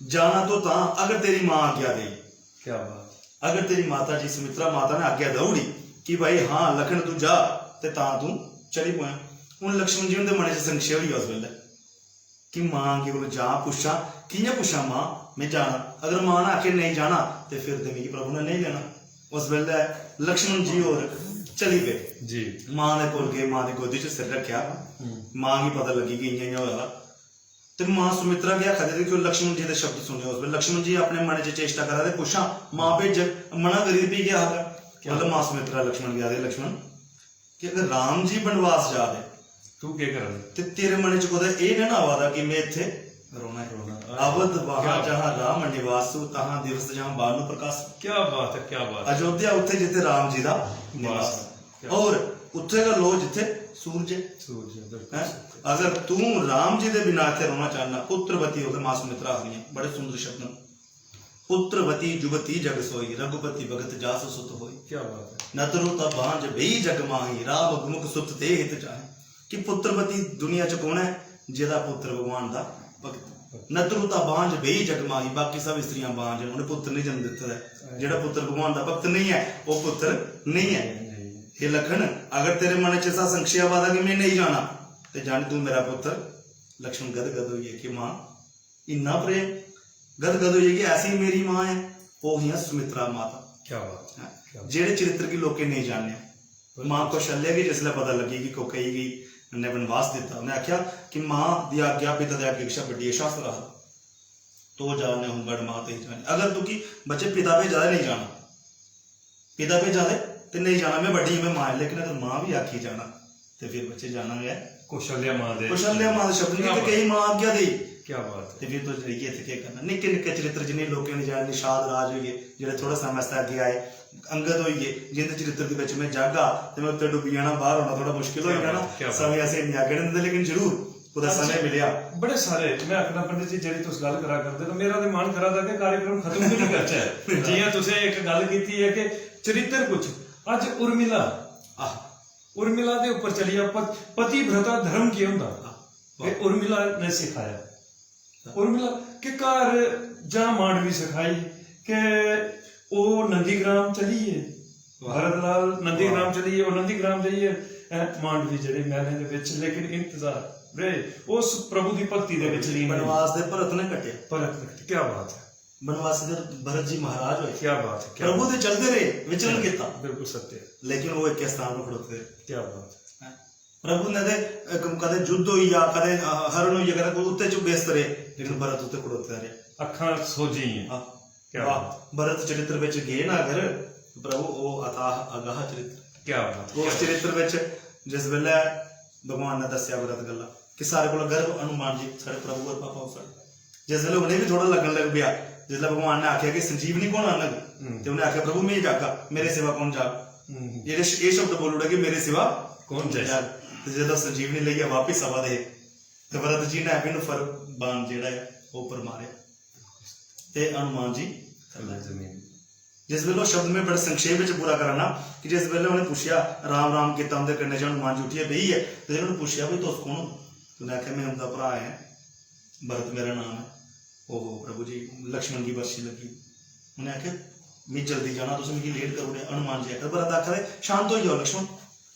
जाना तो तां अगर तेरी मां आज्ञा देई। क्या बात। अगर तेरी माता जी सुमित्रा माता ने आज्ञा देई ओड़ी कि भाई हां लखन तू जा, ते तां तू चली पौयां। हून लक्ष्मण जी हुंदे मनै च संशय होई गेआ उस बेल्लै कि मां गी कोल जां पुच्छां, कि'यां पुच्छां मां, में जाना। अगर मां ने आखेआ नेईं जाना, ते फिर ते मिगी प्रभु ने नेईं लेना। उस बेल्लै लक्ष्मण जी होर चली पे। जी। मां दे कोल गे, मां दी गोदी च सिर रक्खेआ। हम्म। मां गी पता लग्गी कि इ'यां इ'यां होआ दा। ते मां सुमित्रा गी आखा दे कि ओह् लक्ष्मण जी दे शब्द सुने। उस बेल्लै लक्ष्मण जी अपने मनै च चेष्टा करा दे, पुच्छां, मां भेजग, मना करी ते फ्ही केह् आखगा? क्या मतलब मां सुमित्रा लक्ष्मण गी आखदे, लक्ष्मण, कि अगर राम जी बनवास जा दे, तू केह् करा दे? ते तेरे मनै च कुतै एह् निं ना आवा दा कि में इत्थै रौह्ना ऐ। रौह्ना। अवध वहां क्या जहां राम निवासु, तहां दिवस जहां भानु प्रकाश। क्या बात है, क्या बात है। अयोध्या उत्थै जित्थै राम जी दा निवास। क्या और उत्थै गै लो जित्थै सूरज ऐ। सूरज ऐ, बिल्कुल हैं? सत्य। अगर तू राम जी दे बिना इत्थै रौह्ना चाह्न्ना, पुत्रवती, ओह्दे मां सुमित्रा आखदियां, बड़े सुंदर शब्द न। पुत्रवती जुवती जग सोई, रघुपति भगत जासु सुत होई। क्या बात है। नतरु तब बांझ बेई जग माही, राम विमुख सुत ते हित चाहे। कि पुत्रवती दुनिया च कौन ऐ जेह्दा पुत्र भगवान दा भक्त? नतरु तब बांझ बेई जग माही, बाकी सब स्त्रियां बांझ न, उ'नें पुत्र नहीं जन्म दित्ते दा ऐ। जेह्ड़ा पुत्र भगवान दा भक्त नहीं ऐ, ओह् पुत्र नहीं ऐ। नहीं, नहीं। हे लखन, अगर तेरे मन च ऐसा संशय आवा दा कि मैं नेईं जाना, ते जानी तू मेरा पुत्र। लक्ष्मण गदगद होई गे कि मां, इन्ना प्रेम, गदगद होई गे कि ऐसी मेरी मां ऐ। ओह् हियां सुमित्रा माता। क्या बात है, हैं? क्या बात। जेह्ड़े चरित्र गी लोकें नेईं जानेआ। मां कौशल्या गी जिसलै पता लग्गी कि कैकेयी गी ने वनवास दित्ता, उ'नें आखेआ कि मां दी आज्ञा पिता दे आज्ञा कशा बड्डी ऐ, शास्त्र आखदा, "तो जाने हूं गढ़ मात ही जाने।" अगर तुगी बच्चे पिता भेजा दे, नेईं जाना, पिता भेजा दे ते नेईं जाना, में बड्डी आं, में मां ऐ, लेकिन अगर मां बी आखी जाना ते फिर बच्चे जाना गै। कौशल्या मां दे कौशल्या मां दे शब्द न, क्या बात। कैकेयी मां आज्ञा देई। क्या बात है। ते फिर तुस जाइयै इत्थै केह् करना? निक्के निक्के चरित्र जि'नें लोकें दे जां निषाद राज होई गे, जेह्ड़े थोह्ड़े समें आस्तै अग्गें आए, अंगद होई गे, जिंदे चरित्र दे बिच में जागा ते में उत्थै डुब्बी जाना, बाहर होना थोह्ड़ा मुश्किल होई क्या जाना। बात, क्या बात। समें असें इन्नी अग्गें निं दिंदे, लेकिन जरूर कुतै अच्छा, समें मिलेआ। बड़े सारे, में आखना पंडित जी, जेह्ड़ी तुस गल्ल करा करदे, ते मेरा ते मन करा दा कि कार्यक्रम खत्म गै निं करचै। जि'यां तुसें इक गल्ल कीती ऐ कि चरित्र कुछ, अज्ज उर्मिला, आह। उर्मिला दे उप्पर चली जा, पत-, पतिव्रता धर्म केह् होंदा? आह, ते वाह। उर्मिला ने सिखाया। उर्मिला के घर जां मांडवी सखाई के ओह् नंदीग्राम चली गे, वाह। भरत लाल नंदीग्राम वाह। चली गे, ओह् नंदीग्राम जाइयै, ऐ, मांडवी जेह्ड़े मैह्लें दे बिच, लेकिन इंतजार रे, उस प्रभु दी भक्ति दे बिच लीन होई। बनवास दे भरत ने कट्टेआ। भरत ने कट्टेआ, क्या बात है। बनवासी दे भरत जी महाराज होए। क्या बात है, क्या प्रभु बात दे है। चलदे रेह्, विचरण क्या, कीता। बिल्कुल सत्य है। लेकिन ओह् इक्कै स्थान पर खड़ोते दे। क्या बात है। हैं? प्रभु ने ते, अ, क-, कदें युद्ध होई जा, कदें, अ, हरण होई जा, कदें कोई उत्ते च व्यस्त रेह्, लेकिन भरत उत्ते खड़ोते दा रेहा। अक्खां सोझी हैं। हाँ। क्या वाह। बात। भरत चरित्र बिच गे ना अगर, तो प्रभु ओह् अथाह अगाह चरित्र। क्या बात, उस क्या बात। चरित्र बिच जिस बेल्लै भगवान ने दस्सेआ भरत गल्ला कि सारे कोला गर्व हनुमान जी साढ़े प्रभु और पापा होर साढ़े। जिस बेल्लै उ'नें बी थोह्ड़ा लग्गन लग पेआ, जिसलै भगवान ने आखेआ कि संजीवनी कौन आह्नग, हम्म। ते उ'नें आखेआ, "प्रभु, में जागा, मेरे सिवा कौन जाग?" हम्म। एह्दे श-, एह् शब्द बोली ओड़ेआ कि "मेरे सिवा कौन जाग?" ते जिसलै संजीवनी लेइयै बापस आवा दे हे, ते भरत जी ने भी नुफर बाण जेह्ड़ा ऐ, ओह् उप्पर मारेआ, ते हनुमान जी थल्लै जमीन। जिस बेल्लै ओह् शब्द में बड़े संक्षेप च पूरा करा ना कि जिस बेल्लै उ'नें पुच्छेआ, राम राम कीता उं'दे कन्नै, जां हनुमान जी उट्ठियै बेही गे, ते उ'नें पुच्छेआ, "भाई, तुस कौन ओ?" ते उ'नें आखेआ, "में उं'दा भ्राऽ ऐं, भरत मेरा नाम ऐ।" ओहो प्रभु जी, लक्ष्मण गी बरछी लग्गी। उ'नें आखेआ, "मिगी जल्दी जाना, तुसें मिगी लेट करी ओड़ेआ।" हनुमान जी आखा दे, "भरत आखा दे, शांत होई जाओ लक्ष्मण।"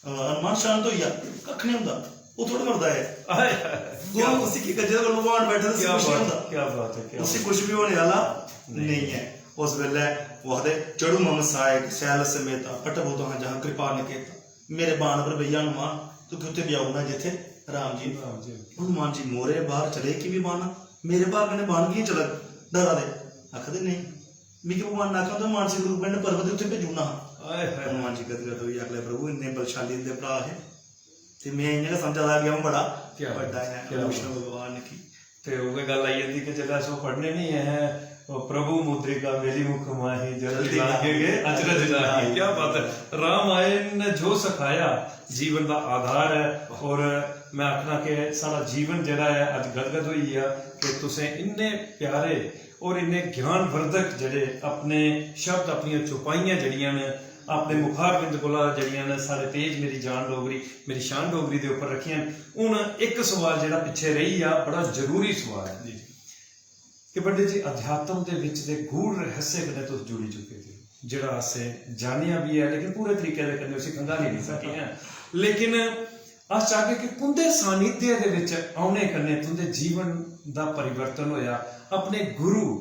अ, हनुमान शांत होई जा, कक्ख निं होंदा, ओह् थोह्ड़ा मरदा ऐ। हाय, हाय, ओह् क्या उसी की कर, जेह्दे कोल भगवान बैठे दे, उसी क्या कुछ निं बात, होंदा। क्या बात है, क्या उसी बात। कुछ बी होने आह्ला नेईं। नेईं ऐ। उस बेल्लै ओह् आखदे, "चढ़ू मम सायक सैल समेता, पटभो तहां जहां कृपा निकेता।" मेरे बाण पर बेही जा हनुमान, तुगी उत्थै बेही ओड़ना जित्थै राम जी। राम जी। हनुमान जी मोरे बाहर चले कि भी बाण, मेरे बाहर कन्नै बाण कि'यां चलग? डरा दे। आखदे, "नेईं।" मिगी भगवान ने आखेआ होंदा मानसिक रूप कन्नै पर्वत उत्थै भेजी ओड़ना हा। हाय हाय। हनुमान जी गदगद होई आखले, "प्रभु, इन्ने बलशाली इंदे भ्राऽ हे ते में इ'यां गै समझा दा हा कि अ'ऊं बड़ा क्या बड्डा ऐ।" क्या विष्णु भगवान की। ते उ'ऐ गल्ल आई जंदी कि जेल्लै अस ओह् पढ़ने निं ऐ, "प्रभु मुद्रिका मेली मुख माही, जल्दी जल्दी लागे लागे गे अचरज अचरज नाही।" नाही। क्या बात है। रामायण ने जो सखाया, जीवन दा आधार ऐ। और मैं आखना कि साढ़ा जीवन जेह्ड़ा ऐ, अज्ज गदगद होई गेआ कि तुसें इन्ने प्यारे और इन्ने ज्ञानवर्धक जेह्ड़े अपने शब्द, अपनियां चौपाइयां जेह्ड़ियां न, अपने मुखारविंद कोला जेह्ड़ियां न, साढ़े तेज मेरी जान डोगरी, मेरी शान डोगरी दे उप्पर रक्खियां न। हून इक सवाल जेह्ड़ा पिच्छे रेही गेआ, बड़ा जरूरी सवाल ऐ। जी, जी। कि पंडित जी, अध्यात्म दे विच दे गूढ़ रहस्य कन्नै तुस जुड़ी चुके दे ओ, जेह्ड़ा असें जानेआ बी ऐ, लेकिन पूरे तरीके दे कन्नै उसी खंगाली निं सके आं। लेकिन अस चाहगे कि तुं'दे सानिध्य दे विच औने कन्नै तुं'दे जीवन दा परिवर्तन होया। अपने गुरु,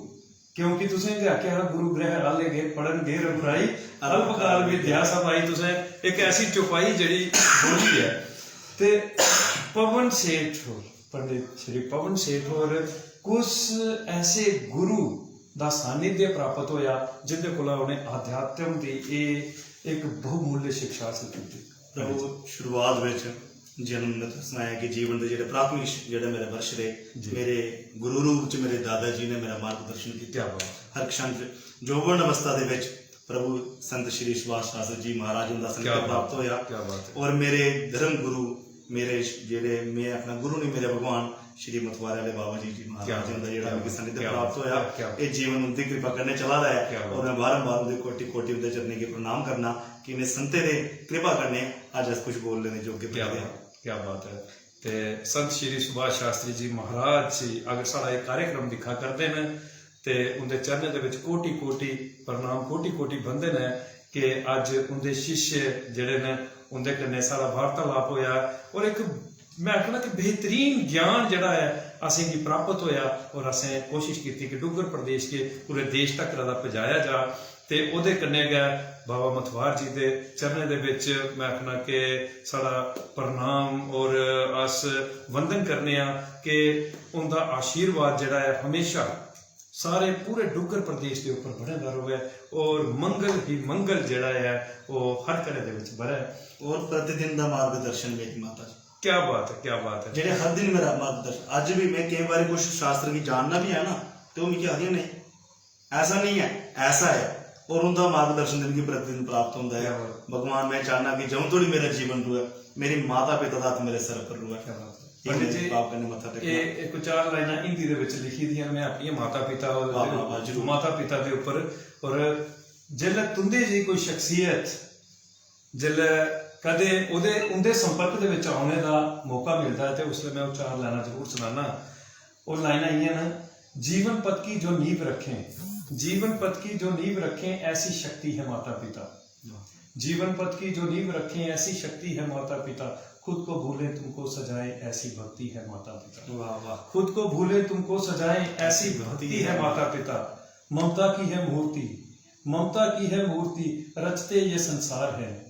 क्योंकि तुसें गै आखेआ हा, "गुरु गृह आले गे, पढ़न गे रघुराई, अल्पकाल विद्या सब आई।" तुसें इक ऐसी चौपाई जेह्ड़ी बोली ऐ। ते पवन सेठ होर, पंडित श्री पवन सेठ होर कुस ऐसे गुरु दा सानिध्य प्राप्त होया जिंदे कोला उ'नें अध्यात्म दी एह् इक बहुमूल्य शिक्षा हासल कीती? प्रभु, शुरुआत बिच जि'यां में तुसें सनाया कि जीवन दे जेह्ड़े प्राथमिक श-, जेह्ड़े मेरे वर्ष रेह्, जी। मेरे गुरु रूप च मेरे दादा जी ने मेरा मार्गदर्शन कीता। क्या बात। हर क्षण च यौवन अवस्था दे बिच प्रभु संत श्री सुभाष शास्त्री जी महाराज हुंदा क्या संगत बात प्राप्त है, होया। क्या बात है। और मेरे धर्म गुरु, मेरे श-, जेह्ड़े में अपना गुरु नहीं, मेरे भगवान श्री मथुआरे वाले बाबा जी, जी महाराज क्या हुंदा बात, जेह्ड़ा क्या मिगी बात, संगत क्या प्राप्त बात, होया। क्या बात। ये जीवन उंदी कृपा कन्नै चला दा ऐ क्या बात। और मैं बारंबार उंदे कोटि कोटि उंदे चरणें गी प्रणाम करना कि इन्हें संतें दे कृपा कन्नै अज्ज अस कुछ बोलने दे योग्य क्या बने दे आं। बात, क्या बात है। ते संत श्री सुभाष शास्त्री जी महाराज जी अगर साढ़ा ये कार्यक्रम दिक्खा करदे न ते उंदे चरणें दे विच कोटि कोटि प्रणाम, कोटि कोटि वंदन ऐ कि अज्ज उंदे शिष्य जेह्ड़े न उंदे कन्नै साढ़ा वार्तालाप होया और इक मैं आखना कि बेहतरीन ज्ञान जेह्ड़ा ऐ असेंगी प्राप्त होया और असें कोशिश कीती कि डुग्गर प्रदेश गी पूरे देश तक दा पजाया जा। ते ओह्दे कन्नै गै बाबा मथवार जी दे चरणें दे बिच मैं आखना कि साढ़ा प्रणाम और अस वंदन करने आं कि उंदा आशीर्वाद जेह्ड़ा ऐ हमेशा सारे पूरे डुग्गर प्रदेश दे उप्पर बने दा र'वै और मंगल ही मंगल जेह्ड़ा ऐ ओह् हर घरै दे बिच बरै। और प्रतिदिन दा मार्गदर्शन मेरी माता जी। क्या बात है, क्या बात है। जेह्ड़े हर दिन मेरा मार्गदर्शन, अज्ज भी मैं केईं बारी कुछ शास्त्र गी जानना भी है ना, ते ओह् मिगी आखदियां, "नहीं, ऐसा नहीं है, ऐसा है।" और उंदा मार्गदर्शन ते मिगी प्रतिदिन प्राप्त होंदा ऐ। क्या बात। भगवान, मैं चाहना कि जदूं तोड़ी मेरा जीवन र'वै, मेरी माता पिता दा हत्थ मेरे सर पर र'वै। क्या बात है। एह् पंडित मेरे जी, पाप कन्नै मत्था टेकना। एह्, एह् कुछ चार लाइनां हिंदी दे विच लिखी दियां न, मैं अपनियां माता पिता वाह, वाह, वाह, जरूर। माता पिता दे उप्पर, और जिसलै तुंदे जेही कोई शख्सियत, जिसलै कदें ओह्दे, उंदे संपर्क दे विच औने दा मौका मिलदा ऐ ते उसलै मैं ओह् चार लाइनां जरूर सनाना। ओह् लाइनां इ'यां न, "जीवन पथ की जो नींव रखें, जीवन पथ की जो नींव रखें, ऐसी शक्ति है माता पिता।" जीवन पथ की जो नींव रखें, ऐसी शक्ति है माता पिता। खुद को भूलें तुमको सजाएं, ऐसी भक्ति है माता पिता। वाह, वाह। खुद को भूलें तुमको सजाएं, ऐसी भक्ति है माता पिता। ममता की है मूर्ति, ममता की है मूर्ति, रचते ये संसार है।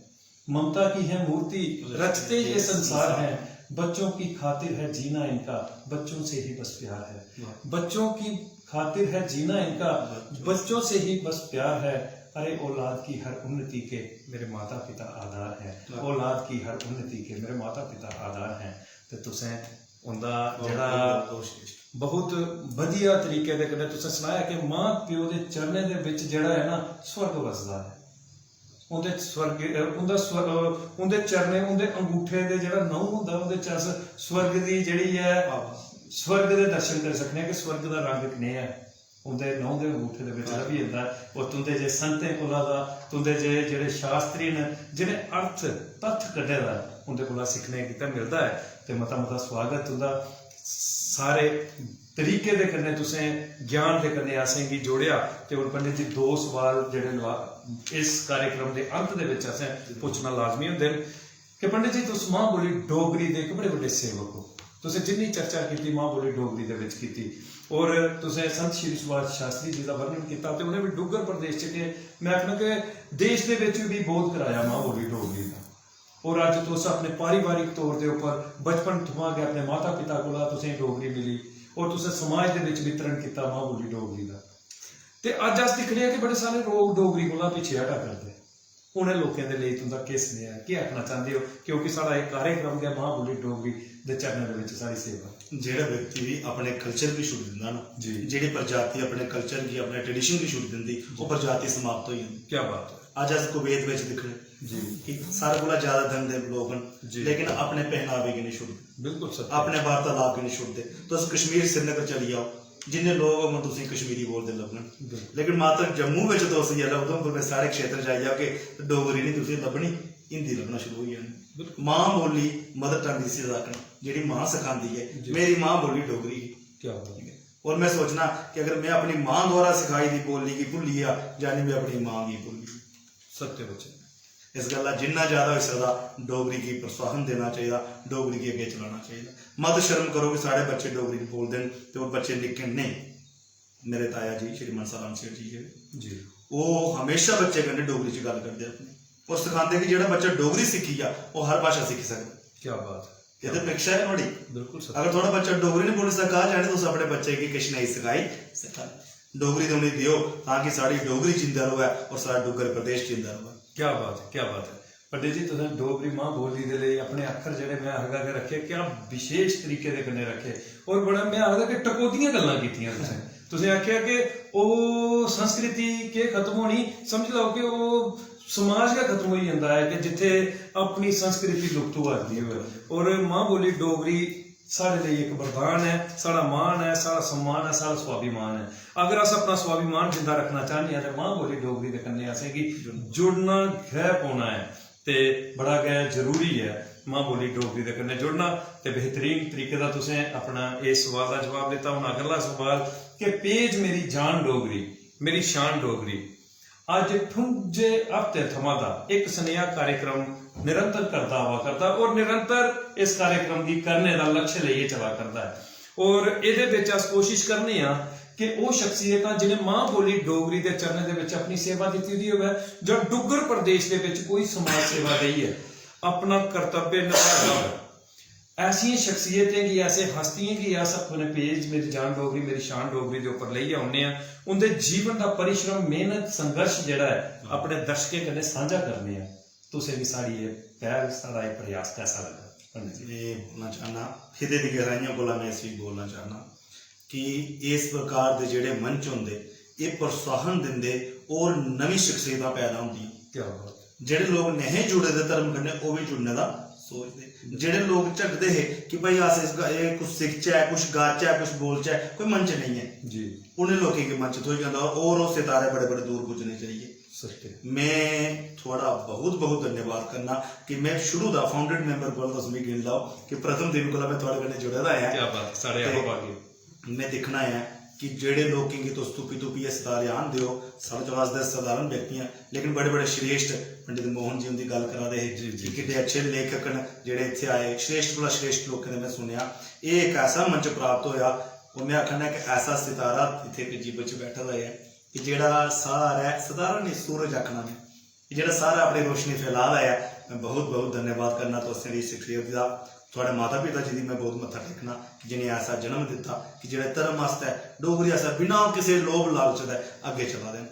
ममता की है मूर्ति, रचते ये संसार है। बच्चों की खातिर है जीना इनका, बच्चों से ही बस प्यार है। वाह। बच्चों की खातिर है जीना इनका, बच्चों बच्चों से ही बस प्यार है। अरे औलाद की हर उन्नति के मेरे माता पिता आधार हैं। वाह। औलाद की हर उन्नति के मेरे माता पिता आधार हैं। ते तुसें उंदा बहुत, जेह्ड़ा बहुत, बहुत, बहुत बढ़िया तरीके दे कन्नै तुसें सनाया कि मां प्यो दे चरणें दे बिच जेह्ड़ा ऐ ना, स्वर्ग वसदा ऐ। उंदे स्वर्ग, उंदा स्वर-, उंदे चरणें, उंदे अंगूठे दे जेह्ड़ा नहुं होंदा, उंदे च अस स्वर्ग दी जेह्ड़ी ऐ, स्वर्ग दे दर्शन करी सकने आं कि स्वर्ग दा रंग कनेहा ऐ। उंदे नहुं दे अंगूठे दे बिच लब्भी जंदा ऐ। और तुंदे जे संतें कोला दा, तुंदे जे जेह्ड़े शास्त्री न, जि'नें अर्थ, तत्थ कड्ढे दा ऐ, उंदे कोला सिक्खने गितै मिलदा ऐ। ते मता मता स्वागत तुंदा। सारे तरीके दे कन्नै तुसें ज्ञान दे कन्नै असेंगी जोड़ेआ। ते हुन पंडित जी दो सवाल जेह्ड़े न इस कार्यक्रम दे अंत दे बिच असें पुच्छना लाजमी होंदे न कि पंडित जी तुस मां बोली डोगरी दे इक बड़े बड्डे सेवक ओ। तुसें जिन्नी चर्चा कीती मां बोली डोगरी दे बिच कीती और तुसें संत श्री सुभाष शास्त्री जी दा वर्णन कीता ते उ'नें बी डुग्गर प्रदेश च के मैं आखना कि देश दे बिच बी बोध कराया मां बोली डोगरी दा। और अज्ज तुस अपने पारिवारिक तौर दे उप्पर बचपन थमां गै अपने माता पिता कोला तुसें डोगरी मिली और तुसें समाज दे बिच वितरण कीता मां बोली डोगरी दा। ते अज्ज अस दिक्खने आं कि बड़े सारे लोक डोगरी कोला पिच्छे हटा करदे। उ'नें लोकें दे लेई तुं'दा केह् सनेहा ऐ? केह् आखना चांह्दे ओ? क्योंकि साढ़ा एह् कार्यक्रम गै मां बोली डोगरी दे चरणें दे बिच साढ़ी सेवा ऐ। जेह्ड़ा व्यक्ति बी अपने culture गी छुड़ी दिंदा ना, जी। जेह्ड़ी प्रजाति अपने culture गी, अपने tradition गी छुड़ी दिंदी, जी। ओह् प्रजाति समाप्त होई जंदी। क्या बात ऐ। अज्ज अस कुवैत बिच दिक्खने जी। कि सारे कोला ज्यादा धन दे लोक न, जी। लेकिन अपने पहनावे गी नहीं छुड़दे। बिल्कुल सत्य। अपने वार्तालाप गी नहीं छुड़दे। तुस कश्मीर, श्रीनगर चली जाओ, जिन्ने लोक होङन तुसेंगी कश्मीरी बोलदे लब्भङन। बिल्कुल। लेकिन मात्र जम्मू बिच तुस जेल्लै उधमपुर दे साढ़े क्षेत्र च आई जाओगे, ते डोगरी नहीं तुसेंगी लब्भनी, हिंदी लब्भना शुरू होई जानी। बिल्कुल। मां बोली, mother tongue जिसी अस आखने, जेह्ड़ी मां सखांदी ऐ, जी। मेरी मां बोली डोगरी ही। क्या बात है। और मैं सोचना कि अगर मैं अपनी मां द्वारा सिखाई दी बोली गी भुल्ली गेआ, यानी मैं अपनी मां गी भुल्ली गेआ। सत्य वचन। इस गल्ला जिन्ना ज्यादा होई सकदा डोगरी गी प्रोत्साहन देना चाहिदा, डोगरी गी अग्गें चलाना चाहिदा। मत शर्म करो कि साढ़े बच्चे डोगरी च बोलदे न ते ओह् बच्चे निक्के न। नेईं, मेरे ताया जी श्री मनसा राम सेठ जी जेह्ड़े, जी। ओह् हमेशा बच्चे कन्नै डोगरी च गल्ल करदे अपने, और सखांदे कि जेह्ड़ा बच्चा डोगरी सिक्खी जा, ओह् हर भाशा सिक्खी सकदा। क्या बात है। एह् ते प्रेक्षा ऐ नुहाड़ी। बिल्कुल सर। अगर थुआढ़ा बच्चा डोगरी नहीं बोली सका, जाने तुस अपने बच्चे गी किश नेईं सखाई सकदे। डोगरी ते उ'नेंगी देओ, तां कि साढ़ी डोगरी जिंदा र'वै और साढ़ा डुग्गर प्रदेश जिंदा र'वै। क्या बात है, क्या बात है। पंडित जी, तुसें डोगरी मां बोली दे लेई अपने अक्खर जेह्ड़े, मैं आखगा कि रक्खे, क्या विशेष तरीके दे कन्नै रक्खे, और बड़ा, मैं आखदा कि टकोदियां गल्लां कीतियां तुसें। तुसें आखेआ कि ओह् संस्कृति केह् खत्म होनी, समझ लैओ कि ओह् समाज गै खत्म होई जंदा ऐ कि जित्थै अपनी संस्कृति लुप्त होआ दी होऐ। और मां बोली डोगरी साढ़े लेई इक वरदान ऐ, साढ़ा मान ऐ, साढ़ा सम्मान ऐ, साढ़ा स्वाभिमान ऐ। अगर अस अपना स्वाभिमान जिंदा रक्खना चाह्न्ने आं ते मां बोली डोगरी दे कन्नै असेंगी जुड़ना गै पौना ऐ ते बड़ा गै जरूरी ऐ मां बोली डोगरी दे कन्नै जुड़ना। ते बेहतरीन तरीके दा तुसें अपना इस सवाल दा जवाब दित्ता। हून अगला सवाल कि पेज मेरी जान डोगरी, मेरी शान डोगरी, अज्ज ठुंजे हफ्ते थमां दा इक सनेहा कार्यक्रम निरंतर करदा आवा करदा और निरंतर इस कार्यक्रम गी करने दा लक्ष्य लेइयै चला करदा ऐ। और एह्दे बिच अस कोशिश करने आं कि ओह् शख्सियतां जिनें मां बोली डोगरी दे चरणें दे बिच अपनी सेवा दित्ती दी होऐ जां डुग्गर प्रदेश दे बिच कोई समाज सेवा देइयै अपना कर्तव्य नभाया होऐ, ऐसियें शख्सियतें गी, ऐसे हस्तियें गी अस अपने पेज मेरी जान डोगरी, मेरी शान डोगरी दे उप्पर लेइयै औन्ने आं। उं'दे जीवन दा परिश्रम, मेहनत, संघर्ष जेह्ड़ा ऐ, अपने दर्शकें कन्नै सांझा करने आं। तुसें गी साढ़ी एह् पैह्ल, साढ़ा एह् प्रयास कैसा लग्गा? पंडित जी। में बोलना चाह्न्नां, फिदे दी गैह्राइयें कोला में इसी बोलना चाह्न्नां कि इस प्रकार दे जेह्ड़े मंच होंदे, एह् प्रोत्साहन दिंदे और नमीं शख्सियतां पैदा होंदियां। क्या बात। जेह्ड़े लोक नेहे जुड़े दे धर्म कन्नै, ओह् बी जुड़ने दा सोचदे। जेह्ड़े लोक झकदे हे कि भाई अस इस ग-, एह् कुछ सिखचै, कुछ गाचै, कुछ बोलचै, कोई मंच नेईं ऐ, जी। उ'नें लोकें गी मंच थ्होई जंदा और ओह् सितारे बड़े बड़े दूर पुज्जने चाहिए। सत्य। में थुआढ़ा बहुत बहुत धन्यवाद करना कि में शुरू दा फाउंडेड मैंबर कोला तुस मिगी गिनी लैओ कि प्रथम दिन कोला में थुआढ़े कन्नै जुड़े दा ऐ। क्या बात, साढ़े ते आहो भाग्य। में दिक्खना ऐ कि जेह्ड़े लोकें गी तुस तुप्पी तुप्पियै सितारे आह्नदे ओ, साढ़े चलो अस ते सधारण व्यक्ति आं, लेकिन बड़े बड़े श्रेष्ठ पंडित मोहन जी उं'दी गल्ल करा दे हे जी, जी, कि जी। किन्ने अच्छे लेखक न जेह्ड़े इत्थै आए, श्रेष्ठ कोला श्रेष्ठ लोकें दे में सुनेआ। एह् इक ऐसा मंच प्राप्त होएआ और में आखना इक ऐसा सितारा इत्थै इक जीवन च बैठा दा ऐ कि जेह्ड़ा सारा ऐ, सितारा नेईं, सूरज आखना में, कि जेह्ड़ा सारा अपनी रोशनी फैला दा ऐ। में बहुत बहुत धन्यवाद करना तुस जेह्ड़ी शख्सियत दा, थुआढ़े माता पिता जी दी में बहुत मत्था टेकना कि जिनें ऐसा जन्म दित्ता कि जेह्ड़े धर्म आस्तै, डोगरी आस्तै बिना किसे लोभ लालच दे अग्गें चला दे न।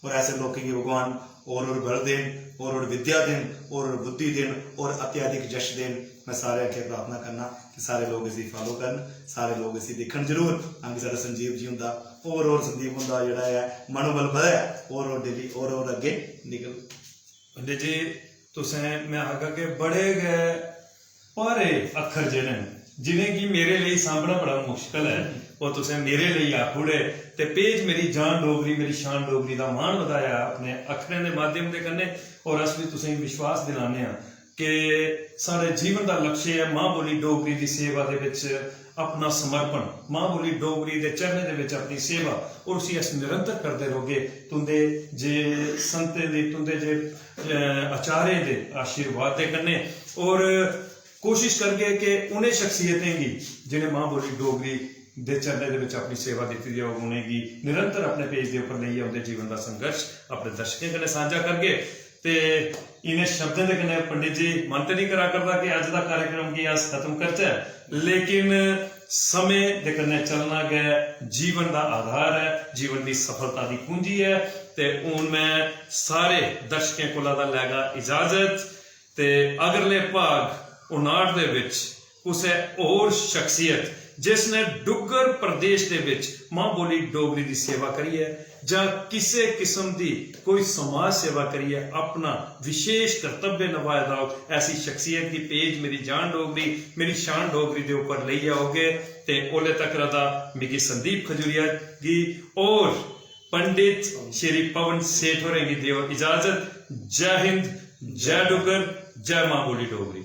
और ऐसे लोकें गी भगवान और और बल देन, और और विद्या देन, और और बुद्धि देन, और अत्यधिक यश देन। में सारे अग्गें प्रार्थना करना कि सारे लोक इसी फॉलो करन, सारे लोक इसी दिक्खन जरूर, तां कि साढ़ा संजीव जी हुंदा और और संदीप हुंदा जेह्ड़ा ऐ मनोबल बधै, और और डेली और और अग्गें निकल। पंडित जी, तुसें, में आखगा कि बड़े गै भारे अक्खर जेह्ड़े न, जि'नेंगी मेरे लेई सांभना बड़ा मुश्कल ऐ, ओह् तुसें मेरे लेई आखी ओड़े। ते पेज मेरी जान डोगरी, मेरी शान डोगरी दा मान बधाया अपने अक्खरें दे माध्यम दे कन्नै। और अस बी तुसेंगी विश्वास दिलाने आं कि साढ़े जीवन दा लक्ष्य ऐ मां बोली डोगरी दी सेवा दे बिच अपना समर्पण, मां बोली डोगरी दे चरणें दे बिच अपनी सेवा, और उसी अस निरंतर करदे रौह्गे। तुंदे जे संतें दी, तुंदे जे, अ, आचार्यें दे आशीर्वाद दे कन्नै, और कोशिश करगे कि उ'नें शख्सियतें गी जि'नें मां बोली डोगरी दे चरणें दे बिच अपनी सेवा दित्ती दी होग, उ'नेंगी निरंतर अपने पेज दे उप्पर लेइयै उं'दे जीवन दा संघर्ष अपने दर्शकें कन्नै सांझा करगे। ते इ'नें शब्दें दे कन्नै पंडित जी मन ते निं करा करदा कि अज्ज दा कार्यक्रम गी अस खत्म करचै, लेकिन समें दे कन्नै चलना गै जीवन दा आधार ऐ, जीवन दी सफलता दी कुंजी ऐ। ते हून में सारे दर्शकें कोला दा लैगा इजाजत। ते अगले भाग उनाट दे बिच कुसै होर शख्सियत जिसने डुग्गर प्रदेश दे बिच मां बोली डोगरी दी सेवा करियै जां किसे किस्म दी कोई समाज सेवा करियै अपना विशेष कर्तव्य नभाए दा होग, ऐसी शख्सियत गी पेज मेरी जान डोगरी, मेरी शान डोगरी दे उप्पर लेइयै औगे। ते ओल्ले तकर दा मिगी संदीप खजूरिया गी और पंडित श्री पवन सेठ होरें गी देओ इजाजत। जय हिंद, जय डुग्गर, जय मां बोली डोगरी।